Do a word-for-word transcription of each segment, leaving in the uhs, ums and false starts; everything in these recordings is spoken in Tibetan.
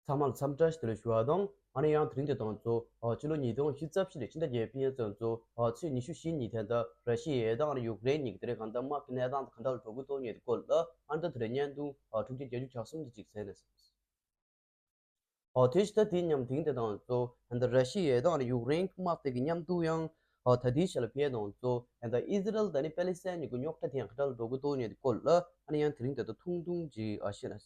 ཚང་མ་ལ་འཚམས་འདྲི་ཞུ་དེ་ལ་ཞུ་བ་དང་། ཨ་ནི་ཡང་དེ་རིང་དེ་དང་གཙོ་ཕྱི་ལོ་ཉིས་སྟོང་བཅུ་རྩ་བཞི་ལོའི་ཕྱི་ཟླ་བརྒྱད་པའི་ཚེས་གཙོ་ཚེས་ཉི་ཤུ་བཞི་ཉིན་དེ་འདྲ་ར་ཤི་ཡའི་དང་ཡུཀ་རེན་གཉིས་ཀྱི་དེ་རིང་གང་ལྟར་དམག་གི་གནས་སྟངས་གང་འདྲ་ལ་འགྲོ་གི་འདུག་མཁན་དེ་སྐོར་ལ་ཨ་ནི་ད་དེ་རིང་བརྙན་ཐུང་ཨ་ཐུགས་རྗེ་བརྒྱད་ཅུ་གྱ་གསུམ་དེ་ཅིག་གསན་ན། ཨོ་དེ་ཕྱི་ཟླ་དེའི་མཉམ་དེང་དེ་དང་གཙོ་ད་ར་ཤི་ཡའི་དང་ཡུཀ་རེན་དམག་དེ་གི་མཉམ་དུ་ཡང་ཨོ་ད་དེའི་ཆ་ལ་ཕེ་དང་གཙོ་ད་ཨི་ཟི་རལ་དང་ནི་པེ་ལི་སི་ཐན་གཉིས་ཀྱི་རྙོག་དྲ་དེ་ཡང་ག་འདྲ་ལ་འགྲོ་གི་འདུག་མཁན་དེ་སྐོར་ལ་ཨ་ནི་ཡང་དེ་རིང་དེ་ད་ཐུང་ཐུང་ཅིག་ཨ་བཤད་ན།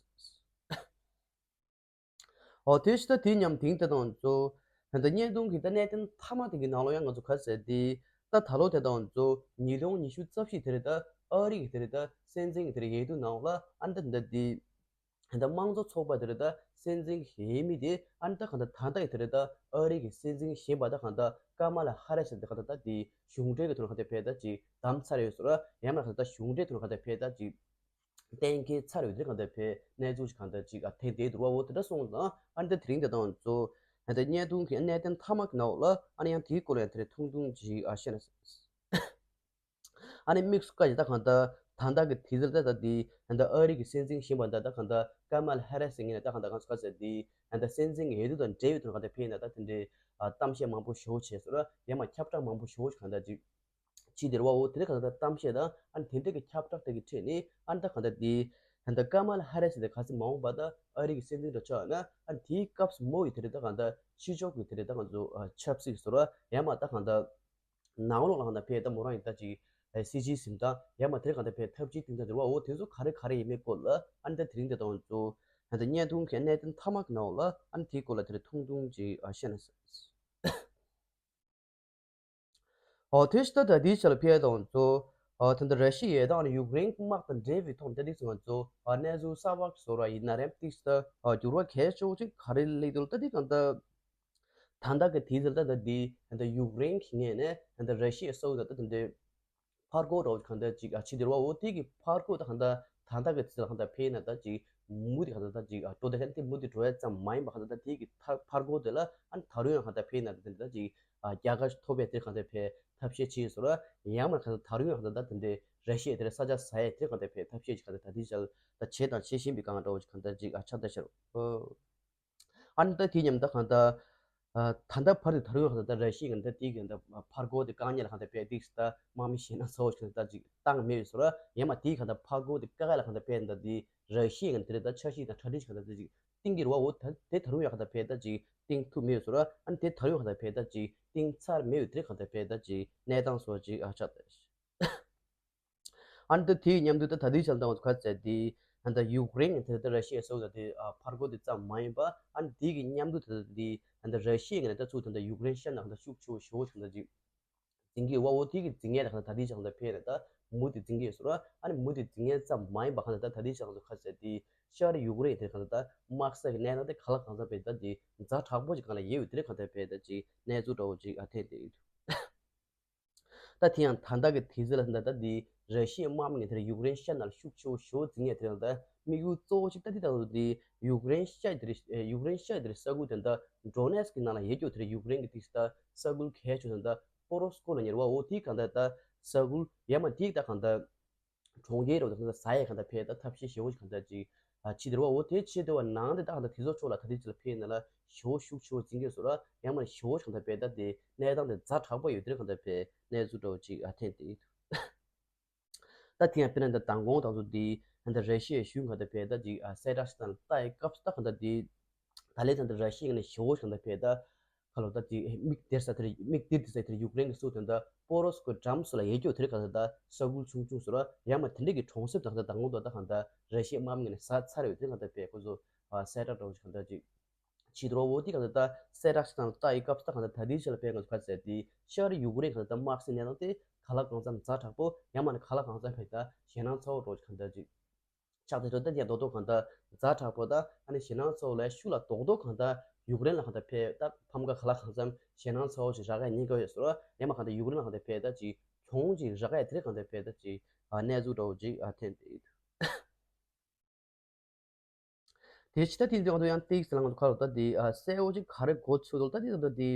ཨོ་དེ་ཕྱི་ཟླ་དེའི་མཉམ་དེང་དེ་དང་གཙོ་ད་བརྙན་ཐུང་གི་ད་གནད་དོན་མཐའ་མ་དེ་གི་ནང་ལོགས་ཡང་ང་ཚོ་ག་ཟེར་དེ་ད་ད་ལོ་དེ་དང་གཙོ་ཉིས་སྟོང་ཉི་ཤུ་རྩ་བཞི་དེ་རེད། ད་ཨ་རི་གི་དེ་རེད། ད་སྲིད་འཛིན་གི་དེ་རེད། འོས་བསྡུ་ནང་ལ་ཨ་ནི་ད་དེ་འདྲ་དེ། ད་དམངས་གཙོ་ཚོགས་པ་དེ་རེད། ད་སྲིད་འཛིན་གྱི་འོས་མི་དེ་ཨ་ནི་ད་གང་ལྟར་ད་ལྟ་ཡི་དེ་རེད། ད་ཨ་རི་གི་སྲིད་འཛིན་གཞོན་པ་ད་གང་ལྟར་ཀ་མ་ལ་ཧ་རི་སི་དེ་གང་ལྟར་ད་དེ་གཞུང་འབྲེལ་གྱི་ཐོག་ནས་གང་ལྟར་ཕེ་ད་ཅིག་བདམས་ཚར་ཡོད་ཟེར་ར། ཡང་མིན་གང་ལྟར་ད་གཞུང་འབྲེལ་ཐོག་ནས་གང་ལྟར་ཕེ་ད་ཅིག་གཏན་འཁེལ་ཚར་ཡོད་དེ་གང་ལྟར་ཕེ་གནས་ཚུལ་ཅིག་གང་ལྟར་ཅིག་ཨ་ཐེངས་དེ་དུར་བ་འོ་དེ་འདྲ་སོང་ཙང་ཨ་ནི་ད་དེ་རིང་དེ་དང་གཙོ་ད་བརྙན་ཐུང་གི་གནད་དོན་མཐའ་མ་གི་ནང་ལ་ཨ་ནི་ཡང་དེའི་སྐོར་ལ་ཡང་དེ་རེད་ཐུང་ཐུང་ཅིག་ཨ་བཤད་ན། ཨ་ནི་དམིགས་སུ་བཀར་ཡ་ད་གང་ལྟར་ད་ལྟ་གི་དུས་ཚོད་ད་ལྟ་འདི་ད་ལྟ་ཨ་རི་གི་སྲིད་འཛིན་གཞོན་པ་ད་ད་གང་ལྟར་ཀ་མ་ལ་ཧ་རི་སི་ཟེར་མཁན་ད་གང་ལྟར་གང་ཟེར་འདི་ད་ལྟ་སྲིད་འཛིན་གྱི་འོས་བསྡུ་དང་འབྲེལ་བའི་ཐོག་གང་ལྟར་ཕེ་ན་ད་དེ་འདྲའི་ཨ་གཏམ་བཤད་མང་པོ་ཞེ་པོ་བྱས་སོང་ར། ཡང་མིན་ཁྱབ་བསྒྲགས་མང་པོ་ཞེ་པོ་གང་ལྟར་ཅིག་བྱས་དེ་རེད་བ། འོ་དེ་འདྲ་གང་ལྟར་གཏམ་བཤད་དང་ཨ་ནི་དེ་འདྲ་གི་ཁྱབ་བསྒྲགས་དེ་གི་ཁྲོད་ནས་ཨ་ནི་ད་གང་ལྟར་འདི་ད་ལྟ་ཀ་མ་ལ་ཧ་རི་སི་དེ་ག་ཚོད་མ་འོངས་པ་ད་ཨ་རི་གི་སྲིད་འཛིན་འདྲ་ཆགས་ན་ཨ་ནི་དེའི་སྐབས་སུ་མོ་ཡི་དེ་འདྲ་ད་གང་ལྟར་ཕྱི་ཕྱོགས་ཀྱི་དེ་འདྲ་ད་ང་ཚོ་ཨ་ཆབ་སྲིད་སོགས་ར་ཡང་མིན་ད་གང་ལྟར། ནང་ལོགས་ལ་གང་ལྟར་ཕེ་ད་མོ་རང་ཡིན་ད་ཅིག་སྲིད་ཇུས་ཟིན་ད་ཡང་མིན་དེར་གང་ལྟར་ཕེ་ཐབས་ཇུས་སྟེང་ད་འདུར་བ་འོ་དེ་ཚོ་ག་རེ་ག་རེ་ཡིན་མིན་སྐོར་ལ་ཨ་ནི་ད་དེ་རིང་དེ་དང་གཙོ་ད་ལྟ་བརྙན་ཐུང་གི་གནད་དོན་མཐའ་མ་གི་ནང་ལ་ཨ་ནི་དེའི་སྐོར་ལ་དེ་རེད་ཐུང་ཐུང་ཅིག་ཨ་བཤད་ན། ཨོ་དེ་ཕྱི་ད་ད་དེའི་ཆ་ལ་ཕེ་དང་གཙོ་ཨ་ད་ལྟ་ར་ཤི་ཡའི་དང་ཡུཀ་རེན་དམག་དང་འབྲེལ་བའི་ཐོག་ད་དེ་ཚོ་ང་ཚོ་ཨ་གནས་ཚུལ་གསར་པ་བཟོ་ར་ཡིན་ན་རེད། དེ་ཕྱི་ད་ཨ་འགྱུར་བ་གལ་ཆེ་བོ་ཅིག་ག་རེ་སླེབས་འདུག་ད་དེ་གང་ལྟར། ད་ལྟ་གི་དུས་ཚོད་ད་ལྟ་འདི་ད་ལྟ་ཡུཀ་རེན་གྱི་ངོས་ནས་ད་ལྟ་ར་ཤི་ཡ་སོགས་ད་ལྟ་དེ་འདྲའི་ཕར་རྒོལ་འདྲ་བོ་གང་ལྟར་ཅིག་ཨ་བྱེད་དེ་རེད་བ། འོ་དེ་གི་ཕར་རྒོལ་ད་གང་ལྟར་ད་ལྟ་གི་དུས་ཚོད་གང་ལྟར་ཕེ་ན་ད་ཅིག་མུ་དེ་གང་ལྟར་ད་ཅིག་ཨ་འགྲོ་དེ་ད་དེ་མུ་དེ་འགྲོ་ཡ་ཙམ་མ་ཡིན་པ་གང་ལྟར་ད་དེ་གི་ཕར་ཕར་རྒོལ་དེ་ལ་ཨ་ནི་ད་རུང་ཡང་གང་ལྟར་ཕེ་ན་ད་དེ་འདྲ་ད་ཅིག་ཨ་རྒྱལ་ཁ་ཐོབ་པའི་དེ་གང་ལྟར་ཕེ་ཐབས་ཤེས་བྱེད་སོང་ར། ཡང་མིན་གང་ལྟར་ད་རུང་ཡང་གང་ལྟར་ད་དེ་འདྲའི་ར་ཤི་ཡ་དེ་ལ་ས་ཆ་ཟ་ཡ་དེ་གང་ལྟར་ཕེ་ཐབས་ཤེས་ཅིག་གང་ལྟར་ད་དེ་ཆ་ལ་ད་བྱེད་དང་བྱེད་བཞིན་པའི་སྒང་འདྲ་བོ་ཅིག་གང་ལྟར་ཅིག་ཨ་ཆགས་ད་ཤར། ཨ་ནི་ད་དེ་མཉམ་ད་གང་ལྟར་ཨ་ད་ལྟ་བར་དུ་ད་རུང་གང་ལྟར་ད་ར་ཤི་ཡ་གང་ལྟར་དེའི་གང་ལྟར་ཕར་རྒོལ་དེ་དཀའ་ངལ་ལ་གང་ལྟར་ཕེ་ཏིག་ད་དམག་མི་ཞེད་སྣང་ཚ་བོ་ཞིག་གང་ལྟར་ཅིག་བཏང་མེད་སོང་ར། ཡང་མིན་དེའི་གང་ལྟར་ཕར་རྒོལ་དེ་དཀའ་ངལ་ལ་གང་ལྟར་ཕེ་ད་དེ་ར་ཤི་ཡ་གང་ལྟར་ད་འཆར་གཞི་དང་གྲ་སྒྲིག་གང་ལྟར་ད་ཅིག་བཏིང་གི་རེད་བ། འོ་ད་དེ་ད་རུང་ཡང་གང་ལྟར་ཕེ་ད་ཅིག་བཏིང་ཐུབ་མེད་སོང་ར། ཨ་ནི་དེ་ད་རུང་ཡང་གང་ལྟར་ཕེ་ད་ཅིག་བཏིང་ཚར་མེད་དེ་གང་ལྟར་ཕེ་ད་ཅིག་གནས་སྟངས་སོགས་ཅིག་ཨ་ཆགས་ད། ཨ་ནི་ད་དེའི་མཉམ་དུ་ད་ད་ལྟའི་ཆ་ལ་ད་ང་ཚོ་ག་ཚད་དེ་ད་ལྟ་ཡུཀ་རེན་དེ་ད་ར་ཤི་ཡ་སོགས་ད་དེ་ཨ་ཕར་རྒོལ་དེ་ཙམ་མ་ཡིན་པ་ཨ་ནི་དེ་གི་མཉམ་དུ་ད་ལྟ་དེ་ད་ལྟ་ར་ཤི་ཡ་ངོས་ནས་ད་ཚུར་ད་ལྟ་ཡུཀ་རེན་ཤར་ནང་ད་ཤུགས་ཆེ་བོ་ཞེ་པོ་ཞིག་ད་ཅིག་འཛིན་གྱི་ཡོད་བ། འོ་དེ་གི་འཛིན་མཁན་ད་ད་ལྟའི་ཆ་ལ་ད་ཕེ་ནས་ད་མུ་དེ་འཛིན་གྱི་ཡོད་སོང་ར། ཨ་ནི་མུ་དེ་འཛིན་མཁན་ཙམ་མ་ཡིན་པ་གང་ལྟར་ད་ད་ལྟའི་ཆ་ལ་ང་ཚོ་ག་ཚད་དེ་ཤར་ཡུཀ་རེན་དེ་གང་ལྟར་ད་དམག་ས་གི་གནས་སྟངས་དེ་གང་ལ་གང་འཚམ་ཕེ་ད་དེ་ཛ་དྲག་པོ་ཅིག་གང་ལ་ཡོད་ཡོད་དེ་གང་ལྟར་ཕེ་ད་ཅིག་གནས་ཚུལ་འདྲ་བོ་ཅིག་ཨ་ཐེན་དེ་ཡོད། ད་དེ་ཡང་ད་ལྟ་གི་དུས་ཚོད་ལ་ད་ལྟ་འདི་ར་ཤི་ཡའི་དམག་མི་ངོས་དེར་ཡུཀ་རེན་ཤར་ནང་ལ་ཤུགས་ཆེ་བོ་ཞེ་པོ་འཛིན་མཁན་དེ་རང་ད་དམིགས་ཡུལ་གཙོ་བོ་གཅིག་ད་འདི་ད་འདི་ཡུཀ་རེན་ཤར་དེར་ཡུཀ་རེན་ཤར་དེར་ས་ཁུལ་དེ་ད་ཌོ་ནེ་སི་ཀི་ནང་ལ་ཡོད་རྒྱུ་དེར་ཡུཀ་རེན་གྱི་དེ་ད་ས་ཁུལ་གལ་ཆེ་ད་པོ་རོ་སི་ཀོ་ལ་ཉེ་བ། འོ་དེ་གང་ད་ད་ས་ཁུལ་ཡ་མ་དེ་ད་གང་ད་གྲོང་ཁྱེར་རོ་དང་ཟ་ཡས་གང་ལྟར་ཕེ་ད་ཐབས་ཤེས་ཞེ་པོ་ཞིག་གང་ལྟར་ཅིག་ཨ་ཕྱི་དེར་བ། འོ་དེ་ཕྱི་དེ་བ་ནང་དེ་ད་གང་ལྟར་དེ་ཚོ་ཕྱོགས་ལ་ད་དེ་ཅི་ལ་ཕེ་ན་ལ་ཞེ་པོ་ཤུགས་ཆེ་བོ་འཛིན་གྱི་སོ་ར། ཡང་མ་ཞེ་པོ་ཞིག་གང་ལྟར་ཕེ་ད་དེ་གནས་སྟངས་དེ་ཛ་དྲག་པོ་ཡོད་དེར་གང་ལྟར་ཕེ་གནས་ཚུལ་འདྲ་བོ་ཅིག་ཨ་ཐེན་དེ་ད་དེ་ཡང་དཔེར་ན་ད་མདང་དགོང་དང་ཚོ་དེ་ད་ར་ཤི་ཡའི་གཞུང་གང་ལྟར་ཕེ་ད་ཅིག་ཨ་གསལ་བསྒྲགས་ཤིག་དང་ལྟ་ཡི་སྐབས་སུ་ད་གང་ལྟར་དེ། ད་ལན་ད་ལྟ་ར་ཤི་ཡ་ནས་ཞེ་པོ་ཞིག་ད་ཕེ་ད་ཁ་ལོ་ད་དེ་མིག་སྟེར་ས་དེར་མིག་སྟེར་དེ་ས་དེར་ཡུཀ་རེན་གྱི་སུ་དོན་ད་པོ་རོ་སི་ཀོ་འགྲམ་སུ་ལ་ཡེ་སྐྱོ་དེར་ག་ད་ད་ས་ཁུལ་ཆུང་ཆུང་སུ་ར་ཡང་མ་དེ་འདྲ་གི་གྲོང་གསེབ་དང་ད་ད་ངོ་ད་ད་ག་ད་ར་ཤི་ཡའི་དམག་མི་ནས་ས་ཚར་ཡོད་དེ་ག་ད་ཕེ་ཁོ་ཚོ་གསལ་བསྒྲགས་འདྲ་བོ་ཞིག་ག་ད་ཅིག་ཕྱི་དྲོ་བོ་དེ་ག་ད་ད་གསལ་བསྒྲགས་ཤིག་དང་ལྟ་ཡི་སྐབས་སུ་ད་ག་ད་ད་དེའི་ཆ་ལ་ཕེ་ང་ཚོ་ག་ཟེར་དེ་ཤར་ཡུཀ་རེན་ག་ད་ད་དམག་སའི་གནས་སྟངས་དེ་ག་ལ་གང་འཚམ་ཛ་དྲག་པོ་ཡང་མ་ནི་ག་ལ་གང་འཚམ་ཕེ་ད་ཞེད་སྣང་ཚ་བོ་འདྲ་བོ་ཞིག་ག་ད་ཅིག་ཆགས་ཏེ་འགྲོ་ད་ཡང་རྡོག་རྡོག་གང་ལྟར་ཛ་དྲག་པོ་དང་ཨ་ནི་ཞེད་སྣང་ཚ་བོ་ལས་ཤུགས་ལ་རྡོག་རྡོག་གང་ལྟར་ཡུཀ་རེན་ལ་གང་ལྟར་ཕེ་ད་ཕམ་ཁ་ག་ལ་གང་འཚམ་ཞེད་སྣང་ཚ་བོ་ཞིག་རག་ག་ཉེན་ཁ་ཡོད་ཟེར་བ། ཡང་མ་གང་ལྟར་ཡུཀ་རེན་ལ་གང་ལྟར་ཕེ་ད་ཅིག་གྱོང་ཅིག་རག་ག་དེ་གང་ལྟར་ཕེ་ད་ཅིག་ཨ་གནས་ཚུལ་འདྲ་བོ་ཅིག་ཨ་ཐེན་ཏེ་ཡོད། དེ་ཕྱི་ད་དེ་ཚོ་ཡང་ཏིག་ཟེར་ལ་ང་ཚོ་ཁ་ལོ་ད་དེ་ཨ་གསལ་བོ་ཅིག་ག་རེ་གོ་ཚུལ་འདུག་ད་དེ་ད་དེ་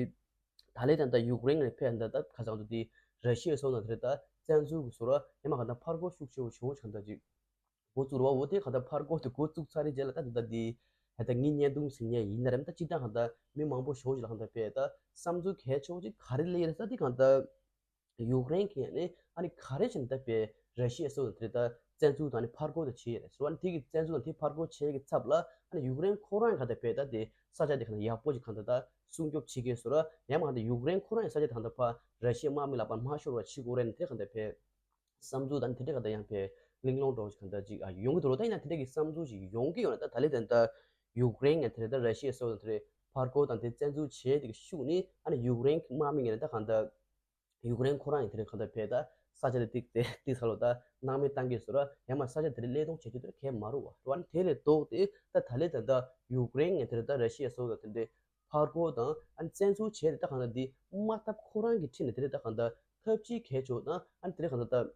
ད་ལེ་ད་ད་ཡུཀ་རེན་ལ་ཕེ་ད་ད་ཁ་ཚང་དུ་དེ་ར་ཤི་ཡ་སོགས་ན་དེ་རེད་ད་བཙན་འཛུལ་གི་སོ་ར་ཡང་མ་གང་ལྟར་ཕར་རྒོལ་ཤུགས་ཆེ་བོ་ཆེ་བོ་ཅིག་གང་ལྟར་ཅིག་འགོ་བཙུགས་ར་བ། འོ་དེ་གང་ལྟར་ཕར་རྒོལ་དེ་འགོ་བཙུགས་ཚར་རེད་རྗེས་ལ་ད་དེ་ད་དེ་ ད་ངའི་བརྙན་ཐུང་གཟིགས་མཁན་ཡིན་ན་རེད། ད་སྤྱིར་བཏང་གང་ལྟར་མི་མང་པོ་ཞེ་པོ་ཅིག་ལ་གང་ལྟར་དཔེ་ད་བསམ་ཚུལ་གལ་ཆེ་བོ་ཅིག་ག་རེ་སླེབས་ཡོད་རེད་ཟེར་ན། དེ་གང་ལྟར་ཡུཀ་རེན་གྱིས་ནི་ཨ་ནི་ག་རེ་བྱས་ནས་ད་དཔེ་ར་ཤི་ཡ་སོགས་དང་དེ་ད་བཙན་འཛུལ་དང་ནི་ཕར་རྒོལ་དང་བྱས་ཡོད་རེད་ཟེར་བ། ཨ་ནི་དེ་གི་བཙན་འཛུལ་དང་དེ་ཕར་རྒོལ་བྱས་ཀྱི་ཚབ་ལ་ཨ་ནི་ཡུཀ་རེན་ཁོ་རང་གང་ལྟར་དཔེ་ད་དེ་ས་ཆ་དེ་གང་ལྟར་ཡག་པོ་ཅིག་གང་ལྟར་ད་སྲུང་སྐྱོབ་བྱེད་ཀྱི་ཡོད་ཟེར་བ། ཡང་མ་གང་ལྟར་ཡུཀ་རེན་ཁོ་རང་ཡང་ས་ཆ་དེ་གང་ལྟར་ཕར་ར་ཤི་ཡའི་དམག་མི་ལག་པར་མ་ཤོར་བ་བྱེད་དགོས་རེད་ནི་དེ་གང་ལྟར་དཔེ་བསམ་ཚུལ་དང་དེ་འདྲ་གང་ལྟར་ཡང་དཔེ་གླེང་སློང་འདྲ་བོ་ཞིག་གང་ལྟར་ཅིག་ཨ་ཡོང་གི་འདུག་རོ། ད་ཡིན་ན་དེ་འདྲ་གི་བསམ་ཚུལ་ཞིག་ཡོང་གི་ཡོད་ན། ད་ད་ལན་ད་ལྟ་ཡུཀ་རེན་ཡང་དེ་འདྲ་ད་ར་ཤི་ཡ་སོགས་དང་དེ་འདྲ་ཕར་རྒོལ་དང་དེ་བཙན་འཛུལ་བྱས་དེ་གི་ཤུགས་ནི་ཨ་ནི་ཡུཀ་རེན་གྱི་དམག་མི་ངོས་ནས་ད་གང་ལྟར་ཡུཀ་རེན་ཁོ་རང་ཡང་དེ་འདྲ་གང་ལྟར་དཔེ་ད་ས་ཆ་དེ་ཏིག་ཏིག་ཏིག་ས་ལོ་ད་སྣང་མེད་བཏང་གི་ཡོད་ཟེར་བ། ཡང་མ་ས་ཆ་དེ་འདྲ་གློད་གཏོང་བྱེད་རྒྱུ་དེ་གལ་མ་རུང་བ་རེད་བ། ཨ་ནི་དེ་ལས་ལྡོག་སྟེ་ད་ད་ལན་ད་ལྟ་ཡུཀ་རེན་ཡང་དེ་འདྲ་ད་ར་ཤི་ཡ་སོགས་དང་དེ་འདྲ་ཕར་རྒོལ་དང་ཨ་ནི་བཙན་འཛུལ་བྱས་ཏེ་ད་གང་ལྟར་འདི་དམག་འཐབ་ཁོ་རང་གི་ཁྲིད་ནས་དེ་འདྲ་ད་གང་ལྟར་འཐབ་ཇུས་གལ་ཆེ་བོ་དང་ཨ་ནི་དེ་འདྲ་གང་ལྟར་ད་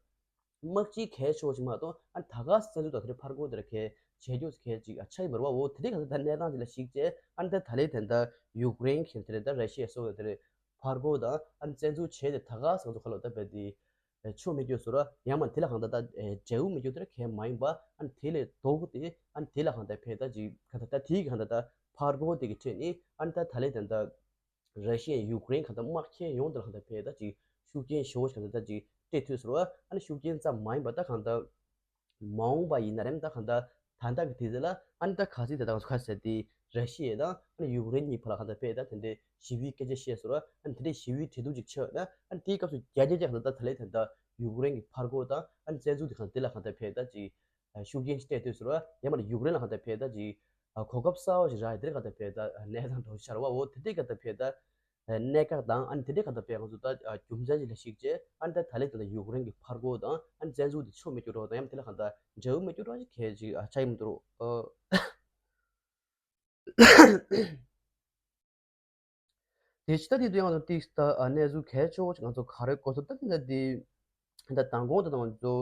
དམག་སྤྱི་གལ་ཆེ་བ་ཞིག་མ་གཏོགས། ཨ་ནི་ད་ག་བཙན་འཛུལ་དང་དེ་འདྲ་ཕར་རྒོལ་དེ་འདྲ་གལ་ཆེ་རྒྱུ་གལ་ཅིག་ཨ་ཆགས་ཀྱི་མ་རེད་བ། འོ་དེ་འདྲ་གང་ལྟར་ད་གནས་སྟངས་ཅིག་ལ་གཞིགས་བྱས་ཨ་ནི་ད་ད་ལན་ད་ལྟ་ཡུཀ་རེན་གྱིས་དེ་འདྲ་ད་ར་ཤི་ཡ་སོགས་དེ་འདྲ་ཕར་རྒོལ་དང་ཨ་ནི་བཙན་འཛུལ་བྱས་ཏེ་ད་ག་བཙན་འཛུལ་ག་ལ་ད་བས་དེ་ཆོ་མེད་རྒྱུ་ཟེར་བ། ཡང་མ་དེ་ལ་གང་ལྟར་ད་འབྲས་བུ་མེད་རྒྱུ་དེ་འདྲ་གལ་མ་ཡིན་པ། ཨ་ནི་དེ་ལས་ལྡོག་སྟེ་ཨ་ནི་དེ་ལ་གང་ལྟར་ཕེ་ད་ཅིག་གང་ལྟར་ད་དེའི་གང་ལྟར་ད་ཕར་རྒོལ་དེ་གི་ཁྲིད་ནས་ཨ་ནི་ད་ད་ལན་ད་ལྟ་ར་ཤི་ཡས་ཡུཀ་རེན་གང་ལྟར་དམག་ཁྱོན་ཡོངས་དེ་ལ་གང་ལྟར་ཕེ་ད་ཅིག་ཤུགས་རྐྱེན་ཞེ་པོ་ཞིག་གང་ལྟར་ད་ཅིག་སྤྲད་ཐུབ་ཟེར་བ། ཨ་ནི་ཤུགས་རྐྱེན་ཙམ་མ་ཡིན་པ་ད་གང་ལྟར་མ་འོངས་པ་ཡིན་ན་རེད། ད་གང་ལྟར་ད་ལྟ་གི་དུས་ཚོད་ལ་ཨ་ནི་ད་ག་ཚོད་དེ་ད་ག་ཚོད་ག་ཟེར་དེ་ར་ཤི་ཡ་དང་ཨ་ནི་ཡུཀ་རེན་གཉིས་བར་ལ་གང་ལྟར་ཕེ་ད་དེ་འདྲའི་ཞི་བའི་སྐད་ཆ་བཤད་ཟེར་བ། ཨ་ནི་དེ་འདྲའི་ཞི་བའི་གྲོས་བསྡུར་ཅིག་ཆགས་ན་ཨ་ནི་དེའི་སྐབས་སུ་རྒྱ་རྒྱ་རྒྱ་གང་ལྟར་ད་ལན་ད་ལྟ་ཡུཀ་རེན་གྱི་ཕར་རྒོལ་དང་ཨ་ནི་བཙན་འཛུལ་དེ་གང་ལྟར་དེ་ལ་གང་ལྟར་ཕེ་ད་ཅིག་ཤུགས་རྐྱེན་ཞིག་སྤྲད་ཐུབ་ཟེར་བ། ཡང་མ་ཡུཀ་རེན་ལ་གང་ལྟར་ཕེ་ད་ཅིག་གོ་སྐབས་གསར་བ་ཞིག་རག་ཡ་དེ་རེད། གང་ལྟར་ཕེ་ད་གནས་སྟངས་འགྲོ་ཤར་བ། འོ་དེ་འདྲའི་གང་ལྟར་ཕེ་ད་གནད་འགག་དང་ཨ་ནི་དེ་འདྲའི་གང་ལྟར་ཕེ་ང་ཚོ་ད་རྒྱུ་མཚན་ཞིག་ལ་གཞིགས་བྱས་ཨ་ནི་ད་ད་ལན་ད་ལྟ་ཡུཀ་རེན་གྱི་ཕར་རྒོལ་དང་ཨ་ནི་བཙན་འཛུལ་དེ་ཆོ་མེད་རྒྱུ་འདྲ་བོ་དང་ཡང་དེ་ལ་གང་ལྟར་འབྲས་བུ་མེད་རྒྱུ་འདྲ་བོ་ཞིག་གལ་ཅིག་ཆགས་ཡིན་མི་འདུག་རོ། དེ་ཕྱི་ད་དེ་དུས་ང་ཚོ་ཏིག་ད་གནས་ཚུལ་གལ་ཆེ་བོ་ཞིག་ང་ཚོ་ག་རེ་གོ་ཐུབ་ད་དེ་ད་དེ་ད་མདང་དགོང་དེ་ད་ང་ཚོ་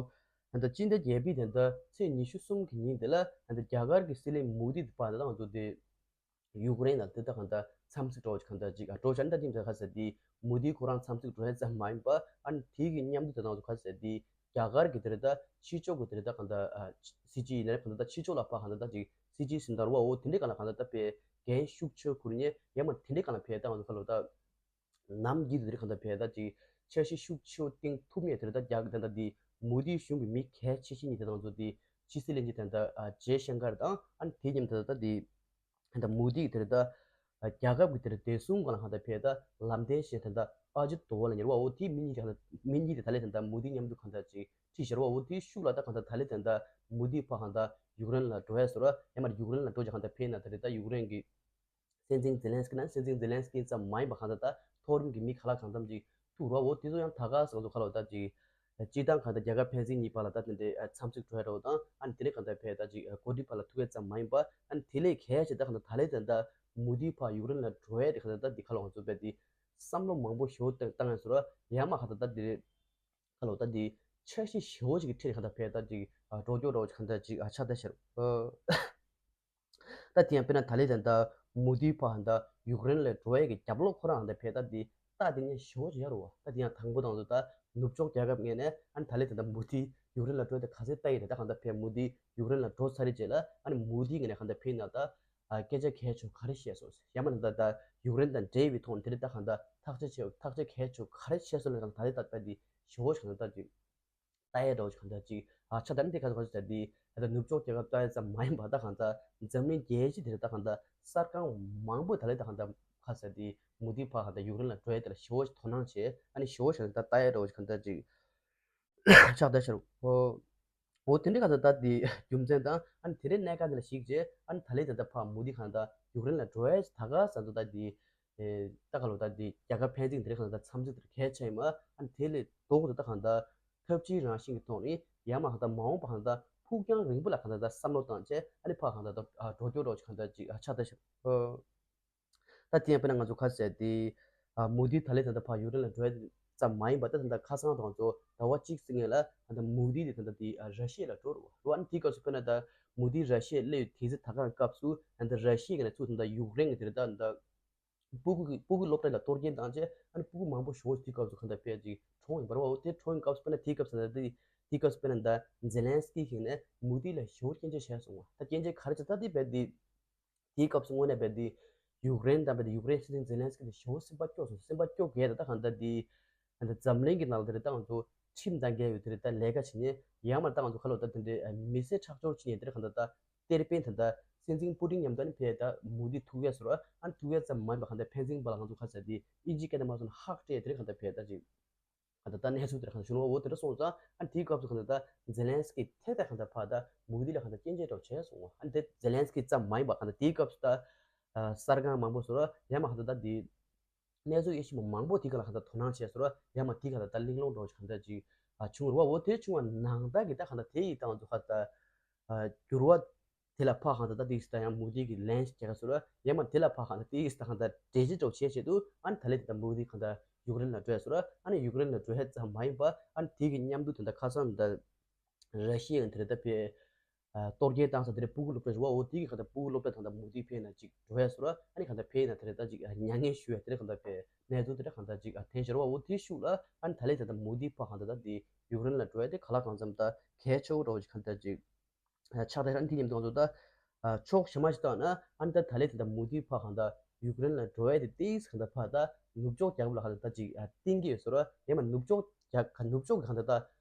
ད་སྤྱི་ཟླ་བརྒྱད་པའི་དེ་ད་ཚེས་ཉི་ཤུ་གསུམ་གི་ཉིན་དེ་ལ་ད་རྒྱ་གར་གྱི་སྲིད་བློན་མོ་དི་དེ་ཕར་ད་ང་ཚོ་དེ་ཡུཀ་རེན་ལ་དེ་ད་གང་ལྟར་འཚམས་གཟིགས་འགྲོ་གང་ལྟར་ཅིག་ཨ་འགྲོ་བྱ་ནི་ད་དེ་ད་ག་ཟེར་དེ་མོ་དི་ཁོ་རང་འཚམས་གཟིགས་འགྲོ་ཡ་ཙམ་མ་ཡིན་པ། ཨ་ནི་དེ་གི་མཉམ་དུ་དེ་ད་ང་ཚོ་ག་ཟེར་དེ་རྒྱ་གར་གྱི་དེ་ད་ཕྱི་ཕྱོགས་ཀྱི་དེ་ད་གང་ལྟར་སྲིད་སྤྱི་ཡིན་ན་རེད། གང་ལྟར་ད་ཕྱི་ཕྱོགས་ལ་ཕར་གང་ལྟར་ད་ཅིག་སྲིད་སྤྱི་ཟིན་ད་རུ་བ། འོ་དེ་འདྲའི་སྒང་ལ་གང་ལྟར་ད་ཕེ་འགན་ཤུགས་ཆེ་བོ་འཁུར་མཁན་ཡང་མ་དེ་འདྲའི་སྒང་ལ་ཕེ་ད་ང་ཚོ་ཁ་ལོ་ད་ནམ་རྒྱུན་དུ་དེ་འདྲའི་གང་ལྟར་ཕེ་ད་ཅིག་འཆར་གཞི་ཤུགས་ཆེ་བོ་བཏིང་ཐུབ་མཁན་དེ་འདྲ་ད་རྒྱ་གི་དེ་འདྲ་འདི་མོ་དིའི་གཞུང་གི་མི་གལ་ཆེ་ཤོས་གཉིས་དེ་ང་ཚོ་འདི་ཕྱི་སྲིད་བློན་ཆེན་དེ་འདྲ་ཇེ་ཤང་ཀར་དང་ཨ་ནི་དེ་མཉམ་དུ་ད་ལྟ་འདི་ད་མོ་དི་གི་དེ་འདྲ་ད་རྒྱལ་ཁབ་ཀྱི་དེ་འདྲ་བདེ་སྲུང་སྒང་ལ་གང་ལྟར་ཕེ་ད་ལམ་སྟོན་བྱས་དེ་འདྲ་ཨ་ཇིད་དོ་ཝལ་ལ་ཉེ་བ། འོ་དེ་མི་གཉིས་དེ་གང་ལྟར་མི་གཉིས་དེ་ད་ལན་དེ་འདྲ་མོ་དི་མཉམ་དུ་གང་ལྟར་ཅིག་ཁྲིད་ཤར་བ། འོ་དེའི་ཤུགས་ལ་ད་གང་ལྟར་ད་ལན་དེ་འདྲ་མོ་དི་ཕར་གང་ལྟར་ཡུཀ་རེན་ལ་འགྲོ་ཡ་ཟེར་བ། ཡང་མ་ཡུཀ་རེན་ལ་འགྲོ་བྱས་གང་ལྟར་ཕེ་ན་དེ་རེད། ད་ཡུཀ་རེན་གྱི་སྲིད་འཛིན་ཛེ་ལན་སི་ཀི་ན་སྲིད་འཛིན་ཛེ་ལན་སི་ཀི་ཙམ་མ་ཡིན་པ་གང་ལྟར་ད་མཐོ་རིམ་གྱི་མི་ཁ་ལག་གང་འཚམ་ཅིག་ཐུག་རོགས། འོ་དེ་ཚོ་ཡང་ད་ག་ཟེར་ང་ཚོ་ཁ་ལོ་ད་ཅིག་སྤྱིར་བཏང་གང་ལྟར་རྒྱལ་ཁབ་ཕན་ཚུན་གཉིས་བར་ལ་ད་དེ་འདྲའི་འཚམས་གཟིགས་འགྲོ་ཡ་འདྲ་བོ་དང་ཨ་ནི་དེ་ནས་གང་ལྟར་ཕེ་ད་ཅིག་གོ་སྒྲིག་བར་ལ་ཐུག་ཡ་ཙམ་མ་ཡིན་པ། ཨ་ནི་དེ་ལས་གལ་ཆེ་ད་གང་ལྟར་ད་ལན་ད་ལྟ་མོ་དི་ཕར་ཡུཀ་རེན་ལ་འགྲོ་ཡ་དེ་གང་ལྟར་ད་འདི་ཁ་ལོ་ང་ཚོ་བས་དེ་བསམ་བློ་མང་པོ་ཞེ་པོ་བཏང་བཏང་ཡ་ཟེར་བ། ཡང་མ་གང་ལྟར་ད་དེ་ཁ་ལོ་ད་དེ་འཆར་གཞི་ཞེ་པོ་ཅིག་གི་ཁྲིད་ནས་གང་ལྟར་ཕེ་ད་ཅིག་འགྲོ་སྐྱོད་འདྲ་བོ་ཅིག་གང་ལྟར་ཅིག་ཆགས་བསྡད་ཤར། ད་དེ་ཡང་དཔེར་ན་ད་ལན་དེ་འདྲ་མོ་དི་ཕར་ད་ཡུཀ་རེན་ལ་འགྲོ་ཡས་ཀྱི་རྒྱབ་ལོགས་ཁོ་རང་ད་ཕེ་ད་དེ་ད་དེ་ནས་ཞེ་པོ་ཅིག་ཡར་རོ་བ། ད་དེ་ཡང་དང་པོ་དང་དུ་ད་ནུབ་ཕྱོགས་རྒྱལ་ཁབ་ངོས་ནས་ཨ་ནི་ད་ལན་དེ་འདྲ་མོ་དི་ཡུཀ་རེན་ལ་འགྲོ་ཡས་དེ་ག་ཚད་ལྟ་ཡི་རེད། ད་གང་ལྟར་ཕེ་མོ་དི་ཡུཀ་རེན་ལ་འགྲོ་ཚར་རེད་རྗེས་ལ་ཨ་ནི་མོ་དི་ངོས་ནས་གང་ལྟར་ཕེ་ན་ད་སྐད་ཆ་གལ་ཆེ་ག་རེ་བཤད་སོང་། ཡང་མ་ད་ད་ཡུཀ་རེན་དང་འབྲེལ་བའི་ཐོག་ནས་དེ་རིང་ད་གང་ལྟར་ཐག་གཅོད་བྱས་ཐག་གཅོད་གལ་ཆེ་ག་རེ་བཤད་སོང་ལ་ད་ལན་ད་ད་དེ་ཞེ་པོ་ཅིག་གང་ལྟར་ད་ཅིག་ལྟ་ཡས་འདྲ་བོ་ཞིག་གང་ལྟར་ཅིག་ཨ་ཆ་ད་ནི་དེ་ག་ཚོད་ག་ཚོད་ཟེར་དེ་ད་ལྟ་ནུབ་ཕྱོགས་རྒྱལ་ཁབ་ལྟ་ཡས་ཙམ་མ་ཡིན་པ་ད་གང་ལྟར་འཛམ་གླིང་རྒྱལ་སྤྱི་དེ་རེད། ད་གང་ལྟར་གསར་ཁང་མང་པོས་ད་ལན་ད་གང་ལྟར་ཁ་ཟེར་དེ་མོ་དི་ཕར་གང་ལྟར་ཡུཀ་རེན་ལ་འགྲོ་ཡས་དེ་ལ་ཞེ་པོ་ཞིག་དོ་སྣང་བྱས། ཨ་ནི་ཞེ་པོ་ཞིག་ད་ལྟ་ཡས་འདྲ་བོ་ཞིག་གང་ལྟར་ཅིག་ཆགས་བསྡད་ཤར། འོ་དེ་འདྲའི་གང་ལྟར་ད་དེ་རྒྱུ་མཚན་དང་ཨ་ནི་དེ་རིང་གནད་འགག་དེ་ལ་གཞིགས་བྱས་ཨ་ནི་ད་ལན་ད་ལྟ་ཕར་མོ་དི་གང་ལྟར་ཡུཀ་རེན་ལ་འགྲོ་ཡས་ད་ག་ཟེར་ཚོ་ད་དེ་ཨེ་ད་ག་ལོ་ད་དེ་རྒྱལ་ཁབ་ཕན་ཚུན་དེ་རིང་གང་ལྟར་འཚམས་གཟིགས་དེ་གལ་ཆེ་ཡིན་མ། ཨ་ནི་དེ་ལས་ལྡོག་ཏུ་ད་གང་ལྟར་འཐབ་ཇུས་རང་བཞིན་གྱི་ཐོག་ནས་ཡང་མ་གང་ལྟར་མ་འོངས་པ་གང་ལྟར་ཕུགས་རྒྱང་རིང་པོ་ལ་གང་ལྟར་ད་བསམ་བློ་བཏང་བྱས་ཨ་ནི་ཕར་གང་ལྟར་ད་འགྲོ་སྐྱོད་རོགས་གང་ལྟར་ཅིག་ཨ་ཆགས་བསྡད་ཤག་ད་དེ་ཡང་དཔེར་ན་ང་ཚོ་ཁ་གསལ་ཏེ་ཨ་མོ་དི་ད་ལན་ད་ལྟ་ཕར་ཡུཀ་རེན་ལ་འགྲོ་ཡ་ཙམ་མ་ཡིན་པ་ད་ད་ལྟ་ཁ་སང་དང་ཚོ་ཟླ་བ་གཅིག་ཙམ་སྔོན་ལ་ད་ལྟ་མོ་དི་དེ་ད་ལྟ་དེ་ཨ་ར་ཤི་ཡ་ལ་འགྲོ་རུ་བ་རུ། ཨ་ནི་དེའི་སྐབས་སུ་དཔེར་ན་ད་མོ་དི་ར་ཤི་ཡ་སླེབས་དུས་ཚོད་ད་ག་རང་སྐབས་སུ་ད་ལྟ་ར་ཤི་ཡ་གི་ནས་ཚུར་ད་ལྟ་ཡུཀ་རེན་གི་དེ་རེད་ད་ད། སྤུ་གུ་གི་སྤུ་གུ་སློབ་གྲྭ་ལ་གཏོར་སྐྱོན་བཏང་རྗེས་ཨ་ནི་སྤུ་གུ་མང་པོ་ཞེ་པོ་དེའི་སྐབས་སུ་གང་ལྟར་དཔེ་ཅིག་གྲོངས་ཡིན་པ་རེད་བ། འོ་དེ་གྲོངས་ཡིན་སྐབས་སུ་དཔེར་ན་དེའི་སྐབས་སུ་ད་དེ་དེའི་སྐབས་སུ་དཔེར་ན་ད་ཛེ་ལན་སི་ཀི་གིས་ནས་མུ་དི་ལ་ཞེ་པོ་སྐྱོན་བརྗོད་བྱས་སོང་བ། ད་སྐྱོན་བརྗོད་ག་རེ་བྱས་ད་དེ་དཔེ་དེ་ དེའི་སྐབས་སུ་དངོས་གནས་བས་དེ་ཡུཀ་རེན་དང་བས་དེ་ཡུཀ་རེན་སྲིད་འཛིན་ཛེ་ལན་སི་ཀི་དེ་ཞེ་པོ་སེམས་པ་སྐྱོ་སོང་། སེམས་པ་སྐྱོ་གས་ད་ལྟ་གང་ལྟར་དེ་ད་ལྟ་འཛམ་གླིང་གི་ནང་ལ་དེ་རེད། ད་ང་ཚོ་ཁྲིམས་དང་འགལ་བའི་དེ་རེད། ད་ལས་ཀ་བྱེད་ཉེན་ཡང་མ་ད་ང་ཚོ་ཁ་ལོ་ད་དེ་འདྲའི་མི་སེར་ཁྲག་སྦྱོར་བྱེད་ཉེན་དེ་རེད། གང་ལྟར་ད་གཏེར་དཔོན་དེ་ད་སྲིད་འཛིན་པུ་ཏིན་མཉམ་དུ་ནི་ཕེ་ད་མུ་དི་ཐུག་ཡས་སོ་ར། ཨ་ནི་ཐུག་ཡས་ཙམ་མ་ཡིན་པ་གང་ལྟར་ཕན་ཚུན་བར་ལ་ང་ཚོ་ཁ་ཟེར་དེ་ཨིན་ཇི་སྐད་དེ་མ་སོང་ན་ཧག་སྤྲད་དེ་རེད། གང་ལྟར་ཕེ་ད་ཅིག་གང་ལྟར་ད་གནས་ཚུལ་དེར་གང་ལྟར་ཞུ་ནོ་འོ་དེ་འདྲ་སོང་ཙང་ཨ་ནི་དེའི་སྐབས་སུ་གང་ལྟར་ད་ཛེ་ལན་སི་ཀི་ཐད་ཐད་གང་ལྟར་ཕར་ད་མུ་དི་ལ་གང་ལྟར་སྐྱོན་བརྗོད་འདྲ་བྱས་སོང་བ། ཨ་ནི་དེ་ཛེ་ལན་སི་ཀི་ཙམ་མ་ཡིན་པ་གང་ལྟར་དེའི་སྐབས་སུ་ད་གསར་ཁང་མང་པོ་སོ་ར་ཡང་མ་གང་ལྟར་ད་དེ་གནས་ཚུལ་དབྱེ་ཞིབ་པ་མང་པོ་དེའི་སྐབས་ལ་གང་ལྟར་དོ་སྣང་བྱས་སོ་ར་ཡང་མ་དེའི་སྐབས་ལ་ད་གླེང་སློང་འདྲ་བོ་ཞིག་གང་ལྟར་ཅིག་བྱུང་བ་རེད་བ། འོ་དེ་བྱུང་བ་ནང་ལྟར་གྱི་ད་གང་ལྟར་དེ་ཡི་ད་ང་ཚོ་ག་ད་འགྱུར་བ་དེ་ལ་ཕ་གང་ལྟར་ད་དེ་ཡིས་ད་ཡང་མུ་དི་གི་ལན་ཞིག་རྒྱག་ག་སོ་ར་ཡང་མ་དེ་ལ་ཕ་གང་ལྟར་དེ་ཡིས་ད་གང་ལྟར་འགྲེལ་བཤད་འདྲ་བོ་བྱས་བྱས་དུས་ཨ་ནི་ད་ལས་དེ་ད་མུ་དི་གང་ལྟར་ཡུཀ་རེན་ལ་འགྲོ་ཡ་སོ་ར། ཨ་ནི་ཡུཀ་རེན་ལ་འགྲོ་ཡ་ཙམ་མ་ཡིན་པ་ཨ་ནི་དེ་གི་མཉམ་དུ་ད་ལྟ་ཁ་སང་ད་ར་ཤི་ཡའི་དེ་རེད་ད་ཕེ་གཏོར་སྐྱོན་བཏང་ས་དེ་རེད། སྤུ་གུ་སློབ་གྲྭ་རེད་བ། འོ་དེ་གི་གང་ལྟར་སྤུ་གུ་སློབ་གྲྭ་ད་ལྟ་མུ་དི་ཕེ་ན་ཅིག་འགྲོ་ཡ་སོ་ར། ཨ་ནི་གང་ལྟར་ཕེ་ན་དེ་རེད་ད་ཅིག་མྱ་ངན་ཞུ་ཡ་དེ་རེད། གང་ལྟར་ཕེ་གནས་ཚུལ་དེ་རེད་གང་ལྟར་ཅིག་ཐོན་ཤག་རེད་བ། འོ་དེ་ཤུགས་ལ་ཨ་ནི་ད་ལས་ད་ལྟ་མུ་དི་ཕ་གང་ལྟར་ད་དེ་ཡུཀ་རེན་ལ་འགྲོ་ཡ་དེ་ག་ལ་གང་འཚམ་ད་གལ་ཆེ་བོ་འདྲ་བོ་ཅིག་གང་ལྟར་ཅིག་ཆགས་བསྡད་ར། ཨ་ནི་དེ་མཉམ་དུ་ང་ཚོ་ད་ཕྱོགས་གཞན་མ་ཞིག་བཏང་ན་ཨ་ནི་ད་ད་ལས་དེ་ད་མུ་དི་ཕ་གང་ལྟར་ཡུཀ་རེན་ལ་འགྲོ་ཡ་དེ་ཏིས་གང་ལྟར་ཕ་ད་ནུབ་ཕྱོགས་རྒྱལ་ཁབ་ལ་གང་ལྟར་ད་ཅིག་བསྟན་གྱི་ཡོད་སོ་ར། ཡང་མ་ནུབ་ཕྱོགས་རྒྱལ་ཁ་ནུབ་ཕྱོགས་ཀྱི་གང་ལྟར་ད་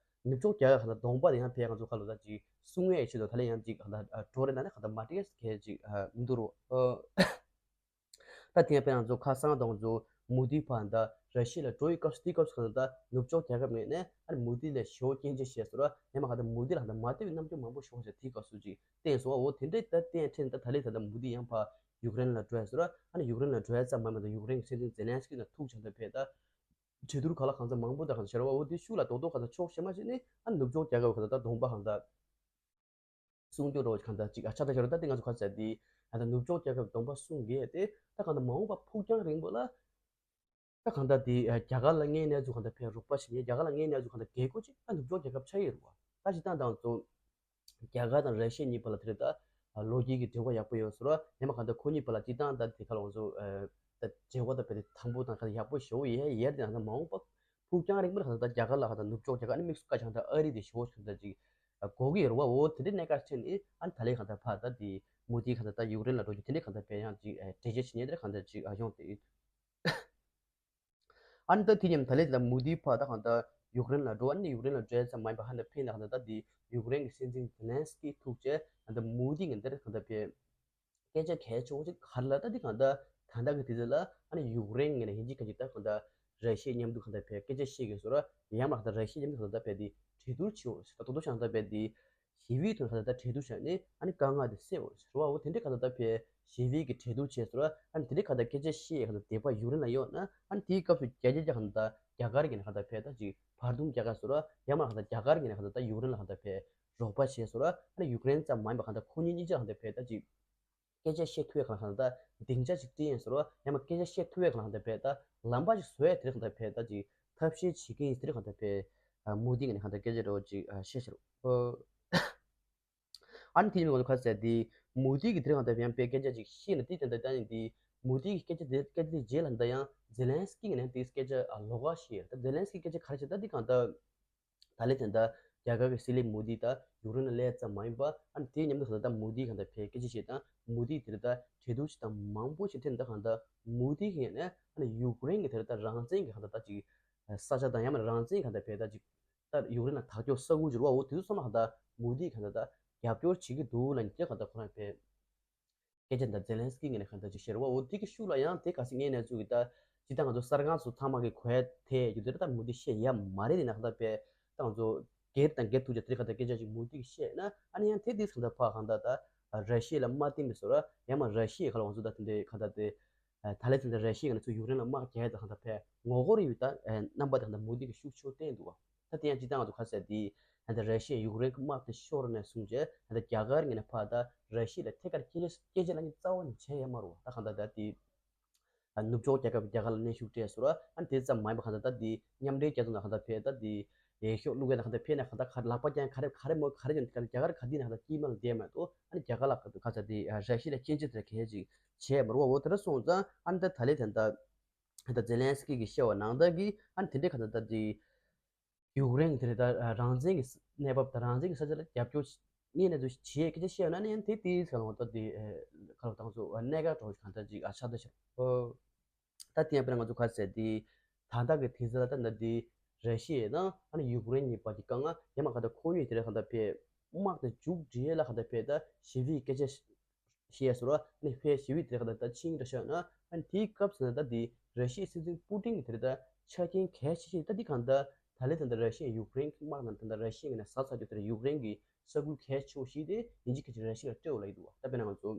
ནུབ་ཕྱོགས་རྒྱལ་ཁབ་གང་ལྟར་གདོང་པ་དེ་ཡང་ཕེ་ང་ཚོ་ཁ་ལོ་ད་ཅིག་སྲུང་ཡའི་ཆེད་དུ་ད་ལས་ཡང་ཅིག་གང་ལྟར་འགྲོ་རེད་ན་ནི་གང་ལྟར་མ་སྤྲད་གལ་ཅིག་མི་འདུག་རོ། ད་དེ་ཡང་དཔེར་ན་ང་ཚོ་ཁ་སང་དང་ང་ཚོ་མུ་དི་ཕ་ད་ར་ཤི་ཡ་ལ་འགྲོ་ཡི་སྐབས་སུ་དེའི་སྐབས་སུ་གང་ལྟར་ནུབ་ཕྱོགས་རྒྱལ་ཁབ་ངོས་ནས་ཨ་ནི་མུ་དི་ལ་ཞེ་པོ་སྐྱོན་བརྗོད་བྱས་སོ་ར། ཡང་མ་གང་ལྟར་མུ་དི་ལ་གང་ལྟར་མ་བདེ་བའི་རྣམ་འགྱུར་མང་པོ་ཞིག་བྱས་དེའི་སྐབས་སུ་ཅིག་བསྟན་སོང་བ། འོ་དེ་འདྲའི་ད་བསྟན་ཁྲིད་ད་ད་ལས་ད་ལྟ་མུ་དི་ཡང་ཕ་ཡུཀ་རེན་ལ་འགྲོ་ཡ་སོ་ར། ཨ་ནི་ཡུཀ་རེན་ལ་འགྲོ་ཡ་ཙམ་མ་མ་ད་ཡུཀ་རེན་གྱི་སྲིད་འཛིན་ཛེ་ལན་སི་ཀི་ན་ཐུག་བྱས་ད་ཕེ་ད་གྲོས་བསྡུར་ག་ལ་གང་ཚ་མང་པོ་ད་གང་ཚ་བྱས་ར་བ། འོ་དེ་ཤུགས་ལ་རྡོག་རྡོག་གང་ཚ་ཕྱོགས་གཞན་མ་ཞིག་ནི་ཨ་ནི་ནུབ་ཕྱོགས་རྒྱལ་ཁབ་གང་ཚ་ད་གདོང་པ་གང་ཚ་སྲུང་སྐྱོབ་རོགས་གང་ལྟར་ཅིག་ཨ་ཆ་ད་ཤོར་ད་དེ་ང་ཚོ་ག་ཟེར་དེ་ཨ་ད་ནུབ་ཕྱོགས་རྒྱལ་ཁབ་གདོང་པ་སྲུང་གི་དེ་ད་གང་ལྟར་མ་འོངས་པ་ཕུགས་རྒྱང་རིང་པོ་ལ་ད་གང་ལྟར་དེ་རྒྱ་གར་ལ་དངོས་གནས་ཚུལ་གང་ལྟར་ཕན་རོགས་པ་བྱེད་ཉེ་རྒྱ་གར་ལ་དངོས་གནས་ཚུལ་གང་ལྟར་རྒྱལ་སྒོ་ཅིག་ཨ་ནུབ་ཕྱོགས་རྒྱལ་ཁབ་ཆགས་ཡོད་རེད་བ། ད་ཅི་ད་ང་ཚོ་རྒྱ་གར་དང་ར་ཤི་ཡ་གཉིས་བར་ལ་དེ་རེད་ད་ལོ་རྒྱུས་ཀྱི་འབྲེལ་བ་ཡག་པོ་ཡོད་ཟེར་བ་ཡང་མ་གང་ལྟར་ཁོ་གཉིས་བར་ལ་ཅི་ད་ད་དེ་ག་ལ་ང་ཚོ་ད་འབྲེལ་བ་ད་བས་དེ་དང་པོ་དང་གང་ལྟར་ཡག་པོ་ཞེ་པོ་ཡོད་ཡོད་དེ་ང་ཚོ་མ་འོངས་པ། ཕུགས་རྒྱང་རིང་པོར་གང་ལྟར་རྒྱ་གར་ལ་གང་ལྟར་ནུབ་ཕྱོགས་རྒྱ་གར་ཨ་ནི་དམིགས་སུ་བཀར་བྱས་གང་ལྟར་ཨ་རི་དེ་ཞེ་པོ་གང་ལྟར་ཅིག་དགོས་ཀྱི་ཡོད་རེད་བ། འོ་དེ་འདྲའི་གནད་འགག་ཆེ་ནི་ཨ་ནི་ད་ལས་གང་ལྟར་ཕར་ད་དེ་མུ་དི་གང་ལྟར་ད་ཡུཀ་རེན་ལ་འགྲོ་རྒྱུ་དེ་འདྲའི་གང་ལྟར་ཕར་ཡང་ཅིག་འགྲེལ་བརྗོད་བྱེད་མཁན་དེ་འདྲ་གང་ལྟར་ཅིག་ཡོང་དེ། ཨ་ནི་ད་དེ་མཉམ་ད་ལས་ད་མུ་དི་ཕར་ད་གང་ལྟར་ཡུཀ་རེན་ལ་འགྲོ་ཨ་ནི་ཡུཀ་རེན་ལ་འགྲོ་ཡ་ཙམ་མ་ཡིན་པ་གང་ལྟར་ཕེ་ན་གང་ལྟར་ད་དེ་ཡུཀ་རེན་གྱི་སྲིད་འཛིན་ཛེ་ལན་སི་ཀི་ཐུག་བྱས་གང་ལྟར་མུ་དི་གི་འདིར་གང་ལྟར་ཕེ། སྐད་ཆ་གལ་ཆེ་བོ་ཅིག་ག་རེ་ལབ་ད་འདི་གང་ལྟར་ད་ལྟ་གི་དུས་ཚོད་ལ་ཨ་ནི་ཡུཀ་རེན་ངོས་ནས་ཡིན་གཅིག་མིན་གཅིག་ད་གང་ལྟར་ར་ཤི་ཡ་མཉམ་དུ་གང་ལྟར་ཕེ་སྐད་ཆ་བཤད་ཀྱི་ཡོད་ཟེར་ར། ཡང་མ་གང་ལྟར་ར་ཤི་ཡ་མཉམ་དུ་གང་ལྟར་ཕེ་དེ་གྲོས་བསྡུར་བྱེད་འོ་ཟེར་ད་དོ་དོ་ཆ་གང་ལྟར་ཕེ་དེ་ཞི་བའི་ཐོག་ནས་གང་ལྟར་ད་གྲོས་བསྡུར་བྱས་ནས་ཨ་ནི་དཀའ་ངལ་དེ་སེལ་འོ་ཟེར་བ། འོ་དེ་འདྲའི་གང་ལྟར་ད་ཕེ་ཞི་བའི་གི་གྲོས་བསྡུར་བྱས་ཟེར་ར། ཨ་ནི་དེ་འདྲའི་གང་ལྟར་སྐད་ཆ་བཤད་གང་ལྟར་དད་པ་ཡུཀ་རེན་ལ་ཡོད་ན་ཨ་ནི་དེའི་སྐབས་སུ་རྒྱ་རྒྱ་རྒྱ་གང་ལྟར་རྒྱ་གར་གྱི་ནས་གང་ལྟར་ཕེ་ད་ཅིག་བར་འདུམ་རྒྱག་ག་ཟེར་ར། ཡང་མ་གང་ལྟར་རྒྱ་གར་གྱི་ནས་གང་ལྟར་ད་ཡུཀ་རེན་ལ་གང་ལྟར་ཕེ་རོགས་པ་བྱས་ཟེར་ར། ཨ་ནི་ཡུཀ་རེན་ཙམ་མ་ཡིན་པ་གང་ལྟར་ཁོ་གཉིས་གཉིས་ཆ་གང་ལྟར་ཕེ་ད་ཅིག་སྐད་ཆ་བཤད་ཐུབ་ཡས་གང་ལྟར་གང་ལྟར་སྡིངས་ཆ་ཅིག་བསྐྲུན་ཡས་ཟེར་རོ། ཡང་མ་སྐད་ཆ་བཤད་ཐུབ་ཡས་གང་ལྟར་གང་ལྟར་ཕེ་ད་ལམ་པ་ཅིག་བཟོ་ཡས་དེ་རིང་གང་ལྟར་ཕེ་ད་ཅིག་ཐབས་ཤེས་བྱེད་ཀྱི་ཡིན་དེ་རིང་གང་ལྟར་ཕེ། ཨ་མུ་དི་གི་ནས་གང་ལྟར་སྐད་ཆ་འདྲ་བོ་ཅིག་ཨ་བཤད་ཤག་རོ། ཨ་ནི་དེ་ནི་ང་ཚོ་ཁ་ཟེར་དེ་མུ་དི་གི་དེ་རིང་གང་ལྟར་ཕེ་ཡང་ཕེ་སྐད་ཆ་ཅིག་བཤད་ན་དེ་དེ་འདྲ་ད་ནི་དེ་མུ་དི་གི་སྐད་ཆ་དེ་སྐད་ཆ་དེ་རྗེས་ལ་ད་ཡང་ཛེ་ལན་སི་ཀི་གི་ནས་དེ་སྐད་ཆ་ཨ་ལོགས་ཀ་བཤད་ད་ཛེ་ལན་སི་ཀི་སྐད་ཆ་ག་རེ་བཤད་ད་དེ་གང་ལྟར། ད་ལན་དེ་འདྲ་རྒྱ་གར་གྱི་སྲིད་བློན་མོ་དི་ད་ཡུཀ་རེན་ལ་སླེབས་ཙམ་མ་ཡིན་པ་ཨ་ནི་དེའི་མཉམ་དུ་ད་ལྟ་མོ་དི་གང་ལྟར་ཕེ་སྐད་ཆ་བཤད་དང་མོ་དི་དེ་ད་གྲོས་བསྡུར་བྱེད་སྟངས་མང་པོ་ཞིག་ཐེབས་འདུག་གང་ལྟར་མོ་དི་གི་ནས་ཨ་ནི་ཡུཀ་རེན་གྱི་དེ་ད་རང་བཙན་གྱི་གང་ལྟར་ད་ཅིག་ས་ཆ་དང་ཡང་མིན་རང་བཙན་གང་ལྟར་ཕེ་ད་ཅིག་ད་ཡུཀ་རེན་ལ་ཐག་གཅོད་ས་ཁུལ་ཅིག་རེད་བ། འོ་དེ་ཚོ་ཚང་མ་གང་ལྟར་མོ་དི་གང་ལྟར་ད་རྒྱབ་སྐྱོར་བྱེད་ཀྱི་འདུག་ལབ་ནས་དེ་གང་ལྟར་ཁོ་རང་ཕེ། སྐད་ཆ་འདི་ཛེ་ལན་སི་ཀི་ངོས་ནས་གང་ལྟར་ཅིག་བཤད་རེད་བ། འོ་དེ་གི་ཤུགས་ལ་ཡང་དེ་ག་ཟེ་ངས་ནས་ཚུགས་ཀྱི་ད་ཅི་ད་ང་ཚོ་གསར་ཁང་ཚོ་ཚང་མ་གི་གོ་ཡ་དེ་ཡོད་དེ་རེད། ད་མུ་དི་བཤད་ཡ་མ་རེད་དེ་ན་གང་ལྟར་པས་ད་ང་ཚོ་སྒེར་དང་སྒེར་ཐུག་ཅག་དེ་གང་ལྟར་སྐད་ཆ་ཅིག་མུ་དི་གི་བཤད་ན་ཨ་ནི་ཡང་དེ་དེ་གང་ལྟར་ཕ་གང་ལྟར་ད་ར་ཤི་ཡ་ལ་དམག་འཐེན་པའི་བཟོ་ར་ཡང་མ་ར་ཤི་ཡ་ག་ལ་ང་ཚོ་ད་དེ་འདྲའི་གང་ལྟར་དེ་ད་ལན་དེ་འདྲ་ར་ཤི་ཡ་ང་ཚོ་ཡུཀ་རེན་ལ་དམག་རྒྱག་ཡ་ད་གང་ལྟར་ཕ་ངོ་རྒོལ་ཡོད་ད་རྣམ་པ་དེ་གང་ལྟར་མུ་དི་གི་ཤུགས་ཆེ་བསྟན་འདུག་བ། ད་དེ་ཡང་སྤྱི་བཏང་ང་ཚོ་ཁ་གསལ་དེ་ད་ལྟ་ར་ཤི་ཡ་ཡུཀ་རེན་གྱི་དམག་དེ་ཤོར་ནས་བཟུང་རྗེས་ད་ལྟ་རྒྱ་གར་ངོས་ནས་ཕར་ད་ར་ཤི་ཡ་ལ་ཐད་ཀར་སྐད་ཆ་སྐད་ཆ་ལབ་མཁན་རྩ་བ་ནས་བྱས་ཡོད་མ་རེད་བ། ད་གང་ལྟར་ད་དེ་ནུབ་ཕྱོགས་རྒྱལ་ཁབ་རྒྱ་གར་ལ་གནོན་ཤུགས་སྤྲད་ཟེར་བ་ཨ་ནི་དེ་ཙམ་མ་ཡིན་པ་གང་ལྟར་ད་དེ་མཉམ་འབྲེལ་རྒྱལ་ཚོགས་ནང་གང་ལྟར་ཕེ་ད་དེ་འོས་ཤོག་བླུག་ཡ་ན་གང་ལྟར་ཕེ་ན་གང་ལྟར་ག་ལག་པ་བརྐྱངས་ག་རེ་ག་རེ་མོ་ག་རེ་ཡོང་ག་རྒྱ་གར་ག་དུས་ན་གང་ལྟར་དཀྱིལ་མ་ལ་བསྡད་མ་གཏོགས་ཨ་ནི་རྒྱ་གར་ལ་ག་ཚ་དེ་ར་ཤི་ཡ་ལ་སྐྱོན་བརྗོད་དེ་གལ་ཅིག་བྱས་མ་རེད་བ། འོ་དེ་འདྲ་སོང་ཙང་ཨ་ནི་ད་ད་ལན་ད་ལྟ་ད་ཛེ་ལན་སི་ཀི་གིས་བཤད་པ་ནང་ལྟར་གྱི་ཨ་ནི་དེ་འདྲའི་གང་ལྟར་ད་དེ། ཡུཀ་རེན་གྱི་དེ་རེད་ད་རང་བཙན་གྱི་གནས་བབ་དང་རང་བཙན་གྱི་ས་ཆ་ལ་རྒྱབ་སྐྱོར་ ངས་ནས་ཚོ་བྱེད་སྐད་ཆ་བཤད་ཡོད་ན་ནི་ཡང་དེ་དེའི་ཚེ་ལ་ད་དེ་ཁ་ལོ་ཏང་ཚོ་གནད་འགག་འགྲོ་གང་ལྟར་ཅིག་ཨ་ཆགས་ད་ཤག་ཨོ། ད་དེ་ཡང་དཔེར་ན་ང་ཚོ་ག་ཟེར་དེ་ད་ལྟ་གི་དེ་ཚེ་ལ་ད་ད་དེ་ར་ཤི་ཡ་དང་ཨ་ནི་ཡུཀ་རེན་གཉིས་བར་གྱི་དཀའ་ངལ་ཡང་མ་ག་ད་ཁོ་གཉིས་དེ་རེ་གང་ལྟར་ཕེ་དམག་དེ་མཇུག་སྒྲིལ་ལ་གང་ལྟར་ཕེ་ད་ཞི་བའི་སྐད་ཆ་བཤད་ཟེར་བ་ནི་ཕེ་ཞི་བའི་དེ་རེ་གང་ལྟར་ད་ཕྱིན་འདྲ་ཤག་ན་ཨ་ནི་དེའི་སྐབས་སུ་ན་ད་དེ་ར་ཤི་ཡའི་སྲིད་འཛིན་པུ་ཏིན་གྱི་དེ་རེ་ད་ཆ་རྐྱེན་གལ་ཆེ་ཤོས་ད་དེ་གང་ལྟར་ད་ལེ་ད་ད་ར་ཤི་ཡ་ཡུཀ་རེན་གྱི་དམག་ནང་ད་ད་ར་ཤི་ཡ་ངོས་ནས་ཟ་ཚར་རྒྱུ་དེ་རེ་ཡུཀ་རེན་གྱི་ས་ཁུལ་གལ་ཆེ་བོ་ཞིག་དེ་ཡིན་གཅིག་མིན་གཅིག་ར་ཤི་ཡ་ལ་སྤྲད་འོ་ལ་ཡི་འདུག་བ། ད་དཔེར་ན་ང་ཚོ་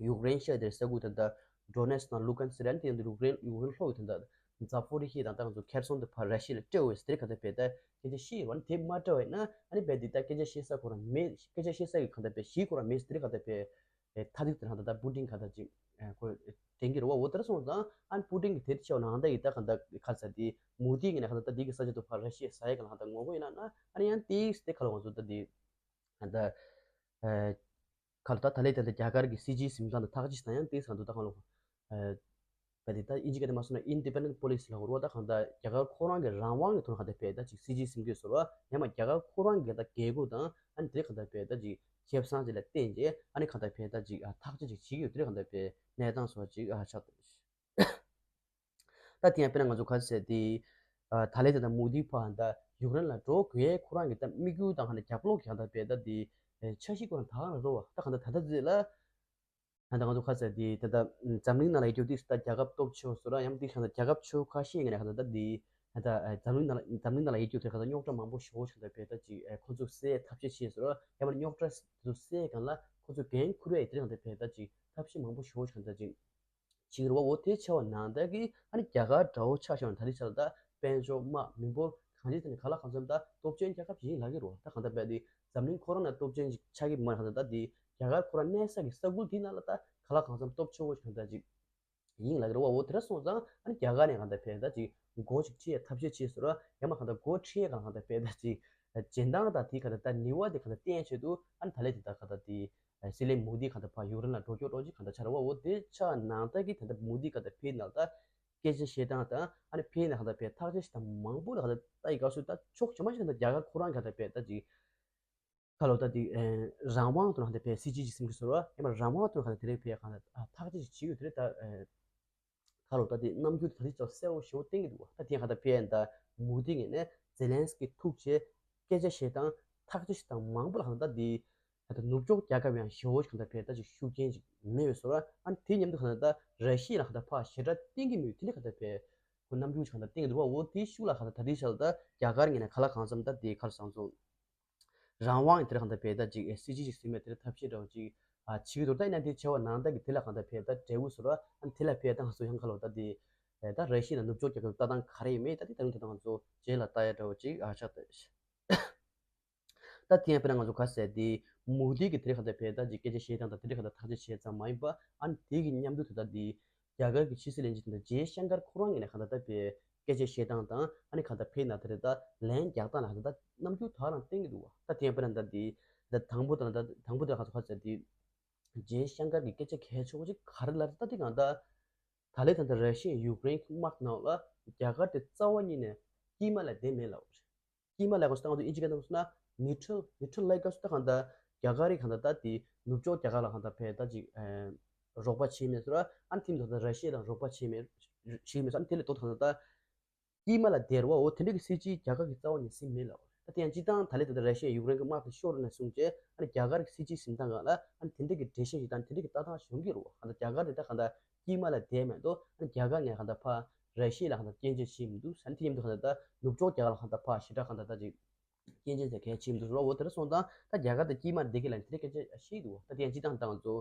ཡུཀ་རེན་ཤར་དེར་ས་ཁུལ་དེ་འདྲ་ཌོ་ནེ་སི་དང་ལུ་ཀན་སི་རན་དེ་འདྲ་ཡུཀ་རེན་ཡུཀ་རེན་ལྷོ་ཡི་དེ་འདྲ་ཛ་ཕོ་རི་ཧི་དང་ད་ང་ཚོ་ཁེར་སོང་དེ་ཕར་ར་ཤི་ཡ་ལ་སྤྲད་འོས་དེ་ག་ད་བས་ད་སྐད་ཆ་བཤད་ཡོད་བ་ནི་དེ་མ་སྤྲད་བས་ན་ཨ་ནི་བས་དེ་ད་སྐད་ཆ་བཤད་ས་ཁོ་རང་མེད། སྐད་ཆ་བཤད་ས་གི་ག་ད་བས་གཞི་ཁོ་རང་མེད་དེ་ག་ད་བས་ཐ་དིག་དེ་རང་ད་ད་པུ་ཏིན་ག་ད་ཅིག་ཁོ་དྲན་གི་རེད་བ། འོ་དེར་སོང་ཙང་ཨ་ནི་པུ་ཏིན་གི་དེ་ཆེ་བ་ནང་ད་ཡི་ད་ག་ད་ག་ས་དེ་མུ་དི་གི་ནས་ག་ད་ད་དེ་གི་ས་ཆ་དུ་ཕར་ར་ཤི་ཡ་ས་ཡ་ག་ལ་ག་ད་ངོ་གོ་ཡིན་ན་ན་ཨ་ནི་ཡང་དེ་དེ་ག་ལ་ང་ཚོ་ད་དེ་ག་ད། ཁ་ལོ་ད་ད་ལས་དེ་འདྲ་རྒྱ་གར་གྱི་སྲིད་སྤྱིའི་གཟིམ་ཁང་དུ་ཐག་གཅོད་དང་ཡང་དེ་ས་འདུག་ད་ཁ་ལོ། བ་དེ་ད་ཨིན་ཇི་སྐད་དུ་མ་སོང་ན་independent policy ལ་འོར་བ་ད་གང་ད་རྒྱ་གར་ཁོ་རང་གི་རང་དབང་གི་ཐོག་ནས་གང་ད་བས་ད་ཅིག་སྲིད་སྤྱིའི་གཟིམ་སྐྱོད་ཟེར་བ་ཡང་མ་རྒྱ་གར་ཁོ་རང་གི་ད་རྒྱལ་སྒོ་དང་ཨ་ནི་དེ་གང་ད་བས་ད་ཅིག་ཁེ་བཟང་ཅིག་ལ་བརྟེན་རྗེས་ཨ་ནི་གང་ད་བས་ད་ཅིག་ཐག་གཅོད་ཅིག་བྱེད་ཀྱི་ཡོད་དེ་གང་ད་བས་གནས་སྟངས་སོགས་ཅིག་ཆགས། ད་དེ་ཡང་དཔེར་ན་ང་ཚོ་ག་ཟེར་དེ། ད་ལས་དེ་དང་མུ་དི་ཕ་ད་ཡུཀ་རེན་ལ་འགྲོ་དགོས་ཁོ་རང་གི་ད་དམིགས་ཡུལ་དང་ཧ་ན་རྒྱབ་ལོག་གི་ཧ་ད་བས་ད་དེ། འཆར་གཞི་ཁོ་རང་ད་ག་རང་རོ་བ་ད་ག་ད་ད་ད་ཟེར་ལ། ད་ང་ཚོ་ག་ཟེར་དེ་ད་ད་འཛམ་གླིང་ནང་ལ་ཡོད་རྒྱུ་དེ་ད་རྒྱལ་ཁབ་སྟོབས་ཆེ་བ་སོ་ར་ཡང་དེ་ཧ་ད་རྒྱལ་ཁབ་ཆེ་ཁ་ཤས་ངས་ནས་ཧ་ད་ད་དེ། ད་འཛམ་གླིང་ནང་ལ་འཛམ་གླིང་ནང་ལ་ཡོད་རྒྱུ་དེ་ག་ད་རྙོག་དྲ་མང་པོ་ཞེ་པོ་ཞིག་ད་བས་ད་ཅིག་ཁོ་ཚོ་སེལ་ཐབས་ཤེས་བྱས་སོ་ར་ཡང་མ་རྙོག་དྲ་ཚོ་སེལ་གང་ལ་ཁོ་ཚོ་འགན་འཁུར་བའི་དེ་རང་ད་བས་ད་ཅིག་ཐབས་ཤེས་མང་པོ་ཞེ་པོ་ཞིག་ད་ཅིག་བྱེད་ཀྱི་རེད་བ། འོ་དེ་ཆེ་བ་ནང་ལྟར་གྱི་ཨ་ནི་རྒྱ་གར་འདྲ་བོ་ཆ་བཞག་ན་ད་རེས་ཆ་ལ་ད་དཔལ་འབྱོར་དམག་མི་འབོར་གང་ཅི་དེ་ནི་ག་ལ་གང་འཚམ་ད་སྟོབས་ཆེན་རྒྱལ་ཁབ་ཅིག་ཡིན་ལབ་ཀྱི་རེད་བ། ད་གང་ལྟར་བས་དེ་འཛམ་གླིང་ཁོ་རང་ན་སྟོབས་ཆེན་ཅིག་ཆགས་ཀྱི་མ་རེད། གང་ལྟར་ད་དེ་རྒྱ་གར་ཁོ་རང་གནས་ས་གི་ས་ཁུལ་དེ་ནང་ལ་ད་ག་ལ་གང་འཚམ་སྟོབས་ཆེ་བོ་ཞིག་གང་ལྟར་ཅིག་ཡིན་ལབ་ཀྱི་རེད་བ། འོ་དེ་འདྲ་སོང་ཙང་ཨ་ནི་རྒྱ་གར་ནས་གང་ལྟར་བས་ད་ཅིག་མགོ་ཅིག་ཁྲིད་ཡ་ཐབས་ཤེས་བྱས་སོ་ར་ཡང་མ་གང་ལྟར་མགོ་ཁྲིད་ཡ་གང་ལ་གང་ལྟར་བས་ད་ཅིག་སྦྱིན་བདག་དང་དེ་གང་ལྟར་ད་ནུས་པ་དེ་གང་ལྟར་བརྟན་ཆེད་དུ་ཨ་ནི་ད་ལས་དེ་ད་གང་ལྟར་དེ། སྲིད་བློན་མོ་དི་གང་ལྟར་ཕར་ཡུཀ་རེན་ལ་འགྲོ་སྐྱོད་འགྲོ་ཅིག་གང་ལྟར་ཆགས་རེད་བ། འོ་དེ་ཆ་ནང་ལྟར་གྱི་ད་ལྟ་མོ་དི་གང་ལྟར་ཕེ་ནང་ལ་ད་སྐད་ཆ་བཤད་སྟངས་དང་ཨ་ནི་ཕེ་ནང་གང་ལྟར་ཕེ་ཐག་གཅོད་བྱེད་སྟངས་མང་པོ་ལ་གང་ལྟར་ལྟ་ཡི་སྐབས་སུ་ད་ཕྱོགས་ཆ་མ་ཞིག་གང་ལྟར་རྒྱ་གར་ཁོ་རང་གང་ལྟར་ཕེ་ད་ཅིག་ཁ་ལོ་ད་དེ་རང་དབང་དུ་གང་ལྟར་ཕེ་སྲིད་སྤྱི་ཅིག་སེམས་ཀྱི་ཟོར་བ་ཡང་མ་རང་དབང་དུ་གང་ལྟར་དེ་རིང་ཕེ་གང་ལྟར་ཐག་གཅོད་ཅིག་བྱེད་ཡོད་དེ་རེད་ད། ཁ་ལོ་ད་དེ་རྣམ་འགྱུར་ད་དེ་ཅག་གསལ་བོ་ཞེ་པོ་བསྟན་གྱི་འདུག་བ། ད་དེ་ཡང་གང་ལྟར་ཕེ་ཡན་ད་མུ་དི་ངོས་ནས་ཛེ་ལན་སི་ཀི་ཐུག་བྱས་སྐད་ཆ་བཤད་སྟངས་ཐག་གཅོད་བྱེད་སྟངས་མང་པོ་ལ་གང་ལྟར་ད་དེ་ད་ལྟ་ནུབ་ཕྱོགས་རྒྱལ་ཁབ་ཡང་ཞེ་པོ་ཞིག་གང་ལྟར་ཕེ་ད་ཅིག་ཤུགས་རྐྱེན་ཅིག་མེད་པའི་བཟོ་འདྲ། ཨ་ནི་དེ་མཉམ་དུ་གང་ལྟར་ད་ར་ཤི་ཡ་ལ་གང་ལྟར་ཕར་ཞེ་དྲག་བསྟན་གྱི་མེད་དེ་འདྲ་གང་ལྟར་ཕེ་ཁོ་རྣམ་འགྱུར་ཅིག་གང་ལྟར་བསྟན་གྱི་འདུག་བ། འོ་དེའི་ཤུགས་ལ་གང་ལྟར་ད་དེ་ཆ་ལ་ད་རྒྱ་གར་ངོས་ནས་ག་ལ་གང་འཚམ་ད་དེ་ཁར་སང་ཚོ། རང་དབང་དེར་གང་ལྟར་བས་ད་ཅིག་སྲིད་སྤྱི་ཞིག་ཟིན་པའི་དེར་ཐབས་ཤེས་འདྲ་བོ་ཅིག་ཨ་བྱེད་ཀྱི་འདུག་ད་ཡིན་ན་དེ་བྱ་བ་ནང་ལྟར་གྱི་དེ་ལ་གང་ལྟར་བས་ད་འབྲས་བུ་བཟོ་ར་ཨ་དེ་ལ་བས་ད་ང་ཚོ་ཡང་ཁ་ལོ་ད་དེ་ད་ར་ཤི་ཡ་ནུབ་ཕྱོགས་རྒྱལ་ཁབ་ལྟ་སྟངས་ག་རེ་ཡོད་མེད་ད་དེ་ད་རུང་དེ་ད་ང་ཚོ་རྗེས་ལ་ལྟ་ཡ་འདྲ་བོ་ཅིག་ཨ་ཆགས་ད། ད་དེ་ཡང་དཔེར་ན་ང་ཚོ་ག་ཟེར་དེ་མུ་དི་གི་དེ་རིང་གང་ལྟར་བས་ད་ཅིག་སྐད་ཆ་བཤད་སྟངས་དང་དེ་རིང་གང་ལྟར་ཐག་གཅོད་བྱས་ཙམ་མ་ཡིན་པ་ཨ་ནི་དེ་གི་མཉམ་དུ་དེ་ད་དེ། རྒྱ་གར་གྱི་ཕྱི་སྲིད་བློན་ཆེན་དེ་ཇེ་ཤང་ཀར་ཁོ་རང་ངོས་ནས་གང་ལྟར་ད་བས་སྐད་ཆ་བཤད་སྟངས་དང་ཨ་ནི་གང་ལྟར་ཕེ་ནང་དེ་རེད་ད་ལན་རྒྱག་སྟངས་ལ་གང་ལྟར་ད་རྣམ་འགྱུར་དག་རང་བསྟན་གྱི་འདུག་བ། ད་དེ་ཡང་དཔེར་ན་ད་དེ་ད་དང་པོ་དང་ད་དང་པོ་དེ་ག་ཚོད་ག་ཚོད་དེ་ཇེ་ཤང་ཀར་གྱི་སྐད་ཆ་གལ་ཆེ་བོ་ཅིག་ག་རེ་ལབ་ད་དེ་གང་ལྟར་ད་ལས་ད་ལྟ་ར་ཤི་ཡ་ཡུཀ་རེན་གྱི་དམག་ནང་ལ་རྒྱ་གར་དེ་རྩ་བ་ཉིད་ནས་དཀྱིལ་མ་ལ་བསྡད་མེད་ལབ། དཀྱིལ་མ་ལབ་དགོས་སུ་ད་ང་ཚོ་ཨིན་ཇི་སྐད་ནང་ལ་neutral neutral ལབ་དགོས་སུ་ད་གང་ལྟར་རྒྱ་གར་རིགས་གང་ལྟར་ད་དེ་ནུབ་ཕྱོགས་རྒྱ་གར་ལ་གང་ལྟར་བས་ད་ཅིག་རོགས་པ་བྱེད་མེད་ཟེར་བ་ཨ་ནི་དེ་མ་ཐག་ད་ར་ཤི་ཡ་དང་རོགས་པ་བྱེད་མེད་བྱེད་མེད་ཟེར་ཨ་ནི་དེ་ལས་ལྡོག་ད་གང་ལྟར་དཀྱིལ་མ་ལ་བསྡད་རེད་བ། འོ་དེ་འདྲ་གི་སྲིད་ཇུས་རྒྱ་གར་གྱི་རྩ་བ་ནས་ཟིན་མེད་ལབ། ད་དེ་ཡང་སྤྱི་བཏང་ད་ལས་ད་ལྟ་ར་ཤི་ཡ་ཡུཀ་རེན་གྱི་དམག་དེ་ཤོར་ནས་བཟུང་རྗེས་ཨ་ནི་རྒྱ་གར་གྱི་སྲིད་ཇུས་ཟིན་སྟངས་སྒང་ལ་ཨ་ནི་དེ་འདྲ་གི་འགྲེལ་བཤད་ཞིག་དང་དེ་འདྲ་གི་ལྟ་སྟངས་ཤིག་ཡོང་གི་རེད་བ། གང་ལྟར་རྒྱ་གར་དེ་ད་གང་ལྟར་དཀྱིལ་མ་ལ་བསྡད་མེད་དོ། ཨ་ནི་རྒྱ་གར་ངས་གང་ལྟར་ཕར་ར་ཤི་ཡ་ལ་གང་ལྟར་སྐྱོན་བརྗོད་བྱེད་མི་འདུག་ཟེར་ནས་དེ་མཉམ་དུ་གང་ལྟར་ནུབ་ཕྱོགས་རྒྱ་གར་ལ་གང་ལྟར་ཕར་ཞེ་དྲག་གང་ལྟར་ད་ཅིག་སྐྱོན་བརྗོད་ཟེར་གལ་ཆེ་མི་འདུག་ཟེར་བ། འོ་དེ་འདྲ་སོང་ཙང་ད་རྒྱ་གར་དེ་དཀྱིལ་མ་བསྡད་ཀྱི་ལ་དེ་འདྲ་སྐད་ཆ་བཤད་འདུག་ད་དེ་ཡང་སྤྱི་བཏང་ད་ང་ཚོ་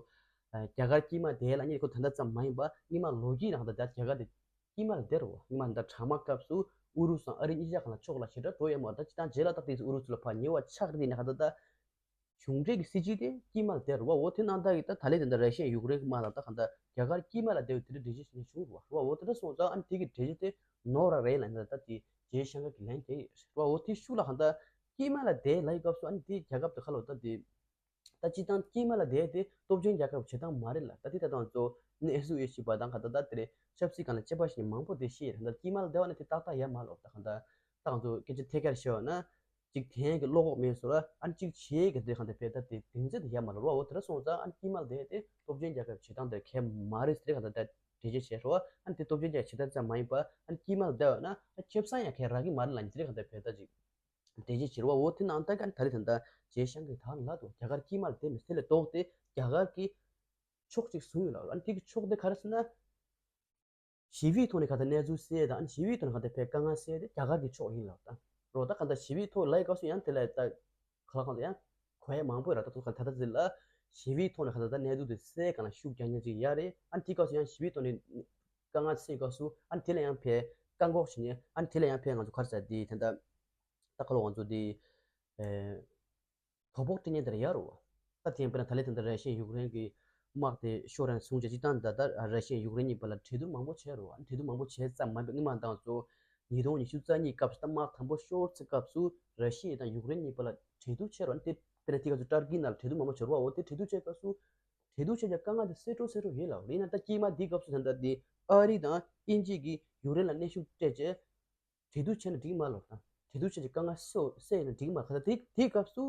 རྒྱ་གར་དཀྱིལ་མ་བསྡད་ལ་ཉེ་ཁོ་ད་ལྟ་ཙམ་མ་ཡིན་པ་སྔོན་མ་ལོ་རྒྱུས་ནང་ད་ད་རྒྱ་གར་དེ་དཀྱིལ་མ་ལ་བསྡད་རེད་བ། སྔོན་མ་ད་གྲང་དམག་སྐབས་སུ་ཨུ་རུ་སུ་དང་ཨ་རི་གཉིས་ཆ་གང་ལ་ཕྱོགས་ལ་ཞེ་དྲག་འགྲོ་ཡ་མ་རེད། ད་སྤྱི་བཏང་རྗེས་ལ་ད་དེ་ཚོ་ཨུ་རུ་སུ་ལ་ཕར་ཉེ་བ་ཆགས་རེད་ནས་གང་ལྟར་ད། གཞུང་འབྲེལ་གྱི་སྲིད་ཇུས་དེ་དཀྱིལ་མ་ལ་བསྡད་རེད་བ། འོ་དེ་ནང་ལྟར་གྱི་ད་ད་ལས་དེ་འདྲ་ར་ཤི་ཡ་ཡུཀ་རེན་གྱི་དམག་ལ་ད་གང་ལྟར་རྒྱ་གར་དཀྱིལ་མ་ལ་བསྡད་ཡོད་དེ་འདྲ་འགྲེལ་བརྗོད་བྱས་ནས་བྱུང་རེད་བ། འོ་དེ་འདྲ་སོང་ཙང་ཨ་ནི་དེ་གི་འགྲེལ་བརྗོད་དེ་ནོར་ར་རེད་ལབ་ནས་ད་དེ་ཇེ་ཤང་ཀར་གྱི་ལན་རྒྱག་ཡོད་རེད་བ། འོ་དེ་ཤུགས་ལ་གང་ལྟར་དཀྱིལ་མ་ལ་བསྡད་ལབ་ཡི་སྐབས་སུ་ཨ་ནི་དེ་རྒྱལ་ཁབ་དེ་ཁ་ལོ་ད་དེ་ད་སྤྱི་བཏང་དཀྱིལ་མ་ལ་བསྡད་དེ་སྟོབས་ཆེན་རྒྱལ་ཁབ་བྱེད་སྟངས་མ་རེད་ལ། ད་དེ་ད་དང་ཚོ་ནི་ཨེ་སི་ཨེ་སི་ཞེས་པ་དང་གང་ལྟར་ད་དེ་རེད་ཆབ་སྲིད་སྒང་ལ་དཔྱད་པ་བྱེད་མཁན་མང་པོ་དེ་ཤེས་རེད། ད་དཀྱིལ་མ་ལ་བསྡད་པ་ནི་དེ་ཏག་ཏག་ཡ་མ་ལོ། ད་གང་ལྟར་ད་དང་ཚོ་སྐད་ཆ་ཐད་ཀར་བཤད་པ་ན། གཅིག་དེ་ཡང་གི་བློ་ཁོག་མེད་སོང་ར། ཨ་ནི་གཅིག་བྱེད་གི་དེ་གང་ལྟར་ཕེ་ད་དེ་གདེང་ཚད་དེ་ཡ་མ་ར་བ། འོ་དེ་འདྲ་སོང་ཙང་ཨ་ནི་དཀྱིལ་མ་ལ་དེ་དེ་སྟོབས་ཆེན་རྒྱལ་ཁབ་བྱེད་སྟངས་དེ་གལ་མ་རེད་ཟེར་གང་ལྟར་ད་འགྲེལ་བརྗོད་བྱས་ར་བ། ཨ་ནི་དེ་སྟོབས་ཆེན་རྒྱལ་ཁབ་བྱེད་སྟངས་ཙམ་མ་ཡིན་པ་ཨ་ནི་དཀྱིལ་མ་ལ་བསྡད་པ་ན་ཨ་ཁེ་བཟང་ཡང་གལ་རག་གི་མ་རེད་ལབ་ནས་དེ་གང་ལྟར་ཕེ་ད་ཅིག་འགྲེལ་བརྗོད་བྱས་ར་བ། འོ་དེ་ནང་ལྟར་ག་ནི་ད་རེས་ད་ལྟ་རྗེ་ཤང་གི་ད་ལ་དུ་རྒྱ་གར་དཀྱིལ་མ་ལ་བསྡད་མི་དེ་ལས་ལྡོག་སྟེ་རྒྱ་གར་གྱི་ཕྱོགས་གཅིག་བཟུང་ཡོད་ལ། ཨ་ནི་དེ་གི་ཕྱོགས་དེ་ག་རེ་ཟེར་ན། ཞི་བའི་ཐོག་ནས་ག་ད་གནས་ཚུལ་གསལ་དང་ཞི་བའི་ཐོག་ནས་ག་ད་ཕེ་དཀའ་ངལ་གསལ་དེ་རྒྱ་གར་གྱི་ཕྱོགས་ཡིན་ལབ་དང་། རོ་ད་ག་ད་ཞི་བའི་ཐོག་ལ་ཡི་སྐབས་སུ་ཡང་དེ་ལ་ད་ག་ལ་གང་ད་ཡང་གོ་ཡ་མང་པོ་ཡོད་ར། ད་ད་ད་ད་ཟིན་ལ་ཞི་བའི་ཐོག་ནས་ག་ད་ད་གནས་ཚུལ་དེ་གསལ་གང་ལ་ཤུགས་རྒྱག་མཁན་ཅིག་ཡ་རེད། ཨ་ནི་དེ་སྐབས་སུ་ཡང་ཞི་བའི་ཐོག་ནས་དཀའ་ངལ་གསལ་སྐབས་སུ་ཨ་ནི་དེ་ལ་ཡང་ཕེ་བཀག་འགོག་བྱེད་མཁན། ཨ་ནི་དེ་ལ་ཡང་ཕེ་ང་ཚོ་ག་རེ་ཟེར་དེ་ད་ད་ད་ག་ལ་ང་ཚོ་དེ་ཨེ། དོ་ཕོག་སྤྲད་མཁན་དེ་འདྲ་ཡོད་རེད་བ། ད་དེ་ཡང་དཔེར་ན་ད་ལན་དེ་འདྲ་ར་ཤི་ཡས་ཡུཀ་རེན་གྱི་དམག་དེ་ཤོར་རན་སོང་བྱས་སྤྱིར་བཏང་ད་ལྟ་ར་ཤི་ཡས་ཡུཀ་རེན་གཉིས་བར་ལ་གྲོས་བསྡུར་མང་པོ་བྱས་རེད་བ། གྲོས་བསྡུར་མང་པོ་བྱས་ཙམ་མ་ཡིན་པའི་སྔོན་མ་དང་ཚོ་ཉིས་སྟོང་ཉི་ཤུ་རྩ་གཉིས་སྐབས་སུ་ད་དམག་དང་པོ་ཤོར་ཚེ་སྐབས་སུ་ར་ཤི་ཡ་དང་ཡུཀ་རེན་གཉིས་བར་ལ་གྲོས་བསྡུར་བྱས་རེད་བ། དེ་དཔེར་ན་དེ་སྐབས་སུ་ཏར་ཀི་ནང་ལ་གྲོས་བསྡུར་མང་པོ་བྱས་རེད་བ། འོ་དེ་གྲོས་བསྡུར་བྱས་སྐབས་སུ་གྲོས་བསྡུར་བྱས་ཀྱང་དཀའ་ངལ་དེ་སེལ་འགྲོ་སེལ་འགྲོ་ཡིན་ལབ་རེད། ཡིན་ན་ད་དཀྱིལ་མ་འདི་སྐབས་སུ་ད་ལྟ་དེ་ཨ་རི་དང་དབྱིན་ཇི་གིས་ཡུཀ་རེན་ལ་གནོན་ཤུགས་སྤྲད་བྱས། གྲོས་བསྡུར་བྱས་ན་འགྲིག་མ་ལབ་དང་། གྲོས་བསྡུར་བྱས་ཀྱི་དཀའ་ངལ་སེལ་སེལ་ཡིན་ན་འགྲིག་མ་ག་ད་དེ་དེའི་སྐབས་སུ་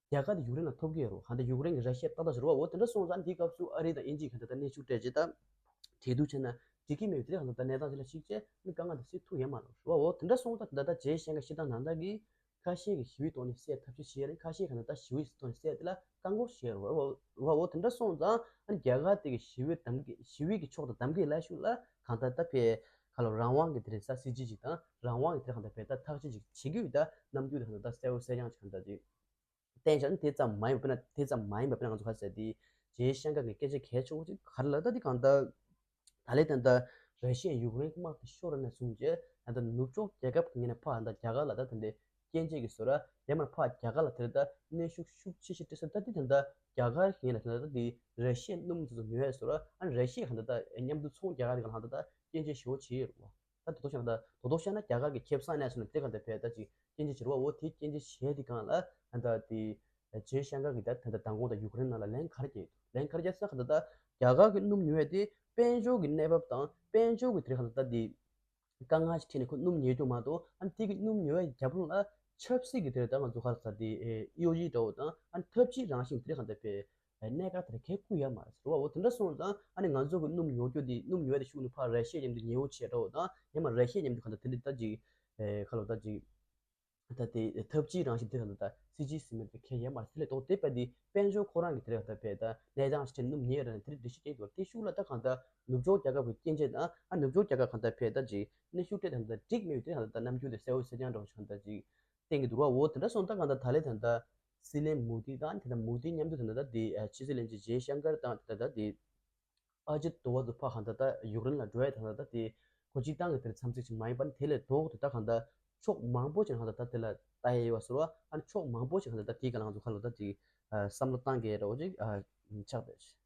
རྒྱ་གར་དེ་ཡུཀ་རེན་ལ་ཐོབ་ཀྱི་ཡོད་རེད། ག་ད་ཡུཀ་རེན་གྱི་ར་ཤི་ཡ་ཏག་ཏག་ཞིག་རེད་བ། འོ་དེ་འདྲ་སོང་ཙང་དེའི་སྐབས་སུ་ཨ་རི་དང་དབྱིན་ཇི་ག་ད་ད་གནོན་ཤུགས་སྤྲད་རྗེས་ད་གྲོས་བསྡུར་བྱས་ན་འགྲིག་གི་མེད་པའི་དེ་རེད། ག་ད་ད་གནས་སྟངས་དེ་ལ་གཞིགས་བྱས་ནི་དཀའ་ངལ་དེ་སེལ་ཐུབ་ཡོད་མ་རེད་བ། འོ་དེ་འདྲ་སོང་ཙང་ད་ད་རྗེས་ཤན་གྱི་བཤད་སྟངས་ནང་ལྟར་གྱི་ཁ་ཤས་ཀྱི་ཞི་བའི་ཐོག་ནས་སེལ་ཐབས་ཤེས་བྱས་རེད། ཁ་ཤས་ག་ད་ད་ཞི་བའི་ཐོག་ནས་སེལ་དེ་ལ་བཀག་འགོག་བྱས་རེད་བ། འོ་འོ་དེ་འདྲ་སོང་ཙང་ཨ་ནི་རྒྱ་གར་དེ་གི་ཞི་བའི་གདམ་ག་ཞི་བའི་གི་ཕྱོགས་དང་གདམ་གའི་ལས་ཤུགས་ལ་གང་ལྟར་ད་ཕེ་ཁ་ལོ་རང་དབང་གི་དེ་རེད་ས་སྲིད་ཇུས་ཅིག་དང་རང་དབང་གི་དེ་གང་ལྟར་ཕེ་ད་ཐག་གཅོད་ཅིག་བྱེད་ཀྱི་ཡོད། ད་རྣམ་འགྱུར་དེ་གང་ལྟར་ད་གསལ་བོ་གསལ་རྐྱང་ཅིག་གང་ལྟར་ཅིག་བསྟན་བྱ་ནི་དེ་ཙམ་མ་ཡིན་པ་དཔེར་ན་དེ་ཙམ་མ་ཡིན་པ་དཔེར་ན་ང་ཚོ་ག་ཟེར་དེ་རྗེ་ཤང་ཀ་གི་སྐད་ཆ་གལ་ཆེ་བོ་ཅིག་ག་རེ་ལ་ད་དེ་གང་ལྟར་ད་ལས་ད་ལྟ་ར་ཤི་ཡ་ཡུཀ་རེན་དམག་དེ་ཤོར་ནས་བཟུང་རྗེས་ད་ལྟ་ནུབ་ཕྱོགས་རྒྱལ་ཁབ་ཀྱི་ངོས་ནས་ཕར་ད་རྒྱ་གར་ལ་ད་ད་ལྟའི་སྐྱོན་བརྗོད་ཀྱི་བཟོ་འདྲ་ཡང་མིན་ཕར་རྒྱ་གར་ལ་དེར་ད་གནོན་ཤུགས་ཤུགས་ཆེ་ཞིག་སྤྲད་ས་ད་དེ་ད་ལྟ་རྒྱ་གར་ཡིན་ལ་ད་ལྟ་དེ་ར་ཤི་ཡའི་སྣུམ་དེ་ཚོ་ཉོ་ཡ་བཟོ་འདྲ། ཨ་ནི་ར་ཤི་ཡ་གང་ལྟ་ད་མཉམ་དུ་ཚོང་རྒྱ་གར་གྱི་གང་ལྟ་ད་སྐྱོན་བརྗོད་ཞེ་པོ་བྱེད་ཡོད་རེད་བ། ད་དོ་དོ་ཤ་ན་ད་དོ་དོ་ཤ་ན་རྒྱ་གར་གྱི་ཁེ་བཟང་གནས་ཚུལ་ནི་དེ་གང་ལྟ་བས་ད་ཅིག་སྐྱོན་བརྗོད་བྱེད་རེད་བ། འོ་དེ་སྐྱོན་བརྗོད་བྱས་དེ་གང་ལ་ཨ་ད་དེ་རྗེ་ཤང་ཀ་གི་ད་ད་ལྟ་མདང་དགོང་ད་ཡུཀ་རེན་ནང་ལ་ལན་ག་རེ་བརྒྱབ་འདུག་ལན་ག་རེ་བརྒྱབ་ས་གང་ལྟ་ད་རྒྱ་གར་གྱི་སྣུམ་ཉོ་ཡ་དེ་དཔལ་འབྱོར་གྱི་གནས་བབ་དང་དཔལ་འབྱོར་གྱི་དེ་གང་ལྟ་ད་དེ། དཀའ་ངལ་ཞིག་འཕྲད་ནས་ཁོ་སྣུམ་ཉོས་རྒྱུ་མ་གཏོགས་ཨ་ནི་དེ་གི་སྣུམ་ཉོ་བའི་རྒྱབ་ལོགས་ལ་ཆབ་སྲིད་ཀྱི་དེ་རེད་ད་ང་ཚོ་ག་རེ་ཟེར་དེ་ཨེ་གཡོ་ཇུས་འདྲ་བོ་དང་ཨ་ནི་འཐབ་ཇུས་རང་བཞིན་དེ་རེད་གང་ལྟ་བས་གནད་འགག་དེ་རེད་ཁས་བླངས་ཡོད་མ་རེད་ཟེར་བ། འོ་དེ་འདྲ་སོང་ཙང་ཨ་ནི་ང་ཚོ་གི་སྣུམ་ཉོ་རྒྱུ་དེ་སྣུམ་ཉོ་བའི་ཤུགས་ནི་ཕར་ར་ཤི་ཡ་མཉམ་དུ་ཉེ་བོ་བྱས་འདྲ་བོ་དང་ཡང་མ་ར་ཤི་ཡ་མཉམ་དུ་གང་ལྟ་དེ་འདྲ་ད་ཅིག་ཨེ་ག་ལོ་ད་ཅིག་ད་དེ་འཐབ་ཇུས་རང་བཞིན་དེ་ག་ལ་ད་སྲིད་ཇུས་ཟིན་མེད་པའི་ཁྱད་ཡོད་མ་རེད། དེ་ལས་ལྡོག་སྟེ་དཔེ་དེ་དཔལ་འབྱོར་ཁོ་རང་གི་དེ་རེད་ད་དཔེ་ད་གནས་སྟངས་ཤིག་དེ་སྣུམ་ཉོས་ར་ནས་དེ་རིགས་འགྲེལ་བཤད་བྱས་འདུག་དེ་ཤུགས་ལ་ད་གང་ལྟར་ནུབ་ཕྱོགས་རྒྱལ་ཁབ་ཀྱི་སྐྱོན་བརྗོད་དང་ཨ་ནུབ་ཕྱོགས་རྒྱལ་ཁབ་གང་ལྟར་དཔེ་ད་ཅིག་གནོན་ཤུགས་སྤྲད་དང་ད་འགྲིག་མེད་པའི་དེ་གང་ལྟར་རྣམ་འགྱུར་དེ་གསལ་བོ་གསལ་རྐྱང་འདྲ་བོ་ཞིག་གང་ལྟར་ཅིག་བསྟན་གྱི་འདུག་ར། འོ་དེ་འདྲ་སོང་ད་གང་ལྟར་ད་ལས་ད་ད་སྲིད་བློན་མོ་དི་དང་དེ་ད་མོ་དི་མཉམ་དུ་ད་ད་དེ་ཕྱི་སྲིད་བློན་ཆེན་ཇེ་ཤང་ཀར་དང་དེ་ད་ད་དེ། ཨ་ཇིད་དོ་ཝལ་དུ་ཕ་གང་ལྟར་ད་ཡུཀ་རེན་ལ་འགྲོ་ཡ་དང་ད་ལྟ་དེ་ཁོ་སྤྱིར་བཏང་གི་དེར་འཚམས་གཟིགས་ཤིག་མ་ཡིན་པ་ནི་དེ་ལས་ལྡོག་སྟེ་ད་གང་ལྟར་ཕྱོགས་མང་པོ་ཞིག་གང་ལྟར་ད་དེ་ལ་ལྟ་ཡ་ཡོད་པ་ཟེར་བ། ཨ་ནི་ཕྱོགས་མང་པོ་ཞིག་གང་ལྟར་ད་དེའི་སྒང་ལ་ང་ཚོ་ཁ་ལོ་ད་ཅིག་བསམ་བློ་བཏང་གི་རེད་བ་ཅིག་ཆགས་བསྡད།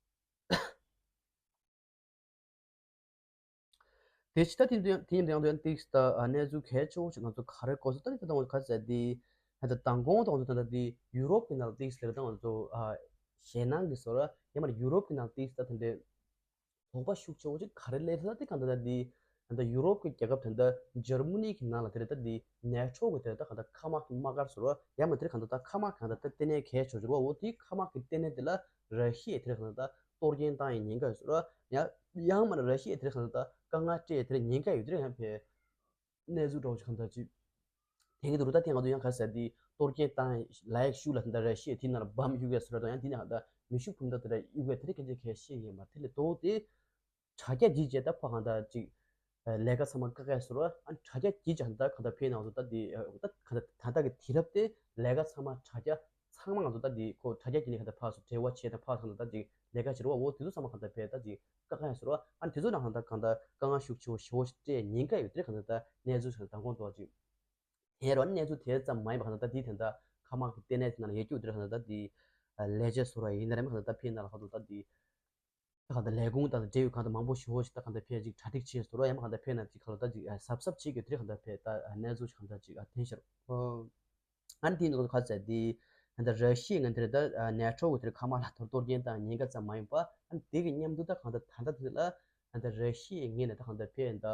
དེ་ཕྱི་ད་དེ་དེ་ཡིན་དུ་ཡང་དུ་ཡང་ཏིག་ད་གནས་ཚུལ་གལ་ཆེ་བོ་ཞིག་ང་ཚོ་ག་རེ་གོ་ས་ད་ནི་ད་ད་ང་ཚོ་ག་ཟེར་དེ་ད་ད་མདང་དགོང་ད་ང་ཚོ་ད་ད་དེ་ཡུ་རོབ་ཀྱི་ནང་ཏིག་ལ་ད་ང་ཚོ་ཞེད་སྣང་གི་བཟོ་འདྲ་ཡང་མ་ཡུ་རོབ་ཀྱི་ནང་ཏིག་ད་དེ་འདྲའི། དོགས་པ་ཤུགས་ཆེ་བོ་ཅིག་ག་རེ་སླེབས་ཐུབ་ན་དེ་གང་ལྟར་ད་འདི་ད་ལྟ་ཡུ་རོབ་ཀྱི་རྒྱལ་ཁབ་དེ་འདྲ་འཇར་མ་ནི་གི་ནང་ལ་དེ་རེད་ད་འདི་ནེ་ཊོ་གི་དེ་རེད་ད་གང་ལྟར་མཁའ་དམག་གི་དམག་སྒར་ཟེར་བ་ཡང་མ་དེ་རེད་གང་ལྟར་ད་མཁའ་དམག་གང་ལྟར་ད་ལྟེ་གནས་གལ་ཆེ་བོ་ཅིག་རེད་བ། འོ་དེ་མཁའ་དམག་གི་ལྟེ་གནས་དེ་ལ་ར་ཤི་ཡས་དེ་རེད་གང་ལྟར་ད་གཏོར་སྐྱོན་བཏང་ཡས་ཉེན་ཁ་ཡོད་ཟེར་བ་ཡང་ཡང་མ་ར་ཤི་ཡས་དེ་རེད་གང་ལྟར་ད་དཀའ་ངལ་སྤྲད་ཡས་དེ་རེད་ཉེན་ཁ་ཡོད་དེ་རེད་ཡང་ཕེ། གནས་ཚུལ་འདྲ་བོ་ཞིག་གང་ལྟར་ཅིག་དེང་གི་འདུག་ད་དེ་ང་ཚོ་ཡང་ག་ཟེར་དེ་གཏོར་སྐྱོན་བཏང་ལ་ཡག་ཤུགས་ལ་དེ་འདྲ་ར་ཤི་ཡ་དེ་ནང་ལ་བམ་གཡུག་ཡ་ཟེར་བ་དང་ཡང་དེ་ནས་གང་ལྟར་མེ་ཤུགས་འཕུར་མདའ་དེ་འདྲ་གཡུག་ཡ་དེ་འདྲ་སྐད་ཆ་གལ་ཤེས་ཡིན་མ་དེ་ལས་ལྡོག་སྟེ་དྲ་རྒྱ་བརྒྱུད་བྱས་ད་ཕ་གང་ལྟར་ཅིག་ལས་ཀ་ཚང་མ་བཀག་ཡ་ཟེར་བ་ཨ་དྲ་རྒྱ་བརྒྱུད་བྱས་གང་ལྟར་གང་ལྟར་ཕེ་ནང་ཚོ་ད་དེ་ད་གང་ལྟར་ད་ལྟ་གི་དུས་རབས་དེ་ལས་ཀ་ཚང་མ་དྲ་རྒྱ་ཚང་མ་ང་ཚོ་ད་དེ་ཁོ་དྲ་རྒྱ་བརྒྱུད་ནས་གང་ལྟར་ཕ་སུ་འབྲེལ་བ་བྱས་ད་ཕ་གང་ལྟར་ཅིག་ལས་ཀ་བྱེད་རོགས་འོ་དེ་ཚོ་ཚང་མ་གང་ལྟར་ཕེ་ད་ཅིག་བཀག་ཡ་ཟེར་བ་ཨ་དེ་ཚོ་ནང་གང་ལྟར་གང་ལྟར་དཀའ་ངལ་ཤུགས་ཆེ་བོ་ཞེ་བོ་ཞིག་སྤྲད་ཉེན་ཁ་ཡོད་དེ་གང་ལྟར་ད་གནས་ཚུལ་ཞིག་དང་གོང་དུ་བ་ཅིག་དེ་རོ་གནས་ཚུལ་དེ་ཙམ་མ་ཡིན་པ་གང་ལྟར་ད་དེའི་དེ་འདྲ་མཁའ་དམག་གི་ལྟེ་གནས་དེ་ནང་ལ་ཡོད་རྒྱུ་དེ་ར་གང་ལྟར་ད་དེ་ལས་བྱེད་སོ་ར་ཡིན་ན་རེ་མ་གང་ལྟར་ད་ཕེ་ན་ལ་གང་ལྟར་ད་དེ་ད་གང་ལྟར་ལས་ཁུངས་དང་འབྲེལ་ཡོད་གང་ལྟར་མང་པོ་ཞེ་བོ་ཞིག་ད་གང་ལྟར་ཕེ་ཅིག་གྲ་སྒྲིག་བྱས་སོ་ར་ཡང་མ་གང་ལྟར་ཕེ་ན་ཅིག་གང་ལྟར་ད་ཅིག་གཟབ་གཟབ་བྱེད་དགོས་དེ་ར་གང་ལྟར་ཕེ་ད་གནས་ཚུལ་ཞིག་གང་ལྟར་ཅིག་ཐོན་ཤར། ཨ་ནི་དེའི་ནང་དུ་ཁ་ཟེར་དེ་ད་ལྟ་ར་ཤི་ཡ་ང་དེར་ད་ནེ་ཊོ་གི་དེར་མཁའ་དམག་ལ་དོར་གཏོར་སྐྱོན་དང་ཉེན་ཁ་ཙམ་མ་ཡིན་པ་ཨ་ནི་དེ་གི་མཉམ་དུ་ད་གང་ལྟར་ད་ལྟ་དེ་ལ་ད་ལྟ་ར་ཤི་ཡའི་ངོས་ནས་ད་གང་ལྟར་ཕེ་ད་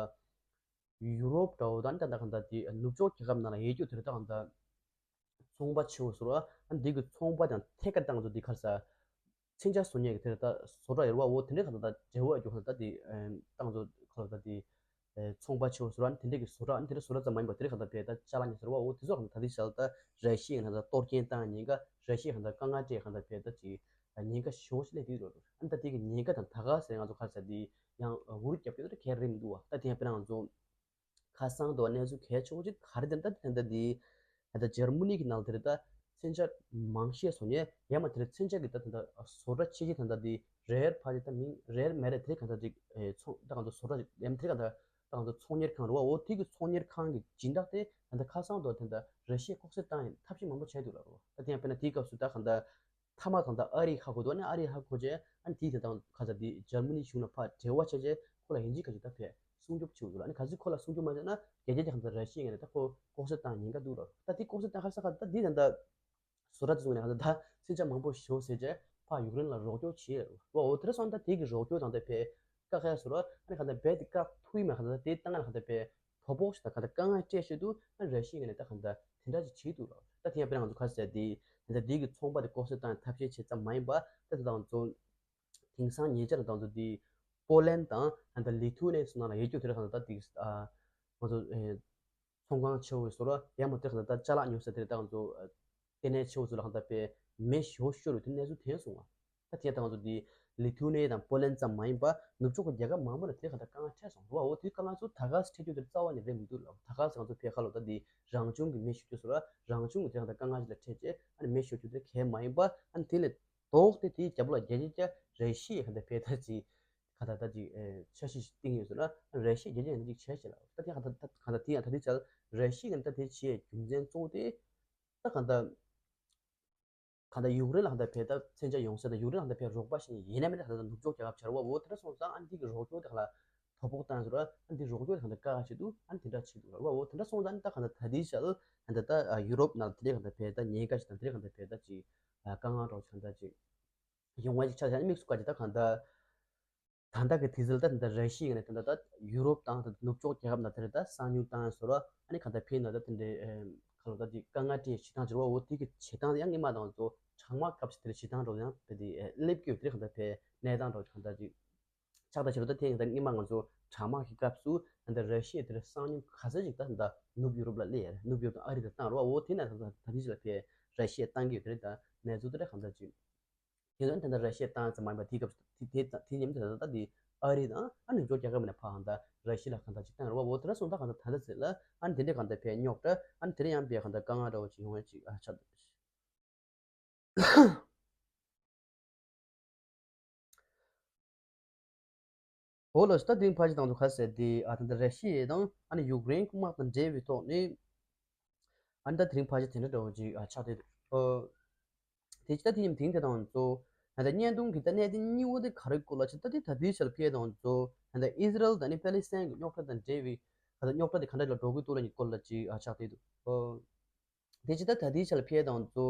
ཡུ་རོབ་འདྲ་བོ་ད་ད་ད་གང་ལྟར་དེ་ནུབ་ཕྱོགས་རྒྱལ་ཁབ་ནང་ལ་ཡོད་རྒྱུ་དེར་ད་གང་ལྟར་ ཚོང་པ་ཆེ་བོ་ཟེར་བ། ཨ་འདི་གི་ཚོང་པ་དང་ཐད་ཀར་ཏང་ཚོ་འདི་ག་རེ་ཟེར། མཚོན་ཆ་བཟོ་མཁན་གྱི་དེར་ད་བཟོ་གྲྭ་ཡོད་རེད་བ། འོ་དེ་འདྲའི་ག་ད་ད་འབྲེལ་བ་ཡོད་རྒྱུ་ག་ད་ད་དེ་ཏང་ཚོ་ག་ད་ད་དེ་ཚོང་པ་ཆེ་བོ་ཟེར་བ་ནི་དེ་འདྲའི་གི་བཟོ་གྲྭ་ནི་དེ་འདྲའི་བཟོ་གྲྭ་ཙམ་མ་ཡིན་པ་དེ་རིགས་ག་ད་བས་ད་ཅ་ལག་ཉོ་ཟེར་བ། འོ་དེ་ཚོ་ག་ད་དེ་ཞལ་ད་ར་ཤི་ཡའི་ག་ད་གཏོར་སྐྱོན་བཏང་ཉེན་ཁ། ར་ཤི་ཡའི་ག་ད་དཀའ་ངལ་སྤྲད་ག་ད་བས་ད་ཅིག་ཉེན་ཁ་ཞེ་བོ་ཞིག་སླེབས་དུས་རེད། ཨ་ནི་ད་དེ་གི་ཉེན་ཁ་དང་ད་ག་ཟེར་ང་ཚོ་ག་ཟེར་དེ་ཡང་འུར་རྒྱབ་སྐྱོར་དེ་གལ་རེད་མི་འདུག་བ། ད་དེ་ཡང་དཔེར་ན་ང་ཚོ་ཁ་སང་དུ་གནས་ཚུལ་གལ་ཆེ་བོ་ཅིག་ག་རེ་དེ་འདྲ་དེ་འདྲ་དེ་ད་འཇར་མ་ནི་གི་ནང་དེར་ད་མཚོན་ཆ་མང་ཤས་བཟོ་མཁན་ཡང་མ་དེར་མཚོན་ཆ་གི་ད་ད་བཟོ་གྲྭ་ཆེ་ཆེ་ད་ད་དེ་རེར་ཕ་ཅིག་ད་མིང་རེར་མེ་རེ་དེ་ག་ད་ཅིག་ཚོང་ད་ག་ད་བཟོ་གྲྭ་ཅིག་ཡང་དེ་ག་ད་ད་ག་ད་ཚོང་གཉེར་ཁང་རེད་བ། འོ་དེ་གི་ཚོང་གཉེར་ཁང་གི་སྦྱིན་བདག་དེ་ད་ད་ཁ་སང་དུ་ད་ད་ར་ཤི་ཡས་ལྐོག་ཟ་བཏང་ཡིན་ཐབས་ཤེས་མང་པོ་བྱས་འདུག་ལ་རོ། ད་དེ་ཡང་དཔེར་ན་དེའི་སྐབས་སུ་ད་ག་ད་མཐའ་མ་དང་ད་ཨ་རི་ཧ་གོ་འདུག་ཨ་ནི་ཨ་རི་ཧ་གོ་རྗེས་ཨ་ནི་དེའི་དེ་དང་ཁ་ཚ་དེ་འཇར་མ་ནི་གཞུང་ལ་ཕར་འབྲེལ་བ་བྱས་རྗེས་ཁོ་ལ་ཡིན་གཅིག་ག་གཅིག་ད་བས་སྲུང་སྐྱོབ་བྱེད་འདུག་ཨ་ནི་ག་ཚོད་ཁོ་ལ་སྲུང་སྐྱོབ་མ་བྱས་ན་རྒྱལ་རྒྱལ་གྱི་ཁ་ཚ་ར་ཤི་ཡའི་ངོས་ནས་ད་ཁོ་ལྐོག་ཟ་བཏང་ཉེན་ཁ་འདུག་ལ། ད་དེ་ལྐོག་ཟ་བཏང་ཁ་ས་ཁ་ད་དེ་ད་ད་བཟོ་གྲྭ་དེ་ཚོ་ནས་ཁ་ཚ་ད་མཚོན་ཆ་མང་པོ་ཞོ་ཟེར་རྗེས་ཕར་ཡུཀ་རེན་ལ་རོགས་སྐྱོར་བྱས་རེད་བ། འོ་དེ་འདྲ་སོང་ད་དེ་གི་རོགས་སྐྱོར་དང་ད་བས་བཀག་ཡ་ཟེར་རོ། ཨ་ནི་ག་ད་བས་དེ་བཀག་ཐུབ་ཡིན་མ་ག་ད་དེ་ལྟ་ང་ལ་ག་ད་བས་དོ་ཕོག་ཞིག་དང་ག་ད་དཀའ་ངལ་སྤྲད་ཤེས་འདུག་ཨ་ར་ཤི་ཡའི་ངོས་ནས་ད་ག་ད་དེ་འདྲ་ཅིག་བྱེད་འདུག་ལ། ད་དེ་ཡང་དཔེར་ན་ང་ཚོ་ག་ཟེར་དེ་ད་ད་དེ་གི་ཚོང་པ་དེ་ལྐོག་ཟ་བཏང་ཐབས་ཤེས་བྱེད་ཙམ་མ་ཡིན་པ་ད་ད་ང་ཚོ་དེང་སང་ཉེ་ཆར་ད་ང་ཚོ་དེ་པོ་ལན་དང་ད་ད་ལི་ཐུ་ནེ་སོགས་ནང་ལ་ཡོད་རྒྱུ་དེ་རེད། ག་ད་ད་དེ་ཨ་ང་ཚོ་ཨེ་ཚོང་ཁང་ཆེ་བོ་ཟེར་རོ་ཡང་མ་དེ་ག་ད་ད་ཅ་ལག་ཉོ་ས་དེ་རེད། ད་ང་ཚོ་ལྟེ་གནས་ཆེ་བོ་ཚོ་ལ་གང་ལྟར་པའི་མེ་ཞེ་བོ་ཤོར་བའི་དེ་གནས་ཚུལ་ཐོན་སོང་བ། ད་དེ་ལྟ་ང་ཚོ་འདི་ལི་ཐུ་ནེ་དང་པོ་ལན་ཙམ་མ་ཡིན་པ་ནུབ་ཕྱོགས་ཀྱི་རྒྱལ་ཁབ་མང་པོ་ལ་དེ་གང་ལྟར་དཀའ་ངལ་འཕྲད་སོང་རེད་བ། འོ་དེ་དཀའ་ངལ་ཚོ་ད་ག་སེ་འཕྲད་རྒྱུ་དེ་རྩ་བ་ནས་རེད་མི་འདུག་ལ། ད་ག་སེ་ང་ཚོ་ཕའི་ཁ་ལོ་ད་འདི་རང་བྱུང་གི་མེ་ཤོར་རྒྱུ་ཚོ་ལ་རང་བྱུང་གི་དེ་གང་ལྟར་དཀའ་ངལ་ཞིག་ལ་འཕྲད་རྗེས་ཨ་ནི་མེ་ཤོར་རྒྱུ་དེ་གལ་མ་ཡིན་པ། ཨ་ནི་དེ་ལས་ལྡོག་སྟེ་དེའི་རྒྱབ་ལ་རྒྱ་ཆེ་རྒྱ་རེ་ཤི་ཡི་གང་ལྟར་ཕའི་ད་ཅི་ག་ད་ད་ཅིག་ཨེ་འཆར་གཞི་ཞིག་བཏིང་ཡོད་ཟེར་ན་ར་ཤི་ཡ་རྒྱལ་ཁབ་ནས་ཅིག་བྱས་ཤེས་ལ། ད་དེ་ག་ད་ད་ག་ད་དེ་ཡང་ད་དེ་ཆར་ར་ཤི་ཡ་གི་ད་དེ་བྱས་རྒྱུ་མཚན་གཙོ་བོ་དེ་ད་ག་ད་ག་ད་ཡུཀ་རེན་ལ་ག་ད་ཕེ་ད་མཚོན་ཆ་ཡོང་ས་དང་ཡུཀ་རེན་ལ་ག་ད་ཕེ་རོགས་པ་ཞིག་ཡིན་ན་མིན་ན་ག་ད་ནུབ་ཕྱོགས་རྒྱལ་ཁབ་བྱ་བ་འོ་དེ་འདྲ་སོང་ཙང་ཨ་འདི་གི་རོགས་སྐྱོར་དེ་ག་ལ་དོ་ཕོག་བཏང་ཟེར་བ། ཨ་འདི་རོགས་སྐྱོར་དེ་ག་ད་དཀའ་ཁག་ཆེ་འདུག་ཨ་འདི་འདྲ་ཆེ་འདུག་ལ་འོ་དེ་འདྲ་སོང་ཙང་ད་ག་ད་ད་དེ་ཆར་ག་ད་ད་ཡུ་རོབ་ནང་དེ་འདྲ་ག་ད་ཕེ་ད་ཉེན་ཁ་ཞིག་དང་དེ་འདྲ་ག་ད་ཕེ་ད་ཅིག་དཀའ་ངལ་རོགས་ཆགས་ད་ཅིག་ཡོང་བ་ཞིག་ཆགས་ཡ་དམིགས་སུ་བཀར་གྱི་ད་གང་ལྟར་ད་ལྟ་གི་དུས་ཚོད་ལ་ད་ད་ལྟ་ར་ཤི་ཡའི་ངོས་ནས་ད་ལྟ་ད་ཡུ་རོབ་དང་ད་ནུབ་ཕྱོགས་རྒྱལ་ཁབ་ནང་དེར་ད་གསང་ཉུལ་བཏང་ཡ་བཟོ་འདྲ་ཨ་ནི་གང་ལྟར་ཕན་ན་ད་དེ་འདྲའི་ཁ་ལོ་ད་ཅིག་དཀའ་ངལ་སྤྲད་བྱེད་སྟངས་བྱེད་རོགས་འོ་དེ་གི་བྱེད་སྟངས་ཡང་སྔོན་མ་དང་ཚོ་གྲང་དམག་སྐབས་སུ་དེར་བྱེད་སྟངས་རོགས་ཡང་དེ་དེ་སླེབས་ཀྱི་ཡོད། དེ་གང་ལྟར་ཕན་གནས་སྟངས་རོགས་གང་ལྟར་ཅིག་ཆགས་ད་བྱེད་རོགས་ད་དེ་གང་ལྟར་སྔོན་མ་ང་ཚོ་གྲང་དམག་གི་སྐབས་སུ་ད་ལྟ་ར་ཤི་ཡ་དེར་གསང་ཉུལ་ག་ཚད་ཅིག་ད་ད་ནུབ་ཡུ་རོབ་ལ་སླེབས་ཡ་རེད། ནུབ་ཡུ་རོབ་དང་ཨ་རི་ལ་བཏང་རོགས་འོ་དེ་ན་ད་ད་དེ་ཅིག་ལ་ཕན་ར་ཤི་ཡ་བཏང་གི་ཡོད། དེ་རེད། ད་གནས་ཚུལ་དེ་འདྲ་གང་ལྟར་ཅིག་དེ་ཚོ་དེ་འདྲ་ར་ཤི་ཡ་བཏང་ཙམ་མ་ཡིན་པ་དེའི་སྐབས་དེ་དེ་དེ་མཉམ་དུ་ད་ལྟ་དེ་ཨ་རི་དང་ཨ་ནི་འཇོག་རྒྱལ་ཁབ་ནས་ཕར་གང་ལྟར་ར་ཤི་ཡ་ལ་གང་ལྟར་ཅིག་བཏང་རེད་བ། འོ་དེ་འདྲ་སོང་ད་གང་ལྟར་ད་ལྟ་ཟེར་ལ་ཨ་ནི་དེ་འདྲ་གང་ལྟར་ཕན་རྙོག་དྲ་ཨ་ནི་དེ་འདྲ་ཡང་ཕན་གང་ལྟར་དཀའ་ངལ་འདྲ་བོ་ཅིག་ཡོང་བ་ཅིག་ཨ་ཆགས་འདུག་འོ་ལགས་སོ། ད་དེ་རིང་ཕལ་ཆེར་དང་དུ་ག་ཟེར་དེ་ཨ་ད་ལྟ་ར་ཤི་ཡ་དང་ཨ་ནི་ཡུཀ་རེན་དམག་དང་འབྲེལ་བའི་ཐོག་ནས་ཨ་ནི་ད་དེ་རིང་ཕལ་ཆེར་དེ་འདྲ་འདྲ་བོ་ཅིག་ཨ་ཆགས་བསྡད་འདུག་ཨོ། དེ་ཅི་ད་དེ་ཉིན་དེང་དེ་དང་ཚོ་ད་ལྟ་བརྙན་ཐུང་གི་ད་གནད་དོན་གཉིས་པོ་དེ་ག་རེ་སྐོར་ལ་ཅི་ད་དེ་ད་དུས་ཆར་ཕེ་དང་ཚོ་ད་ལྟ་ཨི་ཟི་རལ་དང་ནི་པེ་ལི་སི་ཐན་གྱི་རྙོག་དྲ་དང་འབྲེལ་བའི་ད་ལྟ་རྙོག་དྲ་དེ་ག་འདྲ་ལ་འགྲོ་གི་འདུག་ལ་ཉིད་སྐོར་ལ་ཅིག་ཨ་ཆགས་བསྡད་འདུག་ཨོ། དེ་ཅི་ད་ད་དེ་ཆར་ཕེ་དང་ཚོ་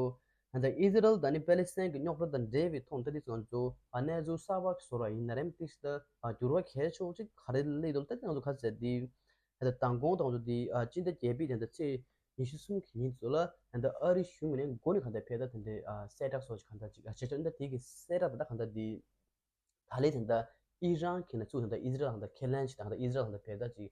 ད་ལྟ་ཨི་ཟི་རལ་དང་ནི་པེ་ལི་སི་ཐན་གྱི་རྙོག་དྲ་དང་འབྲེལ་བའི་ཐོག་ད་དེ་ཚོ་ང་ཚོ་ཨ་གནས་ཚུལ་གསར་པ་བཟོ་ར་ཡིན་ན་རེམ་ཏིག་ད་ཨ་འགྱུར་བ་གལ་ཆེ་བོ་ཅིག་ག་རེ་སླེབས་འདུག་ད་དེ་ང་ཚོ་ག་ཟེར་དེ་ད་ལྟ་མདང་དགོང་དང་ཚོ་དེ་ཨ་སྤྱི་ཟླ་བརྒྱད་པའི་ད་ལྟ་ཚེས་ཉི་ཤུ་གསུམ་གྱི་ཉིན་ཚོ་ལ་ད་ལྟ་ཨ་རི་གཞུང་ནས་འགོ་ནས་གང་ལྟར་ཕེ་ད་དེ་འདྲའི་ཨ་གསལ་བསྒྲགས་སོགས་ཀྱི་གང་ལྟར་ཅིག་ཨ་བྱས་ཙང་ད་དེ་གི་གསལ་བསྒྲགས་ད་ལྟ་གང་ལྟར་དེ་ད་ལས་ད་ལྟ་ཨི་རན་གྱི་ནས་ཚུར་ད་ལྟ་ཨི་ཟི་རལ་གང་ལྟར་ཁས་ལེན་ཞིག་ད་ལྟ་ཨི་ཟི་རལ་གང་ལྟར་ཕེ་ད་ཅིག་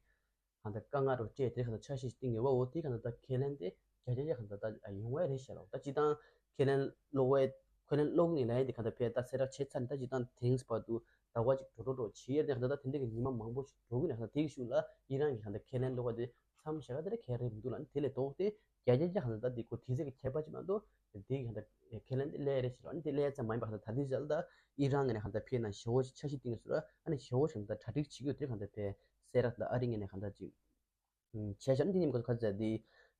གང་ལྟར་དཀའ་ངལ་རུ་སྤྲད་དེ་གང་ལྟར་འཆར་གཞི་ཞིག་བཏིང་ཡོད་པ་འོ་དེ་གང་ལྟར་ད་ཁས་ལེན་དེ་རྒྱ་ཆེ་ཆེ་གང་ལྟར་ད་ཡོང་བ་རེད་ཤག་ལ། ད་སྤྱིར་བཏང་ཁས་ལེན་ཀློག་པའི་ཁས་ལེན་ཀློག་ངེས་ལ་ཡིན་དེ་གང་ལྟར་ཕེ་ད་གསལ་བསྒྲགས་བྱས་ཚར་ནས་ད་སྤྱིར་བཏང་དེ་རིང་བར་དུ་ཟླ་བ་གཅིག་འགྲོ་འགྲོ་འགྲོ་བྱེད་ཡས་དེ་གང་ལྟར་ད་དེ་འདྲ་གི་ཉི་མ་མང་པོ་ཞིག་འགྲོ་གི་ན་གང་ལྟར་དེ་གི་ཤུགས་ལ་ཨི་རན་གྱི་གང་ལྟར་ཁས་ལེན་ཀློག་པ་དེ་མཚམས་བཞག་ག་དེ་ར་གལ་རེད་མི་འདུག་ལ། ཨ་ནི་དེ་ལས་ལྡོག་སྟེ་རྒྱ་རྒྱ་རྒྱ་གང་ལྟར་ད་དེ་ཁོ་དེ་ཚེ་གི་ཁྱད་པར་ཅིག་མ་གཏོགས་དེ་གི་གང་ལྟར་ཁས་ལེན་དེ་ལས་རེད་ཞེས་ལ། ཨ་ནི་དེ་ལས་ཙམ་མ་ཡིན་པ་གང་ལྟར་ད་དེ་ཅག་ལ་ད་ཨི་རན་ངོས་ནས་གང་ལྟར་ཕེ་ན་ཞེ་བོ་ཞིག་འཆར་གཞི་བཏིང་ཡོད་ཟེར་ལ། ཨ་ནི་ཞེ་བོ་ཞིག་གང་ལྟར་གྲ་སྒྲིག་བྱེད་ཀྱི་ཡོད་དེ་གང་ལྟར་ཕེ་གསལ་བསྒྲགས་ད་ཨ་རི་ངོས་ནས་གང་ལྟར་ཅིག་བྱས་ཤག་ཨ་ནི་དེ་ཉིན་ག་ཚོད་ག་ཚོད་དེ་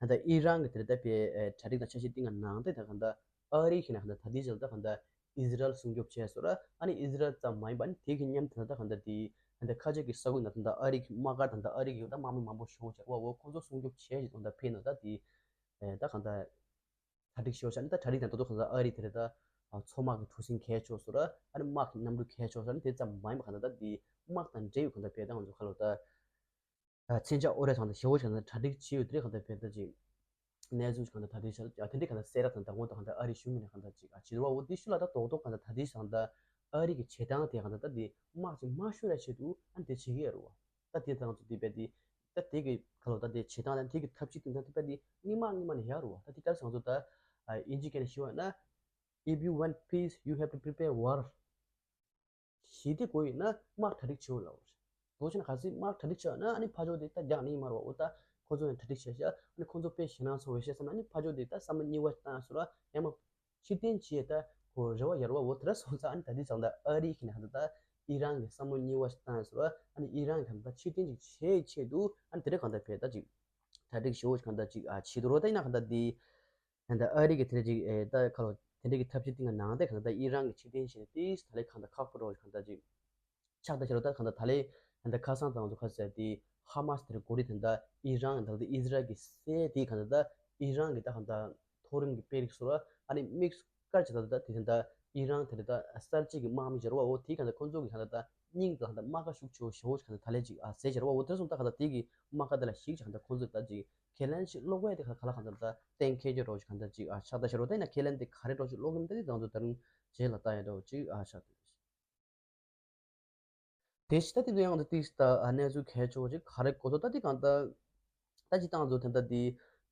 ད་ལྟ་ཨི་རན་གྱི་དེ་ལྟ་བུའི་གྲ་སྒྲིག་དང་འཆར་གཞི་བཏིང་ནང་དེ་ད་གང་ལྟར་ཨ་རི་གི་ནས་གང་ལྟར་ད་ལྟའི་ཆར་ད་གང་ལྟར་ཨི་ཟི་རལ་སྲུང་སྐྱོབ་བྱས་སོ་ར། ཨ་ནི་ཨི་ཟི་རལ་ཙམ་མ་ཡིན་པ་ཨ་ནི་དེ་གི་མཉམ་དུ་ད་གང་ལྟར་དེ་ད་ལྟ་ཁ་ཆེ་གི་ས་ཁུལ་ནང་ད་ལྟ་ཨ་རི་གི་དམག་སྒར་ད་ལྟ་ཨ་རི་གི་ཡོད་ད་དམག་མི་མང་པོ་ཤོང་བྱས་བ་འོ་ཁོང་ཚོ་སྲུང་སྐྱོབ་བྱས་ཞིག་ད་ལྟ་ཕེ་ན་ད་དེ་ད་གང་ལྟར་གྲ་སྒྲིག་ཤོར་ཤག་ཨ་ནི་ད་གྲ་སྒྲིག་དང་ད་དུང་གང་ལྟར་ཨ་རི་དེ་རེད་ད་མཚོ་དམག་གི་གྲུ་གཟིངས་གལ་ཆེ་སོ་ར། ཨ་ནི་དམག་གི་གནམ་གྲུ་གལ་ཆེ་སོ་ར། ཨ་ནི་དེ་ཙམ་མ་ཡིན་པ་གང་ལྟར་ད་དེ་དམག་དང་འབྲེལ་ཡོད་གང་ལྟར་ཕེ་ད་ང་ཚོ་ཁ་ལོ་ད། མཚོན་ཆ་ཨོ་རེད་ཐང་ད་ཞེ་བོ་ཞིག་ན་གྲ་སྒྲིག་བྱས་ཡོད་དེ་གང་ལྟར་ཕེ་ད་ཅིག་ གནས་ཚུལ་གང་ལྟར་ད་ལྟའི་ཆར་ཨ་དེ་འདྲའི་གང་ལྟར་གསལ་བསྒྲགས་དང་མདང་དགོང་དང་གང་ལྟར་ཨ་རིའི་གཞུང་གིས་ནས་གང་ལྟར་ཅིག་ཨ་བྱེད་རོགས་འོ་དེ་ཤུ་ལ་ད་རྡོག་རྡོག་གང་ལྟར་ད་ལྟའི་ཆར་ད་ཨ་རི་གི་བྱེད་སྟངས་དེ་གང་ལྟར་ད་དེ་དམག་ཅིག་མ་ཤོར་ཡ་ཆེད་དུ་ཨ་ནི་དེ་བྱེད་ཀྱི་ཡོད་རེད་བ། ད་དེ་དང་ཚོ་དེ་བས་དེ་ད་དེ་གི་ག་ལོ་ད་དེ་བྱེད་སྟངས་དང་དེ་གི་ཐབས་ཤེས་དེ་ད་དེ་བས་དེ་སྔོན་མ་སྔོན་མ་ནས་ཡོད་རེད་བ། ད་དེ་ག་རེ་སོང་ཚོ་ད་ཨ་དབྱིན་ཇི་སྐད་ནས་ཞུ་བ་ན། If you want peace, you have to prepare war. ཞི་བདེ་དགོས་ཡིན་ན་དམག་གྲ་སྒྲིག་བྱེད་དགོས་ལབ་པ་རེད། དོ་ཆེན་ག་ཚོད་དམག་གྲ་སྒྲིག་བྱས་ན་ཨ་ནི་ཕར་ཕྱོགས་དེ་ད་རྒྱག་ནི་ཡིན་མ་རེད་བ། འོ་ད་ཁོ་ཚོ་ཡང་གྲ་སྒྲིག་བྱས་ཤག་ཨ་ནི་ཁོ་ཚོ་དཔེ་ཞེད་སྣང་ཚོར་བའི་བཤད་ས་ན་ཨ་ནི་ཕར་ཕྱོགས་དེ་ད་བསམ་བློ་གཉིས་པ་བཏང་སོང་ར་ཡང་མ་ཕྱིར་འཐེན་བྱས་ད་ཁོ་རེ་བ་ཡོད་རེད་བ། འོ་དེ་འདྲ་སོང་ཙང་ཨ་ནི་ད་ལྟའི་ཆར་ད་ཨ་རི་གི་ནས་ད་ད་ཨི་རན་གི་བསམ་བློ་གཉིས་པ་བཏང་སོང་ར་ཨ་ནི་ཨི་རན་གི་ད་ད་ཕྱིར་འཐེན་ཅིག་བྱེད་ཆེད་དུ་ཨ་ནི་དེ་འདྲ་གང་ལྟར་བས་ད་ཅིག་གྲ་སྒྲིག་ཞེ་པོ་ཅིག་གང་ལྟར་ཅིག་ཨ་བྱེད་དུ་རོ། ད་ཡིན་ན་གང་ལྟར་དེ། ད་ལྟ་ཨ་རི་གི་དེ་འདྲ་ཅིག་ཨེ་ད་ཁ་ལོ་དེ་འདྲ་གི་ཐབས་ཇུས་སྟེང་གི་ནང་དེ་གང་ལྟར་ད་ཨི་རན་གི་ཕྱིར་འཐེན་བྱས་ནས་དེ་ད་ལྟ་གང་ལྟར་ཁག་པོ་འགྲོ་བ་གང་ལྟར་ཅིག་ཆགས་ད་ཤར་ད་གང་ལྟར་ད་ལྟ་ད་ལྟ་ཁ་སང་དང་ཚོ་ཁ་ཟེར་དེ་ཧ་མ་སི་དེ་འདྲ་གོ་རི་དེ་འདྲ་ཨི་རན་ད་ལྟ་ཨི་ཟི་རལ་གི་སྲས་དེ་གང་ལྟར་ད་ཨི་རན་གི་ད་གང་ལྟར་མཐོ་རིམ་གི་དཔོན་རིགས་ཚོ་ལ་ཨ་ནི་དམིགས་བཀར་བྱས་ད་ད་དེ་འདྲ་ཨི་རན་དེ་འདྲ་ད་གསར་བརྗེ་གི་དམག་མི་ཟེར་བ་འོ་དེ་གང་ལྟར་ཁོ་ཚོ་གི་གང་ལྟར་ད་སྙིང་ད་གང་ལྟར་རྨ་ཁ་ཤུགས་ཆེ་བོ་ཞེ་བོ་གང་ལྟར་ད་ལྟ་ཅིག་ཨ་ཟེར་ཟེར་བ་འོ་དེ་སོང་ད་གང་ལྟར་དེ་གི་རྨ་ཁ་དེ་ལ་ཞིག་ཅིག་གང་ལྟར་ཁོ་ཚོ་ད་ཅིག་ཁས་ལེན་ཞིག་ཀློག་པའི་དེ་ག་ལ་གང་ལྟར་ད་གཏན་འཁེལ་གྱི་རོགས་ཞིག་གང་ལྟར་ཅིག་ཨ་ཆགས་ད་ཤར་རོ། ད་ཡིན་ན་ཁས་ལེན་དེ་ག་རེ་རོགས་ཞིག་ཀློག་གི་མི་འདུག་དེ་ང་ཚོ་ད་རུང་རྗེས་ལ་ལྟ་ཡ་འདྲ་བོ་ཅིག་ཨ་ཆགས་འདུག་དེ་ཕྱི་ད་དེ་ཚོ་ཡང་ད་ཏིག་ད་ཨ་གནས་ཚུལ་གལ་ཆེ་བོ་ཅིག་ག་རེ་གོ་ཚོ་ད་དེ་གང་ལྟར་ད་ཅི་ཏང་ཚོ་དེ་འདྲ་དེ་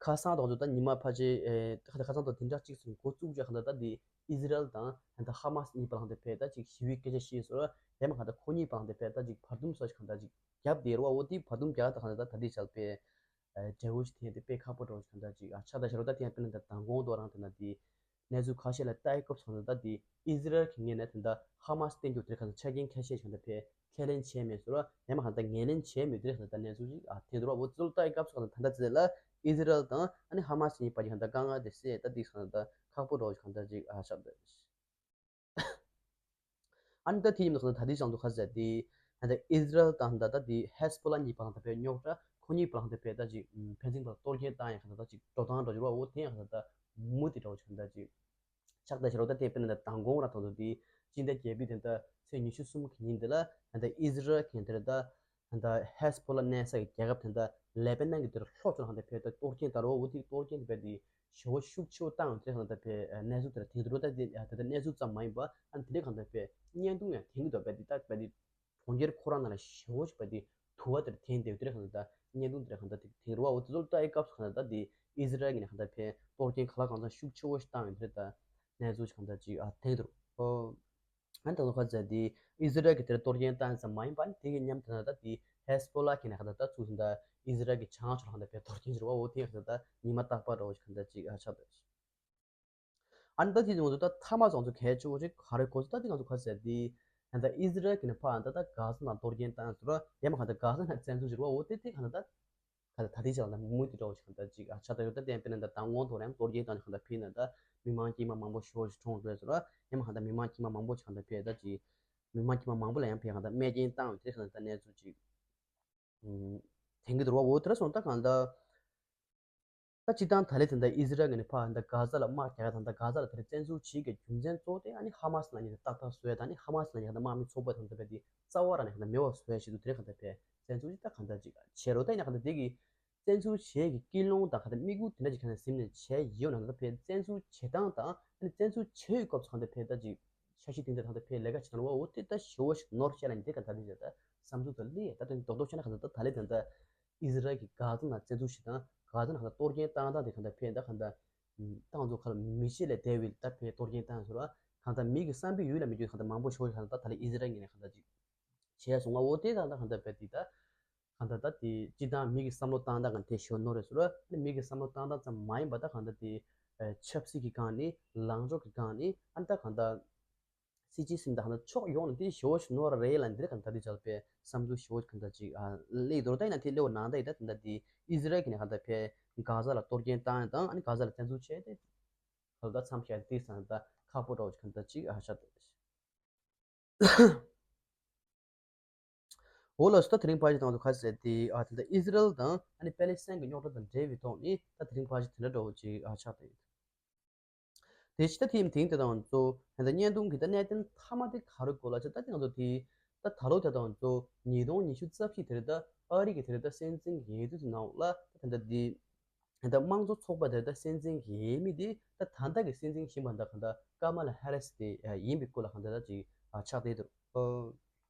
ཁ་སང་དང་ཚོ་ད་ཉི་མ་ཕལ་ཆེར་ཨེ་ད་ཁ་སང་དང་དེ་འདྲ་ཅིག་སོང་འགོ་བཙུགས་བྱས་གང་ལྟར་ད་དེ་ཨི་ཟི་རལ་དང་ད་ཧ་མ་སི་གཉིས་བར་ལ་དེ་ཕེ་ད་ཅིག་ཞི་བའི་སྐད་ཆ་བཤད་སོང་ར་ཡང་མ་གང་ལྟར་ཁོ་གཉིས་བར་ལ་དེ་ཕེ་ད་ཅིག་བར་འདུམ་སོགས་ཤིག་གང་ལྟར་ཅིག་རྒྱབ་བསྡད་རེད་བ། འོ་དེ་བར་འདུམ་རྒྱག་ད་གང་ལྟར་ད་དེ་ཆགས་པའི་འབྲས་བུ་ཞིག་ཐོན་ཏེ་དཔེ་ཁག་པོ་འགྲོ་ཞིག་གང་ལྟར་ཅིག་ཨ་ཆགས་ད་ཤར་རོ། ད་དེ་ཡང་དཔེར་ན་ད་མདང་དགོང་དོ་རང་དེ་ན་དེ་གནས་ཚུལ་ཁ་ཤས་ལ་ལྟ་ཡི་སྐབས་སུ་གང་ལྟར་ད་དེ་ཨི་ཟི་རལ་གྱི་ངོས་ནས་དེ་འདྲ་ཧ་མ་སི་བསྟན་རྒྱུ་དེ་གང་ལྟར་ཆ་རྐྱེན་ཁ་ཤས་ཤིག་གང་ལྟར་ཕེ་ཁས་ལེན་བྱས་མེད་སོང་ར་ཡང་མ་གང་ལྟར་ངོས་ལེན་བྱས་མེད་དེ་གང་ལྟར་ད་གནས་ཚུལ་ཞིག་ཨ་ཐོན་འདུག་ར། འོ་དེ་ཚོ་ལ་ལྟ་ཡི་སྐབས་སུ་གང་ལྟར་ད་ལྟ་ཚེ་ལ་ཨི་ཟི་རལ་དང་ཨ་ནི་ཧ་མ་སི་གཉིས་བར་གྱི་གང་ལྟར་དཀའ་ངལ་དེ་སེལ་ད་དེ་གང་ལྟར་ཁག་པོ་འགྲོ་ཞིག་གང་ལྟར་ཅིག་ཨ་ཆགས་འདུག་ཨ་ནི་ད་དེ་ཡིན་ན་ད་དེ་བྱང་དུ་ཁ་ཟེར་དེ་ད་ཨི་ཟི་རལ་དང་ད་ད་དེ་ཧེ་སི་བྷོ་ལ་གཉིས་བར་ལ་ད་ཕེ་རྙོག་དྲ་ཁོ་གཉིས་བར་ལ་ད་ཕེ་ད་ཅིག་ཕན་ཚུན་བར་གཏོར་སྐྱོན་བཏང་ཡང་གང་ལྟར་ད་ཅིག་འགྲོ་སྟངས་འགྲོ་རྒྱུ་ར། འོ་དེ་ཡང་གང་ལྟར་ད་མུ་མཐུད་འགྲོ་གང་ལྟར་ཅིག་ཆགས་ད་ཤར་རོ། ད་དེ་དཔེར་ན་ད་མདང་དགོང་ར་ད་ཚོ་དེ་སྤྱི་ཟླ་བརྒྱད་པའི་དེ་ད་ཚེས་ཉི་ཤུ་གསུམ་གི་ཉིན་དེ་ལ་ད་ཨི་ཟི་རལ་གྱི་དེ་ད་ད་ཧེ་སི་བྷོ་ལ་གནས་ས་གི་རྒྱལ་ཁབ་དེ་ད་ལེ་པེ་ནན་གྱི་དེ་ལྷོ་ཕྱོགས་ལ་གང་ལྟར་ཕེ་ད་གཏོར་སྐྱོན་བཏང་རོ། འོ་དེ་གཏོར་སྐྱོན་དེ་ཕེ་དེ་ཞེ་པོ་ཤུགས་ཆེ་བོ་བཏང་ཡོད་དེ་གང་ལྟར་ཕེ་གནས་ཚུལ་དེ་ལ་ཐེངས་དུ་རོ། ད་དེ་ད་ལྟ་གནས་ཚུལ་ཙམ་མ་ཡིན་པ་ཨ་ནི་དེ་འདྲའི་གང་ལྟར་ཕེ་བརྙན་ཐུང་ཡང་ཐེངས་དུ་ཕེ་དེ་ད་ཕེ་དེ་གྲོང་ཁྱེར་ཁོ་རང་ནང་ལ་ཞེ་པོ་ཞིག་ཕེ་དེ་དུ་བ་དེར་ཐེངས་དེ་དེ་གང་ལྟར་བརྙན་ཐུང་དེ་གང་ལྟར་ཐེངས་རོ། འོ་དེ་ཚོ་ལ་ལྟ་ཡི་སྐབས་སུ་གང་ལྟར་དེ་ཨི་ཟི་རལ་གྱི་ནས་གང་ལྟར་ཕེ་གཏོར་སྐྱོན་ག་ལ་གང་འཚམ་ཤུགས་ཆེ་བོ་ཞིག་བཏང་ཡོད་དེ་ད་གནས་ཚུལ་གང་ལྟར་ཅིག་ཨ་ཐེངས་དུ་རོ། ཨ་ནི་ད་ལོ་ཁ་ཟེར་དེ་ཨི་ཟི་རལ་གྱི་དེར་གཏོར་སྐྱོན་བཏང་ཙམ་མ་ཡིན་པ་ནི་དེ་གི་མཉམ་དུ་ན་ད་དེ་ཧེ་སི་བྷོ་ལ་གི་ནས་གང་ལྟར་ད་ཚུགས་སུ་ད་ཨི་ཟི་རལ་གྱི་བྱང་ཕྱོགས་ལ་གང་ལྟར་ཕེ་གཏོར་སྐྱོན་བྱེད་རོ། འོ་དེ་གང་ལྟར་ད་ཉི་མ་རྟག་པར་རོ་གང་ལྟར་ཅིག་ཨ་ཆགས་འདུག་ཨ་ནི་ད་དེ་ང་ཚོ་ད་ཐ་མ་ཚོ་ང་ཚོ་གལ་ཆེ་བོ་ཅིག་ག་རེ་གོ་ཚོད་ད་དེ་ང་ཚོ་ག་ཟེར་དེ་ད་ཨི་ཟི་རལ་གྱི་ནས་ཕར་ད་ད་གྷ་ཟ་ནང་གཏོར་སྐྱོན་བཏང་ཟེར་རོ། ཡང་མ་གང་ད་གྷ་ཟ་ནང་བཙན་འཛུལ་བྱེད་རོ། འོ་དེ་དེ་གང་ལྟར་ད་གང་ལྟར་ད་དེ་ཅག་ལ་མུ་མཐུད་འགྲོ་བ་ཞིག་གང་ལྟར་ཅིག་ཨ་ཆགས་ད་ཡོད། ད་དེ་དཔེར་ན་ད་མདང་དགོང་དོ་རང་གཏོར་སྐྱོན་བཏང་ནས་གང་ལྟར་ཕེ་ན་ད་མི་མང་དཀྱུས་མ་མང་པོ་ཞེ་པོ་ཞིག་གྲོངས་འགྲོ་ཟེར་རོ། ཡང་མ་གང་ད་མི་མང་དཀྱུས་མ་མང་པོ་ཞིག་གང་ལྟར་ཕེ་ད་ཅིག་མི་མང་དཀྱུས་མ་མང་པོ་ལ་ཡང་ཕེ་གང་ལྟར་རྨས་སྐྱོན་བཏང་བའི་དེ་གང་ལྟར་ད་གནས་ཚུལ་ཅིག་ཐེངས་ཀྱི་འདུག་རོ། འོ་དེ་ར་སོང་ད་གང་ལྟར། ད་སྤྱིར་བཏང་ད་ལས་དེ་འདྲ་ཨི་ཟི་རལ་གྱི་ནས་ཕར་འདི་གྷ་ཟ་ལ་དམག་རྒྱག་ཡ་དང་ད་གྷ་ཟ་ལ་དེ་རིང་བཙན་འཛུལ་བྱེད་ཀྱི་རྒྱུ་མཚན་གཙོ་བོ་དེ་ཨ་ནི་ཧ་མ་སི་ལ་ཉེ་ཏག་ཏག་བཟོ་ཡ་དང་ཨ་ནི་ཧ་མ་སི་ལ་ཉེ་ད་དམག་མི་ཚོགས་པ་དང་ད་བས་དེ་རྩ་བ་རང་ནས་གང་ལྟར་མེད་པ་བཟོ་ཡ་ཞིག་ཏུ་དེ་རིང་གང་ལྟར་བས་བཙན་འཛུལ་ཅིག་ད་གང་ལྟར་ཅིག་བྱེད་རོགས་ད་ཡིན་ན་གང་ལྟར་དེ་གི་བཙན་འཛུལ་བྱེད་ཀྱི་ཀུན་སློང་དང་གང་ལྟར་དམིགས་ཡུལ་དེ་འདྲ་ཅིག་གང་ལྟར་ཟིན་ནས་བྱས་ཡོད་ན་ད་བས་བཙན་འཛུལ་བྱེད་སྟངས་དང་ཨ་ནི་བཙན་འཛུལ་བྱེད་ཡོད་སྐབས་སུ་གང་ལྟར་བས་ད་ཅིག་འཆར་གཞི་དེ་འདྲ་གང་ལྟར་བས་ལས་ཀ་བྱེད་སྟངས་བ་འོ་དེ་ད་ཞེ་པོ་ཞིག་ནོར་བཤད་ལ་ནི་དེ་གང་ལྟར་དེ་ད་བསམ་ཚུལ་ད་ལས་ད་དོན་རྡོག་རྡོག་བཤད་ན་གང་ལྟར་ད་ད་ལས་དེ་འདྲ། ཨི་ཟི་རལ་གྱིས་གྷ་ཛ་ནང་བཙན་འཛུལ་བྱེད་སྟངས་གྷ་ཛ་ནང་གཏོར་སྐྱོན་བཏང་སྟངས་དེ་གང་ལྟར་ཕན་ད་གང་ལྟར་ཏང་ཚོ་ཁ་ལ་མི་ཤེས་ལས་དེ་བིལ་ད་ཕན་གཏོར་སྐྱོན་བཏང་ཟེར་བ་གང་ལྟར་མི་གི་བསམ་པའི་ཡུལ་ལ་མི་འགྱུར་གང་ལྟར་མང་པོ་ཤོར་གང་ལྟར་ད་ལྟ་ཨི་ཟི་རལ་ངོས་ནས་གང་ལྟར་ཅིག་བྱས་སོང་ང་འོ་དེ་གང་ལྟར་གང་ལྟར་བས་དེ་ད་གང་ལྟར་ད་དེ་སྤྱི་བཏང་མི་གི་བསམ་བློ་བཏང་སྟངས་གང་དེ་ཤོར་ནོ་རེད་ཟེར་བ་ཨ་ནི་མི་གི་བསམ་བློ་བཏང་སྟངས་ཙམ་མ་ཡིན་པ་ད་གང་ལྟར་དེ་ཆབ་སྲིད་ཀྱི་སྒང་ནས་ལངས་ཕྱོགས་ཀྱི་སྒང་ནས་ཨ་ནི་ད་གང་ལྟར། སྲིད་སྤྱི་སྲིད་དང་ཕྱོགས་ཡོངས་ནས་དེ་ཞེ་པོ་ཞིག་ནོར་རེད་ལ་འདིར་གང་ལྟར་དེ་ཅག་པའི་བསམ་ཚུལ་ཞེ་པོ་གང་ལྟར་ཅིག་ཨ་སླེབས་འདུག་ད་ཡིན་ན་དེ་སླེབས་ནང་ད་ཡིན་ད་དེ་འདྲ་དེ་ཨི་ཟི་རལ་གྱི་ནས་གང་ལྟར་ཕན་གྷ་ཟ་ལ་གཏོར་སྐྱོན་བཏང་ཡ་དང་ཨ་ནི་གྷ་ཟ་ལ་བཙན་འཛུལ་བྱས་ཏེ་གང་ལྟར་མཚམས་བཞག་དེ་སང་ད་ཁག་པོ་འདྲ་བོ་གང་ལྟར་ཅིག་ཨ་ཤ་དེ། འོ་ལགས་སོ། ད་དེ་རིང་ཕལ་ཆེར་དང་དུ་ཁ་གསལ་ཏེ་ཨ་དེ་འདྲ་ཨི་ཟི་རལ་དང་ཨ་ནི་པེ་ལེ་སི་ཐན་གྱི་རྙོག་དྲ་དང་འབྲེལ་བའི་ཐོག་ནས་ད་དེ་རིང་ཕལ་ཆེར་དེ་འདྲ་འདྲ་བོ་ཅིག་ཨ་ཆགས་ཏེ་ཡོད། དེ་ཕྱི་ད་ཐེངས་ཐེངས་དེ་དང་གཙོ་ད་བརྙན་ཐུང་གི་ད་གནད་དོན་མཐའ་མ་དེ་ག་རེ་གོ་ལ་ཆ་ད་དེ་ང་ཚོ་དེ་ད་ད་ལོ་དེ་དང་གཙོ་ཉིས་སྟོང་ཉི་ཤུ་རྩ་བཞི་དེ་རེད། ད་ཨ་རི་གི་དེ་རེད། ད་སྲིད་འཛིན་གྱི་འོས་བསྡུ་དེ་ནང་ལ་ད་དེ་འདྲ་དེ་ ད་དམངས་གཙོ་ཚོགས་པ་དེ་ད་སྲིད་འཛིན་གྱི་འོས་མི་དེ་ད་ད་ལྟ་གི་སྲིད་འཛིན་བཞིན་པ་ད་གང་ལྟར་ཀ་མ་ལ་ཧེ་རིས་དེ་ཡིན་པའི་སྐོར་ལ་གང་ལྟར་ད་ཅིག་ཆགས་བསྡད་འདུག་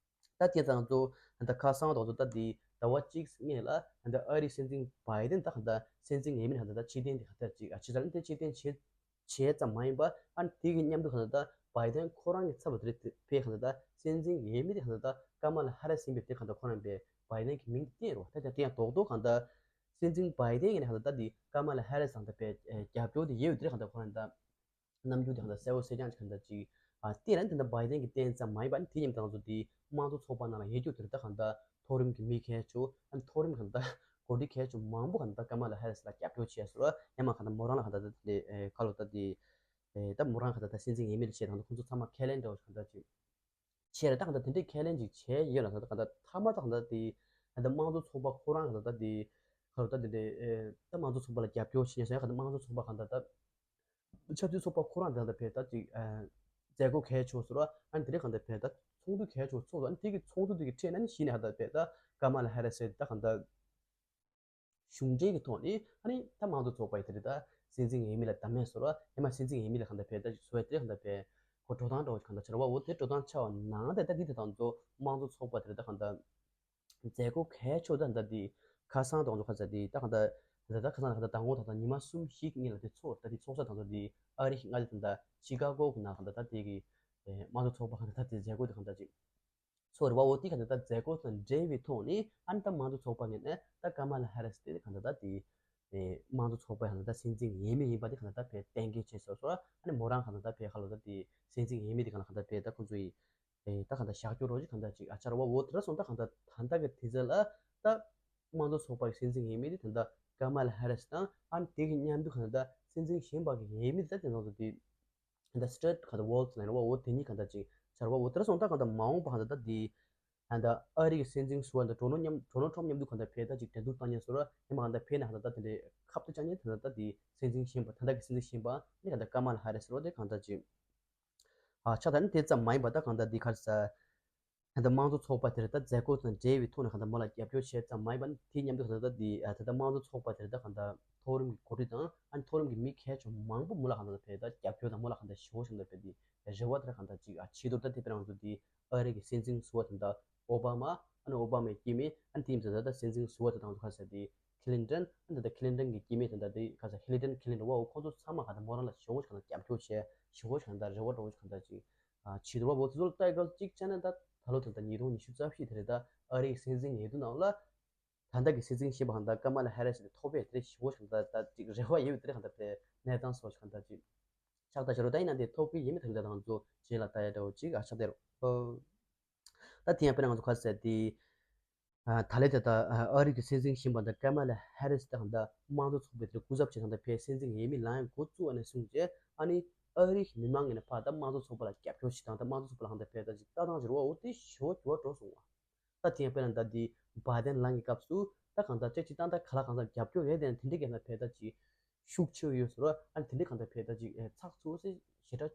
ད་དེ་ཙང་ཚོ་ད་ཁ་སང་དང་ཚོ་ད་དེ་ཟླ་བ་གཅིག་སྔོན་ལ་ད་ཨ་རིའི་སྲིད་འཛིན་བྷའི་ཌེན་ད་གང་ལྟར་སྲིད་འཛིན་འོས་མི་གང་ལྟར་ད་ཕྱིར་འཐེན་དེ་གང་ལྟར་ཅིག་ཕྱིར་འཐེན་ཕྱིར་འཐེན་བྱས་བྱས་ཙམ་མ་ཡིན་པ་ཨ་ནི་དེ་གི་མཉམ་དུ་གང་ལྟར་ད་བྷའི་ཌེན་ཁོ་རང་གི་ཚབ་ལ་དེ་རེད་དེ་ཕེ་གང་ལྟར་ད་སྲིད་འཛིན་འོས་མི་དེ་གང་ལྟར་ད་ཀ་མ་ལ་ཧེ་རིས་ཡིན་པའི་དེ་གང་ལྟར་ཁོ་རང་པའི་བྷའི་ཌེན་གྱི་མིང་དེ་བསྟན་རོགས། ད་ད་དེ་ཡང་རྡོག་རྡོག་གང་ལྟར་སྲིད་འཛིན་བྷའི་ཌེན་ཡིན་ན་གང་ལྟར་ད་དེ་ཀ་མ་ལ་ཧེ་རིས་གང་ལྟར་པའི་རྒྱབ་སྐྱོར་དེ་ཡོད་དེ་གང་ལྟར་ཁོ་རང་ད་རྣམ་འགྱུར་དེ་གང་ལྟར་གསལ་བོ་གསལ་རྐྱང་ཅིག་གང་ལྟར་ཅིག་ཨ་དེ་རང་དེ་ལྟར་བྷའི་ཌེན་གྱི་བསྟན་ཙམ་མ་ཡིན་པ་ནི་དེ་ཉིན་དང་ཚོ་དེ་དམངས་གཙོ་ཚོགས་པ་ནང་ལ་ཡོད་རྒྱུ་དེ་ད་གང་ལྟར་མཐོ་རིམ་གྱི་མི་གལ་ཆེ་ཨ་མཐོ་རིམ་གང་ལྟར་འགོ་ཁྲིད་གལ་ཆེ་མང་པོ་གང་ལྟར་ཀ་མ་ལ་ཧེ་རིས་ལ་རྒྱབ་སྐྱོར་བྱས་སོང་ཡང་མ་གང་ལྟར་མོ་རང་ལ་གང་ལྟར་དེ་ཁ་ལོ་ད་དེ་ད་མོ་རང་གང་ལྟར་ད་སྲིད་འཛིན་འོས་མི་ལ་བྱས་དང་ཁོང་ཚོ་ཚང་མ་ཁས་ལེན་འདྲ་བོ་གང་ལྟར་ཅིག་བྱས་རེད། ད་གང་ལྟར་དེ་འདྲའི་ཁས་ལེན་ཅིག་བྱས་ཡོད་ལ་ད་གང་ལྟར་མཐའ་མ་ད་གང་ལྟར་དེ་ད་དམངས་གཙོ་ཚོགས་པ་ཁོ་རང་གང་ལྟར་ད་དེ་ཁ་ལོ་ད་དེ་འདྲའི་ད་དམངས་གཙོ་ཚོགས་པ་ལ་རྒྱབ་སྐྱོར་བྱེད་ཉན་སོང་ཡང་གང་ལྟར་དམངས་གཙོ་ཚོགས་པ་གང་ལྟར་ད། ཆབ་སྲིད་ཚོགས་པ་ཁོ་རང་དེ་ལ་ཕེ་ད་ཅིག་མཛད་སྒོ་གལ་ཆེ་བཟོ་ར་ཨ་ནི་དེ་རིང་གང་ལྟར་ཕེ་ད་ཚོགས་འདུ་གལ་ཆེ་བཟོ་ཚོགས་ཨ་ནི་དེ་གི་ཚོགས་འདུ་དེ་གི་ཁྲིད་ན་ནི་གཞི་ནས་གང་ལྟར་ཕེ་ད་ཀ་མ་ལ་ཧེ་རི་སི་ད་གང་ལྟར་གཞུང་འབྲེལ་གྱི་ཐོག་ནས་ཨ་ནི་ད་དམངས་གཙོ་ཚོགས་པ་ཡི་དེ་རིང་ད་སྲིད་འཛིན་འོས་མི་ལ་བདམས་མེད་བཟོ་ར་ཡང་མ་སྲིད་འཛིན་འོས་མི་ལ་གང་ལྟར་ཕེ་ད་ཅིག་བཟོ་བའི་དེ་རིང་གང་ལྟར་ཕེ་ཁོ་འགྲོ་སྟངས་འདྲ་བོ་གང་ལྟར་ཆགས་ར་བ་འོ་དེ་འགྲོ་སྟངས་ཆགས་པ་ནང་དེ་ད་འདི་དེ་དང་ཚོ་དམངས་གཙོ་ཚོགས་པ་དེ་རིང་ད་གང་ལྟར། མཛད་སྒོ་གལ་ཆེ་ད་ད་འདི་ཁ་སང་དང་ཚོ་ཁ་ས་འདི་ད་གང་ད་ད་ད་ཁ་སང་ད་གང་ད་དང་པོ་ད་ད་ཉི་མ་གསུམ་བཞི་གི་སྔོན་ལ་དེ་ཚོགས་ད་དེ་ཚོགས་ས་དང་ཚོ་འདི་ཨ་རི་ཞིག་ང་དེ་ད་ད་ཤི་ཀ་གོ་གི་ནང་གང་ད་ད་དེ་གི་དམངས་གཙོ་ཚོགས་པ་གང་ད་ད་དེ་མཛད་སྒོ་དེ་གང་ད་ཅིག་ཚོགས་རེད་བ། འོ་དེ་གང་ད་ད་མཛད་སྒོ་དང་འབྲེལ་བའི་ཐོག་ནས་ཨ་ནི་ད་དམངས་གཙོ་ཚོགས་པ་ངོས་ནས་ད་ཀ་མ་ལ་ཧེ་རི་སི་དེ་གང་ད་ད་དེ་དམངས་གཙོ་ཚོགས་པ་གང་ད་ད་སྲིད་འཛིན་འོས་མི་ཡིན་པ་དེ་གང་ད་ད་བས་གཏན་འཁེལ་བྱས་སོ་སོ་ཨ་ནི་མོ་རང་གང་ད་ད་བས་ཁ་ལོ་ད་དེ་སྲིད་འཛིན་འོས་མི་དེ་གང་ལ་གང་ད་བས་ད་ཁོང་ཚོ་ཡི་ཨེ་ད་གང་ལྟར་བཞག་རྒྱུ་རོགས་ཅིག་གང་ལྟར་ཅིག་ཨ་ཆར་བ་འོ་དེ་འདྲ་སོང་ད་གང་ལྟར་ད་ལྟ་གི་དུས་ཚོད་ལ་ད་དམངས་གཙོ་ཚོགས་པ་གི་སྲིད་འཛིན་འོས་མི་དེ་ད་ལྟ་ཀ་མ་ལ་ཧེ་རི་སི་དང་ཨ་ནི་དེ་གི་མཉམ་དུ་གང་ལྟར་སྲིད་འཛིན་གཞན་པ་གི་འོས་མི་དེ་ད་དེ་ནང་དུ་དེ་ད་སི་ཊུ་ཨར་ཊི་གང་ལྟར་ཝོལ་ཙི་ལ་ཡིན་ར་བ་འོ་དེ་གཉིས་གང་ལྟར་ཅིག་ཆར་བ་འོ་དེ་འདྲ་སོང་ད་གང་ལྟར་མ་འོངས་པ་གང་ལྟར་ད་དེ་ད་ལྟ་ཨ་རི་གི་སྲིད་འཛིན་ཟུར་པ་ད་ཌོ་ནལ་ཌོ་ནལ་ཊམ་མཉམ་དུ་གང་ལྟར་ཕེ་ད་ཅིག་འགྲན་བསྡུར་བཏང་ཉན་སོ་ར་ཡིན་པ་གང་ལྟར་ཕེ་ན་གང་ལྟར་ད་དེ་འདྲའི་ཁབ་ཏུ་བཅག་ཉན་ད་ལྟ་ད་དེ་སྲིད་འཛིན་གཞན་པ་ད་ལྟ་གི་སྲིད་འཛིན་གཞན་པ་ནི་གང་ལྟར་ཀ་མ་ལ་ཧེ་རི་སི་རོ་དེ་གང་ལྟར་ཅིག་ཨ་ཆ་ད་ནི་དེ་ཙམ་མ་ཡིན་པ་ད་གང་ལྟར་འདི་ག་རེ་ཟེར། ད་ལྟ་དམངས་གཙོ་ཚོགས་པ་དེར་ད་མཛད་སྒོ་དང་འབྲེལ་བའི་ཐོག་ནས་གང་ལྟར་མོ་ལ་རྒྱབ་སྐྱོར་བྱས་ཙམ་མ་ཡིན་པ་ནི་དེ་མཉམ་དུ་གང་ལྟར་འདི་ཨ་ད་ལྟ་དམངས་གཙོ་ཚོགས་པ་དེར་ད་གང་ལྟར་མཐོ་རིམ་གྱི་འགོ་ཁྲིད་དང་ཨ་ནི་མཐོ་རིམ་གྱི་མི་གལ་ཆེ་མང་པོ་མོ་ལ་གང་ལྟར་ཕེ་ད་རྒྱབ་སྐྱོར་དང་མོ་ལ་གང་ལྟར་ཞེ་པོ་ཞིག་གང་ལྟར་ཕེ་དེ་རེ་བ་དེར་གང་ལྟར་ཅིག་ཨ་ཆེ་མདོར་ད་དེ་དཔེར་ན་ང་ཚོ་འདི་ཨ་རི་གི་སྲིད་འཛིན་ཟུར་པ་དེ་ད་ཨོ་བྷ་མ་ཨ་ནི་ཨོ་བྷ་མའི་སྐྱེ་དམན་ཨ་ནི་དེ་ཡིན་ཙང་ད་ལྟ་སྲིད་འཛིན་ཟུར་པ་དེ་དང་ཚོ་ག་ཟེར་དེ། ཁི་ལིན་ཊོན། ཨ་ནི་ད་ལྟ་ཁི་ལིན་ཊོན་གྱི་སྐྱེ་དམན་དེ་འདྲ་དེ་ག་ས་ཧི་ལི་ཊོན་ཁི་ལིན་ཊོན་བ་འོ་ཁོང་ཚོ་ཚང་མ་ག་ད་མོ་རང་ལ་ཞེ་པོ་ཞིག་ག་ད་རྒྱབ་སྐྱོར་བྱས་ཞེ་པོ་ཞིག་ག་ད་རེ་བ་འདྲ་བོ་ཞིག་ག་ད་ཅིག་ཨ་བྱེད་འདུག་བ་འོ་དེ་ཚོ་ལ་ལྟ་ཡི་ག་གཅིག་བྱས་ན་ད་ད་ལོ་དེ་ད་ཉིས་སྟོང་ཉི་ཤུ་རྩ་བཞི་དེ་རེད་ད་ཨ་རིའི་སྲིད་འཛིན་འོས་བསྡུ་ནང་ལ་ད་ལྟ་གི་སྲིད་འཛིན་གཞན་པ་ག་ད་ཀ་མ་ལ་ཧེ་རི་སི་དེ་ཐོབ་པས་དེ་རེད་ཞེ་པོ་ཞིག་ག་ད་ད་ཅིག་རེ་བ་ཡོད་པའི་དེ་རེད་ག་ད་དེ་གནས་སྟངས་སོགས་ཞིག་ག་ད་ཅིག་ཆགས་ད་ཞེ་རོ་ད་ཡིན་ན་དེ་ཐོབ་ཀྱི་ཡིན་མིན་དེ་འདྲ་ད་ང་ཚོ་རྗེས་ལ་ལྟ་ཡ་འདྲ་བོ་ཅིག་ཨ་ཆགས་བསྡད་རོགས། ད་དེ་ཡང་དཔེར་ན་ང་ཚོ་ག་ཟེར་དེ། ད་ལན་དེ་ད་ཨ་རི་གི་སྲིད་འཛིན་གཞོན་པ་ད་ཀ་མ་ལ་ཧེ་རི་སི་ད་ད་དམངས་གཙོ་ཚོགས་པའི་དེར་སྐུ་ཚབ་བྱེད་སྟངས་ད་ཕེ་སྲིད་འཛིན་འོས་མི་ལངས་འགོ་བཙུགས་པ་ནས་བཟུང་རྗེས་ཨ་ནི་ཨ་རི་གི་མི་མང་ངོས་ནས་ཕར་ད་དམངས་གཙོ་ཚོགས་པ་ལ་རྒྱབ་སྐྱོར་བྱེད་སྟངས་ད་དམངས་གཙོ་ཚོགས་པ་ལ་ཧང་ད་ཕེ་ད་ཅིག་ལྟ་སྟངས་ཅིག་རེད་བ། འོ་དེ་ཞེ་པོ་འགྱུར་བ་འགྲོ་སོང་བ། ད་དེ་ཡང་དཔེར་ན་ད་དེ་བྷའི་ཌེན་ལངས་ཀྱི་སྐབས་སུ་ད་གང་ལྟར་ཅིག་ཅིག་ཏག་ཏག་ག་ལ་གང་འཚམ་རྒྱབ་སྐྱོར་རེད་དེ་དེ་འདྲ་གས་ན་ཕེ་ད་ཅིག་ཤུགས་ཆེ་ཡོད་ཟེར་བ། ཨ་ནི་དེ་འདྲ་གང་ལྟར་ཕེ་ད་ཅིག་ཚགས་ཚུད་སེ་ཞེ་དྲག་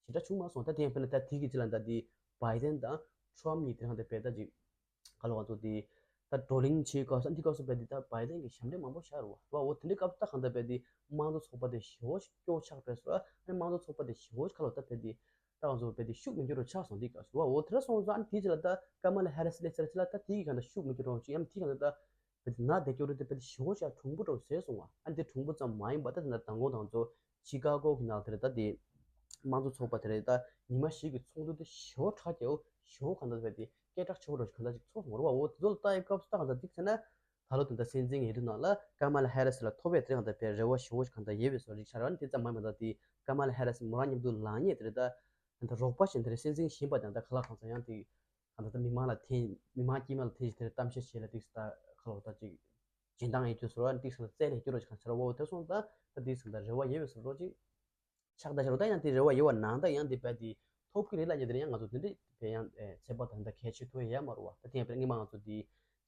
ཞེ་དྲག་བྱུང་མ་སོང་། ད་དེ་ཡང་དཔེར་ན་ད་དེ་གི་ཅི་ལ་ད་དེ་བྷའི་ཌེན་དང་ཊམ་གཉིས་དེ་གང་ལྟར་ཕེ་ད་ཅིག་ག་ལ་བ་ཚོ་དེ་ད་བགྲོ་གླེང་བྱེད་སྐབས་སུ་ཨ་ནི་དེ་སྐབས་སུ་ཕེ་དེ་ད་བྷའི་ཌེན་གི་ཞབས་འདྲེན་མང་པོ་ཤར་བ་བ། འོ་དེ་འདྲ་སྐབས་སུ་ད་གང་ལྟར་ཕེ་དེ་དམངས་གཙོ་ཚོགས་པ་དེ་ཞེ་པོ་ཞིག་སྐྱོ་ཆགས་པས་ཟེར་བ། ཨ་ནི་དམངས་གཙོ་ཚོགས་པ་དེ་ཞེ་པོ་ཞིག་ག་ལ་བ་ད་ཕེ་དེ། ད་ང་ཚོ་བས་དེ་ཤུགས་མི་འགྱུར་རོ་ཆགས་སོང་དེ་ག་སོ་བ། འོ་དེ་འདྲ་སོང་ཙང་ཨ་ནི་དེ་ཅི་ལ་ད་ཀ་མ་ལ་ཧེ་རི་སི་སླེབས་ཚར་ཅི་ལ་ད་དེ་གི་ག་ད་ཤུགས་མི་འགྱུར་རོ་ཅིག་ཡང་དེ་ག་ད་ད་བས་དེ་ན་བདེ་སྐྱོ་རོ་དེ་བས་དེ་ཞེ་པོ་ཞིག་གྲུང་པོ་འགྲོ་ཟེར་སོང་བ། ཨ་ནི་དེ་གྲུང་པོ་ཙམ་མ་ཡིན་པ་ད་དེ་ན་མདང་དགོང་དང་ཚོ་ཆི་ཀ་གོ་གི་ནང་དེ་རེད་ད་དེ་དམངས་གཙོ་ཚོགས་པ་དེ་རེད་ད་ཉི་མ་བཞི་གི་ཚོགས་འདུ་དེ་ཞེ་པོ་གྲགས་ཀྱི་འོ་ཞེ་པོ་ག་ད་བས་དེ་སྐད་གྲགས་ཆེ་པོ་འགྲོ་ཞིག་ག་ད་ཅིག་ཚོར་སོང་བ། འོ་དེ་ཚོ་ལ་ལྟ་ཡི་སྐབས་སུ་ད་ག་ད་དེ་ཟེར་ན། ད་ལོ་དེ་འདྲ་སྲིད་འཛིན་འོས་བསྡུ་ནང་ལ་ཀ་མ་ལ་ཧེ་རི་སི་ལ་ཐོབ་པའི་དེ་གང་ལྟར་བས་རེ་བ་ཞེ་པོ་ཞིག་གང་ལྟར་ཡོད་པའི་བཟོ་འདྲ་ཆགས་རེད། དེ་ཙམ་མ་ཡིན་པ་ད་དེ་ཀ་མ་ལ་ཧེ་རི་སི་མོ་རང་མཉམ་དུ་ལངས་ཉེས་དེ་རེད་ད། ད་རོགས་པ་ཞིག་དེ་རེད་སྲིད་འཛིན་གཞོན་པ་དེ་འདྲ་ག་ལ་གང་ཚ་ཡང་དེ་གང་ལྟར་ད་མི་མང་ལ་འཐེན་མི་མང་དཀྱིལ་མ་ལ་འཐེན་ཞིག་དེ་རེད་གཏམ་བཤད་བྱེད་ལ་དེ་ད་ག་ལ་ད་ཅིག་སྦྱིན་བཏང་ཡོད་དུས་བཟོ་ར་དེ་ཚོ་ལ་རྩལ་ལས་སྐྱོ་རོགས་ཞིག་གང་ཚ་ར་བ། འོ་དེ་སོང་ད་ད་དེ་ཚོ་ད་རེ་བ་ཡོད་པའི་བཟོ་འདྲ་ཅིག་ཆགས་ད་ཤར་ད་ཡང་དེ་རེ་བ་ཡོད་པ་ནང་ད་ཡང་དེ་བས་དེ་ཐོབ་ཀྱི་རེད་ལ་ཉེ་དེ་ཡང་ང་ཚོ་དེ་འདྲ་བས་ཡང་ཚེ་བ་ད་ད་ཁྱད་ཆོས་ཐོན་ཡ་མ་རུ་བ། ད་དེ་ཡང་བས་སྔོན་མ་ང་ཚོ་དེ་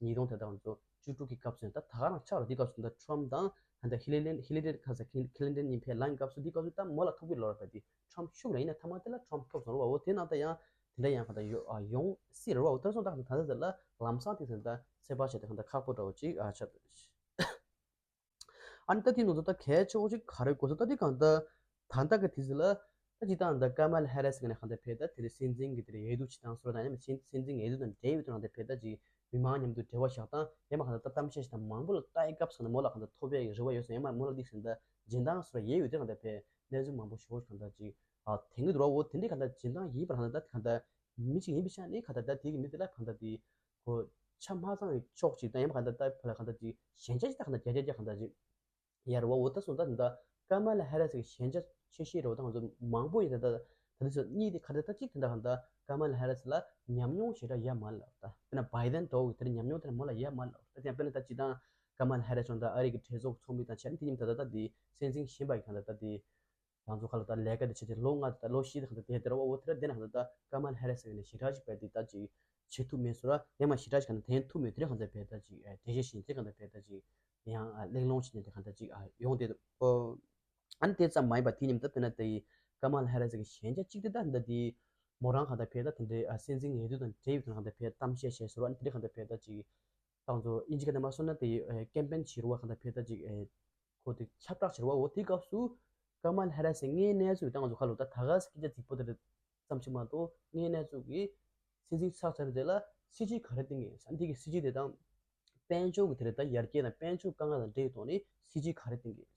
ཉིས་སྟོང་དེ་ད་ང་ཚོ་བཅུ་དྲུག་གི་སྐབས་སུ་ད་ད་ག་རང་ཆགས་རོ། དེ་སྐབས་སུ་ད་ཊམ་དང་ད་ཧི་ལི་ལན་ཧི་ལི་ལན་ཁ་ས་ཁི་ལིན་ཊོན་གཉིས་བས་ལངས་སྐབས་སུ་དེ་སྐབས་སུ་ད་མོ་ལ་ཐོབ་ཀྱི་ལོ་ར་བས་དེ་ཊམ་ཤུགས་ལ་ཡིན་ན་ཐ་མ་དེ་ལ་ཊམ་ཐོབ་སོང་རོ་བ། འོ་དེ་ནང་ད་ཡང་དེ་འདྲ་ཡང་ག་ད་ཡོ་ཨ་ཡོང་སྲིད་རོ་བ། འོ་ད་སོང་ད་ག་ད་ད་ད་ལ་ལམ་སང་དེ་ཚོ་ད་ཚེ་བ་བྱས་ད་ག་ད་ཁག་པོ་འདྲ་བོ་ཅིག་ཨ་ཆགས། ཨ་ནི་ད་དེ་ནང་དུ་ད་གལ་ཆེ་བོ་ཅིག་ག་རེ་དགོས་ས། ད་དེ་གང་ད་ད་ལྟ་གི་དུས་ཚོད་ལ་ད་ཅིག་ད་ད་ཀ་མལ་ཧེ་རིས་གི་ནས་གང་ད་ཕེ་ད་དེ་རིང་སྲིད་འཛིན་གི་དེ་རིང་འོས་བསྡུ་བྱེད་སྟངས་སོགས་དང་ཡང་མིན་སྲིད་འཛིན་འོས་བསྡུ་དང་འབྲེལ་ཡོད་དུ་གང་ད་ཕེ་ད་ཅིག་མི་མང་མཉམ་དུ་འབྲེལ་བ་བཞག་སྟངས་ཡང་མ་གང་ད་ད་གཏམ་བཤད་བྱེད་སྟངས་མང་པོ་ལ་ལྟ་ཡི་སྐབས་སུ་གང་ད་མོ་ལ་གང་ད་ཐོབ་པའི་རེ་བ་ཡོད་ས། ཡང་མ་མོ་ལ་ཏིག་སེ་ད་སྦྱིན་སྟངས་སོགས་ཡོད་ཡོད་དེ་གང་ད་ཕེ་གནས་ཚུལ་མང་པོ་ཞིག་གང་ད་ཅིག་ཨ་དེང་གི་འགྲོ་བ་འོ་དེ་འདྲའི་གང་ད་སྦྱིན་སྟངས་ཡིན་པར་གང་ད་ད་གང་ད་མི་ཅིག་ཡིན་པའི་ཆ་ནས་གང་ད་ད་དེ་གི་མི་དེ་ལ་གང་ད་དེ་གོ་ཆ་མ་ཚང་བའི་ཕྱོགས་ཅིག་དང་ཡང་མ་གང་ད་ད་ཕ་ལ་གང་ད་ཅིག་ཞན་ཆ་ཅིག་ད་གང་ད་རྒྱ་རྒྱ་རྒྱ་གང་ད་ཅིག་ཡར་བ་འོ་ད་སོང་ད་ད་ཀ་མལ་ཧེ་རིས་ཀྱི་ཞན་ཆ་ཆེ་ཤོས་རེད་བ། ད་ང་ཚོ་མང་པོ་ཡིན་ད་ད་ད་དེ་ཚོ་གཉིས་དེ་ག་ད་ད་གཅིག་དེ་འདྲ་གང་ད་ཀ་མལ་ཧེ་རིས་ལ་ཉམས་མྱོང་ཞེ་དྲག་ཡ་མ་ལ་ད་དཔེར་ན་བྷའི་ཌེན་འདྲ་བོ་གི་དེ་འདྲ་ཉམས་མྱོང་དེ་འདྲ་མོ་ལ་ཡ་མ་ལ་ད་དེ་ཡང་དཔེར་ན་ད་སྤྱིར་བཏང་ཀ་མལ་ཧེ་རིས་སོང་ད་ཨ་རི་གི་གྲོས་ཚོགས་ཚོགས་མི་དང་བྱས་ན་དེ་ཉིན་ད་ད་ད་དེ་སྲིད་འཛིན་གཞོན་པ་ཡི་གང་ད་ད་དེ་ང་ཚོ་ཁ་ལོ་ད་ལས་ཀ་དེ་བྱེད་དེ་ལོ་ལྔ་ད་ལོ་བཞི་དེ་གང་ད་དེ་དེ་ར་བ་འོ་དེ་ར་དེ་ན་གང་ད་ད་ཀ་མལ་ཧེ་རིས་ཟེར་ནས་ཞེ་དྲག་ཅིག་བས་དེ་ད་ཅིག་བྱེད་ཐུབ་མེད་སོ་ར་ཡང་མ་ཞེ་དྲག་ཅིག་གང་ད་དེ་ཐུབ་མེད་དེ་ར་གང་ད་བས་ད་ཅིག་གྲོས་གཞི་བཞིན་དེ་གང་ད་བས་ད་ཅིག་ཡང་གླེང་སློང་བྱེད་ནས་དེ་གང་ད་ཅིག་ཡོང་དེ་ཨོ། ཨ་ནི་དེ་ཙམ་མ་ཡིན་པ་དེ་ཉིན་ད་དཔེར་ན་དེ་ཀ་མལ་ཧེ་རིས་ཀྱི་ཞན་ཆ་གཅིག་དེ་ད་ད་དེ་མོ་རང་གང་ད་བས་ད་དེ་འདྲའི་སྲིད་འཛིན་འོས་བསྡུ་དང་འབྲེལ་ཡོད་དེ་གང་ད་བས་གཏམ་བཤད་བྱས་སོ་ར་ཨ་ནི་དེ་གང་ད་བས་ད་ཅིག་ད་ང་ཚོ་ཨིན་ཇི་སྐད་ནས་མ་སོང་ན་དེ་ཀེམ་པེན་བྱེད་རུ་བ་གང་ད་བས་ད་ཅིག་ཁོ་དེ་ཁྱབ་བསྒྲགས་བྱེད་རུ་བ་འོ་དེའི་སྐབས་སུ་ཀ་མལ་ཧེ་རིས་སི་དངོས་གནས་ཚུལ་ད་ང་ཚོ་ཁ་ལོ་ད་ད་ག་སི་སྐད་ཆ་རྫིག་པོ་དེ་རེད་ཙམ་ཞིག་མ་གཏོགས་དངོས་གནས་ཚུལ་གྱི་སྲིད་འཛིན་ཚགས་ཚར་དེ་ལ་སྲིད་ཇུས་ག་རེ་བཏིང་གི་ཡིན་ས་འདི་གི་སྲིད་ཇུས་དེ་དང་དཔལ་འབྱོར་གྱི་དེ་རེད་ད་ཡར་རྒྱས་དང་དཔལ་འབྱོར་དཀའ་ངལ་དང་འབྲེལ་ཐོག་ནས་སྲིད་ཇུས་ག་རེ་བཏིང་གི་ཡིན།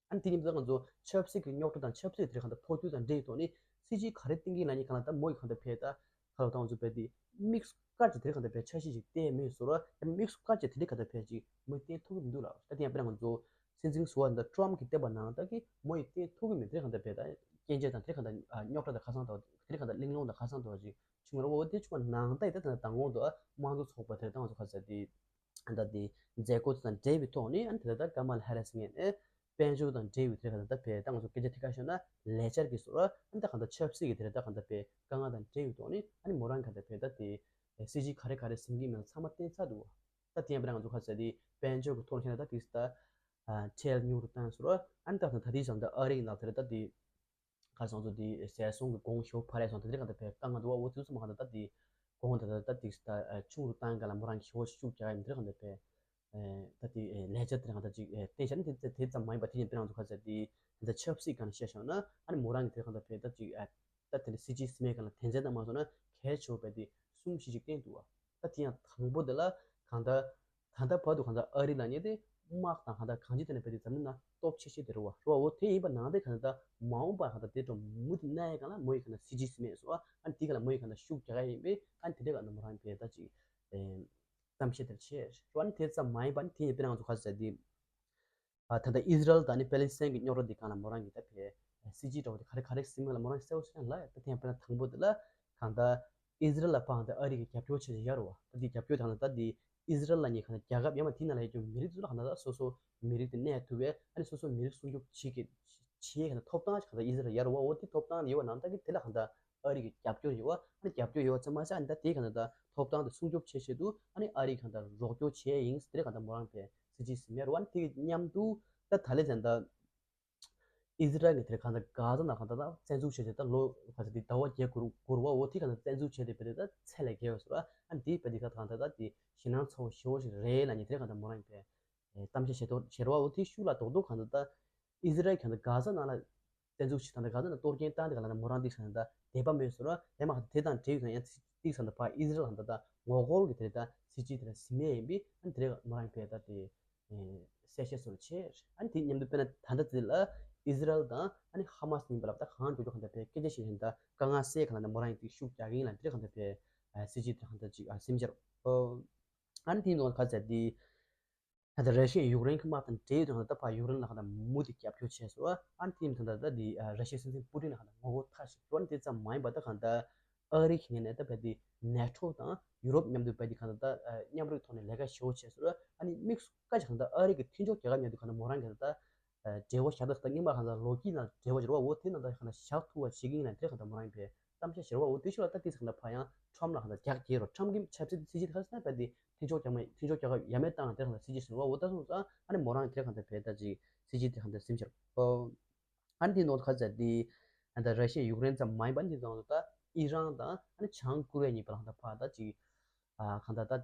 ཨ་ནི་དེ་ཉིན་ད་ང་ཚོ་ཆབ་སྲིད་ཀྱི་རྙོག་དྲ་དང་ཆབ་སྲིད་དེ་རིགས་གང་ལྟར་འཕོ་འགྱུར་དང་འབྲེལ་ཐོག་ནས་སྲིད་ཇུས་ག་རེ་བཏིང་གི་ལ་ཉེ་གང་ལ་ད་མོ་ཡི་གང་ལྟར་བས་ད་ཁ་ལ་ད་ང་ཚོ་བས་དེ་དམིགས་སུ་བཀར་གྱི་དེ་རིགས་གང་ལྟར་བས་འཆར་གཞི་ཞིག་བཏིང་མེད་སོ་ར་ཡང་དམིགས་སུ་བཀར་གྱི་དེ་རིགས་གང་ལྟར་བས་ཅིག་མོས་བཏིང་ཐུབ་ཀྱི་མི་འདུག་ལ་ད་དེ་ཡང་དཔེར་ན་ང་ཚོ་སྲིད་འཛིན་ཟུར་པ་ད་ཀྲམ་གྱིས་བཏིང་བ་ནང་ལྟར་གྱི་མོ་ཡི་བཏིང་ཐུབ་ཀྱི་མེད་དེ་རིགས་གང་ལྟར་བས་ད་སྐྱོན་བརྗོད་དང་དེ་རིགས་གང་ལྟར་རྙོག་དྲ་དང་ཁ་སང་དང་དེ་རིགས་གང་ལྟར་གླེང་སློང་དང་ཁ་སང་དང་ཅིག་བྱུང་བ་རེད། འོ་དེ་བྱུང་བ་ནང་ལྟར་ཡིན་ད་ད་དང་འོག་ཏུ་དམངས་གཙོ་ཚོགས་པ་དེ་ད་ང་ཚོ་ག་ཚོད་དེ། ད་དེ་མཛད་སྒོ་དང་འབྲེལ་བའི་ཐོག་ནས་ཨ་ནི་དེ་ལྟར་ཀ་མལ་ཧེ་རིས་ངོས་ནས་དཔལ་འབྱོར་དང་འབྲེལ་བའི་དེ་ལྟར་ད་བས་ད་ང་ཚོ་སྐད་ཆ་ཐད་ཀར་ཤོད་ན་ལས་འཆར་གྱི་སོགས་ཨ་ནི་ད་གང་ལྟར་ཆབ་སྲིད་ཀྱི་དེ་ལྟར་ད་གང་ལྟར་བས་དཀའ་ངལ་དང་འབྲེལ་བའི་ཐོག་ནས་ཨ་ནི་མོ་རང་གི་དེ་ལྟར་ད་དེ་སྲིད་ཇུས་ག་རེ་ག་རེ་ཟིན་གྱི་མིན་ཚང་མ་བསྟན་ཚར་འདུག་ད་དེ་ཡང་དཔེར་ན་ང་ཚོ་ག་ཚོད་དེ་དཔལ་འབྱོར་གྱི་ཐོག་ནས་ཤེས་ན་ད་དེ་ད་ཁྲལ་ཉུང་རུ་བཏང་སོང་ཨ་ནི་ད་ད་དེ་ཙམ་ད་ཨ་རིའི་ནང་དེ་ལྟར་ད་དེ། ག་སོང་ཚོ་དེ་ཟས་སོང་གི་གོང་ཞོ་ཕ་རེ་སོང་དེ་འདྲ་གང་ལྟར་བས་དཀའ་ངལ་འདུག་བ། འོ་དུས་སུ་མ་གང་ལྟར་ད་དེ་གོང་དེ་ད་ད་དེ་ད་ཆུང་རུ་བཏང་ག་ལ་མོ་རང་གི་ཞོ་ཤུགས་རྒྱག་ཡ་མི་འདྲ་གང་ལྟར་བས་ད་དེ་ལས་འཆར་དེ་གང་ལྟར་ཅིག་བསྟན་ཤར་ནི་དེ་དེ་ཙམ་མ་ཡིན་པ་དེ་ཡིན་དཔེར་ན་ཚོ་ག་ཚོད་དེ་ད་ཆབ་སྲིད་སྒང་ནས་བཤད་བཞག་ན་ཨ་ནི་མོ་རང་གི་དེ་གང་ལྟར་བས་ད་ཅིག་ད་དེ་འདྲ་སྲིད་ཇུས་སི་མེ་གང་ལ་དོན་ཚན་དང་མ་སོང་ན་གལ་ཆེ་བ་བས་དེ་གསུམ་བཞི་ཅིག་བསྟན་འདུག་བ། ད་དེ་ཡང་དང་པོ་དེ་ལ་གང་ལྟར། ད་ལྟ་བར་དུ་གང་ལྟར་ཨ་རི་ལ་ཉེ་དེ་དམག་དང་གང་ལྟར་གང་ཅི་དེ་ནས་བས་དེ་འཛམ་གླིང་ན་སྟོབས་ཆེ་ཤོས་དེ་རེད་བ། རེད་བ། འོ་དེ་ཡིན་པ་ནང་དེ་གང་ལྟར་མ་འོངས་པ་གང་ལྟར་དེ་འགྲོ་མུ་མཐུད་གནང་ཡ་གང་ལ་མོ་ཡི་གང་ལྟར་སྲིད་ཇུས་སི་མེད་སོ་ཨ་ནི་དེ་ག་ལ་མོ་ཡི་གང་ལྟར་ཤུགས་རྒྱག་ཡ་ཡིན་པས་ཨ་ནི་དེ་འདྲ་གང་ལྟར་མོ་རང་བས་ད་ཅིག་གཏམ་བཤད་དེར་བྱས་རེད་བ། ཨ་ནི་དེ་ཙམ་མ་ཡིན་པ་ནི་དེ་ཡིན་དཔེར་ན་ང་ཚོ་ག་ཚོད་དེ་ད་ལྟ་ཨི་ཟི་རལ་དང་ནི་པེ་ལི་སི་ཐན་གྱི་རྙོག་དྲ་འདི་སྒང་ལ་མོ་རང་གིས་ད་བས་སྲིད་ཇུས་འདྲ་བོ་དེ་ག་རེ་ག་རེ་ཟིན་མིན་ལ་མོ་རང་གིས་གསལ་པོ་ཞིག་ལབ་ཡ། ད་དེ་ཡང་དཔེར་ན་དང་པོ་དེ་ལ་གང་ལྟར་ཨི་ཟི་རལ་ལ་ཕར་ད་ཨ་རི་གི་རྒྱབ་སྐྱོར་བྱས་ཏེ་ཡོད་རེད་བ། ད་དེ་རྒྱབ་སྐྱོར་དང་ད་དེ་ཨི་ཟི་རལ་ལ་ཉེ་གང་ལྟར་རྒྱལ་ཁབ་ཡང་མ་དེའི་ནང་ལ་ཡོད་ཀྱི་མི་རིགས་ཚོ་ལ་གང་ལྟར་ད་སོ་སོ་མི་རིགས་དེ་གནས་ཐུབ་པའི་ཨ་ནི་སོ་སོ་མི་རིགས་སྲུང་སྐྱོབ་བྱེད་ཀྱི་བྱེད་ཡས་གང་ལྟར་ཐོབ་ཐང་ཞིག་གང་ལྟར་ཨི་ཟི་རལ་ཡོད་རེད་བ། འོ་དེ་ཐོབ་ཐང་དེ་ཡོད་པ་ནང་ད་གི་དེ་ལ་གང་ལྟར་ཨ་རི་གི་རྒྱབ་སྐྱོར་ཡོད་བ། ཨ་ནི་རྒྱབ་སྐྱོར་ཡོད་བ་ཙམ་མ་ཟད་ཨ་ནི་ད་དེའི་གང་ལྟར་ད་ཐོབ་ཐང་དེ་སྲུང་སྐྱོབ་བྱེད་ཆེད་དུ་ཨ་ནི་ཨ་རི་གང་ལྟར་རོགས་སྐྱོར་བྱས་ཡིན་ཟེར་དེ་གང་ལྟར་མོ་རང་བས་སྲིད་ཇུས་ཟིན་ཡོད་རེད་བ། ཨ་ནི་དེ་གི་མཉམ་དུ་ད་ད་ལས་ཙང་ད་ཨི་ཟི་རལ་གྱི་དེར་གང་ལྟར་གྷ་ཛ་ནང་གང་ལྟར་ད་བཙན་འཛུལ་བྱས་ཏེ་ད་ལོ་ག་ཚོད་དེ་ཟླ་བ་བརྒྱད་འགོར་འགོར་བ། འོ་དེ་གང་ལྟར་བཙན་འཛུལ་བྱས་ཏེ་བས་ད་ཚད་ལས་བརྒལ་བ་ཟེར་བ། ཨ་ནི་དེ་བས་དེ་ག་གང་ལྟར་ད་དེ་ཞེད་སྣང་ཚ་བོ་ཞེ་བོ་ཞིག་རེད་ལབ་ནས་དེ་གང་ལྟར་མོ་རང་བས་གཏམ་བཤད་བྱེད་དོ་བྱེད་རོགས། འོ་དེ་ཤུགས་ལ་རྡོག་རྡོག་གང་ལྟར་ད་ཨི་ཟི་རལ་གང་ལྟར་གྷ་ཛ་ནང་ལ་བཙན་འཛུལ་བྱེད་སྟངས་དེ་གང་ལྟར་གཏོར་སྐྱོན་བཏང་དེ་གང་ལྟར་མོ་རང་དེ་གང་ལྟར་དད་པ་མེད་ཟེར་བ། ཡང་མ་དེ་དང་འབྲེལ་ཡོད་ཀྱང་ཡང་ཚིག་ཚིག་ཙམ་དུ་ཕར་ཨི་ཟི་རལ་གང་ལྟར་ད་ངོ་རྒོལ་གྱི་དེ་ལྟར་སྲིད་ཇུས་དེ་ལ་ཟིན་མེད་ཡིན་པས་ཨ་ནི་དེ་མོ་རང་བས་ད་དེ་གསལ་བཤད་སོགས་བྱས། ཨ་ནི་དེ་མཉམ་དུ་དཔེར་ན་ད་ལྟ་དེ་ལ་ཨི་ཟི་རལ་དང་ཨ་ནི་ཧ་མ་སི་གཉིས་བར་ལ་ད་གང་མགྱོགས་མགྱོགས་གང་ལྟར་བས་སྐད་ཆ་བཤད་བཞིན་ད་དཀའ་ངལ་སེལ་གང་ལྟར་མོ་རང་ཡིན་དེ་ཤུགས་རྒྱག་གི་ཡིན་ལ་དེ་གང་ལྟར་བས་སྲིད་ཇུས་དེ་གང་ལྟར་ཅིག་ཟིན་བྱས་རོགས། ཨ་ནི་དེ་ནང་ག་ཚད་དེ། ད་ལྟ་ར་ཤི་ཡ་ཡུཀ་རེན་གྱི་དམག་དང་འབྲེལ་ཡོད་དུས་ད་ལྟ་ཕར་ཡུཀ་རེན་ལ་གང་ལྟར་མུ་མཐུད་རྒྱབ་སྐྱོར་བྱས་སོང་། ཨ་ནི་དེ་ཡིན་ད་ལྟ་འདི་ར་ཤི་ཡའི་སྲིད་འཛིན་པུ་ཏིན་ལ་གང་ལྟར་ངོ་རྒོལ་མཐའ་གཅིག་འགྲོ་ནི་དེ་ཙམ་མ་ཡིན་པ་ད་གང་ལྟར་ཨ་རི་གི་ངོས་ནས་ད་བས་དེ་ནེ་ཊོ་དང་ཡུ་རོབ་མཉམ་དུ་བས་དེ་གང་ལྟར་ད་མཉམ་རུབ་ཐོག་ནས་ལས་ཀ་ཞེ་པོ་བྱས་སོང་། ཨ་ནི་དམིགས་སུ་བཀར་གྱི་གང་ལྟར་ཨ་རི་གི་མཐུན་ཕྱོགས་རྒྱལ་ཁབ་མཉམ་དུ་གང་ལྟར་མོ་རང་གི་ད་ལྟ་འབྲེལ་བ་བཞག་སྟངས་ད་སྔོན་མ་གང་ལྟར་ལོ་རྒྱུས་ནང་འབྲེལ་བ་བྱེད་རོགས། འོ་དེ་ནང་ད་གང་ལྟར་བཞག་ཐུབ་པ་བྱེད་ཀྱི་ཡིན་ལ་དེ་གང་ལྟར་མོ་རང་བས་གཏམ་བཤད་བྱེད་རོགས། འོ་དེ་ཤུགས་ལ་ད་དེ་ཚོ་གང་ལྟར་ཕར་ཡང་ཁྲམ་ལ་གང་ལྟར་རྒྱག་རྒྱག་རོགས། ཁྲམ་གྱི་ཆབ་སྲིད་སྲིད་ཇུས་དེ་ག་ས་ན་བས་དེ་མཐུན་ཕྱོགས་རྒྱག་མ་མཐུན་ཕྱོགས་རྒྱག་ཡ་མེད་བཏང་དེ་གང་ལྟར་སྲིད་ཇུས་ཟིན་རོགས། འོ་ད་སོང་ཙང་ཨ་ནི་མོ་རང་དེ་གང་ལྟར་བས་ད་ཅིག་སྲིད་ཇུས་དེ་གང་ལྟར་ཟིན་བྱེད་རོགས། ཨ་ནི་དེ་ནང་ད་ག་ཚད་དེ་ད་ར་ཤི་ཡ་ཡུཀ་རེན་ཙམ་མ་ཡིན་པ་འདི་ཚོ་ད་ཨི་རན་དང་ཨ་ནི་བྱང་ཀོ་རི་ཡ་གཉིས་བར་ལ་གང་ལྟར་ཕར་ད་ཅིག་ཨ་གང་ལྟར་ད།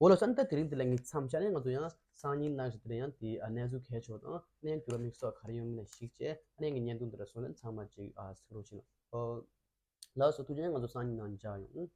འོ་ལགས་སོ། ཨ་ནི་ད་དེ་རིང་འདི་ལ་ངས་མཚམས་བཞག་ནས། ང་ཚོ་ཡང་སང་ཉིན་ནང་བཞིན་དེ་ལ་ཡང་དེ་ཨ་གནས་ཚུལ་གལ་ཆེ་བ་དང་གནས་འགྱུར་བ་དམིགས་བསལ་ག་རེ་ཡོང་མིན་ལ་གཞིགས་བྱས། ཨ་ནི་ངས་བརྙན་ཐུང་འདི་ལ་བཟོས་ནས་ཚང་མ་ཅིག་ཨ་གཟིགས་རོགས་བྱེད་ལ། ཨོ་ལགས་སོ། ཐུགས་རྗེ་ཆེ། ང་ཚོ་སང་ཉིན་ནང་མཇལ་ཡོང་།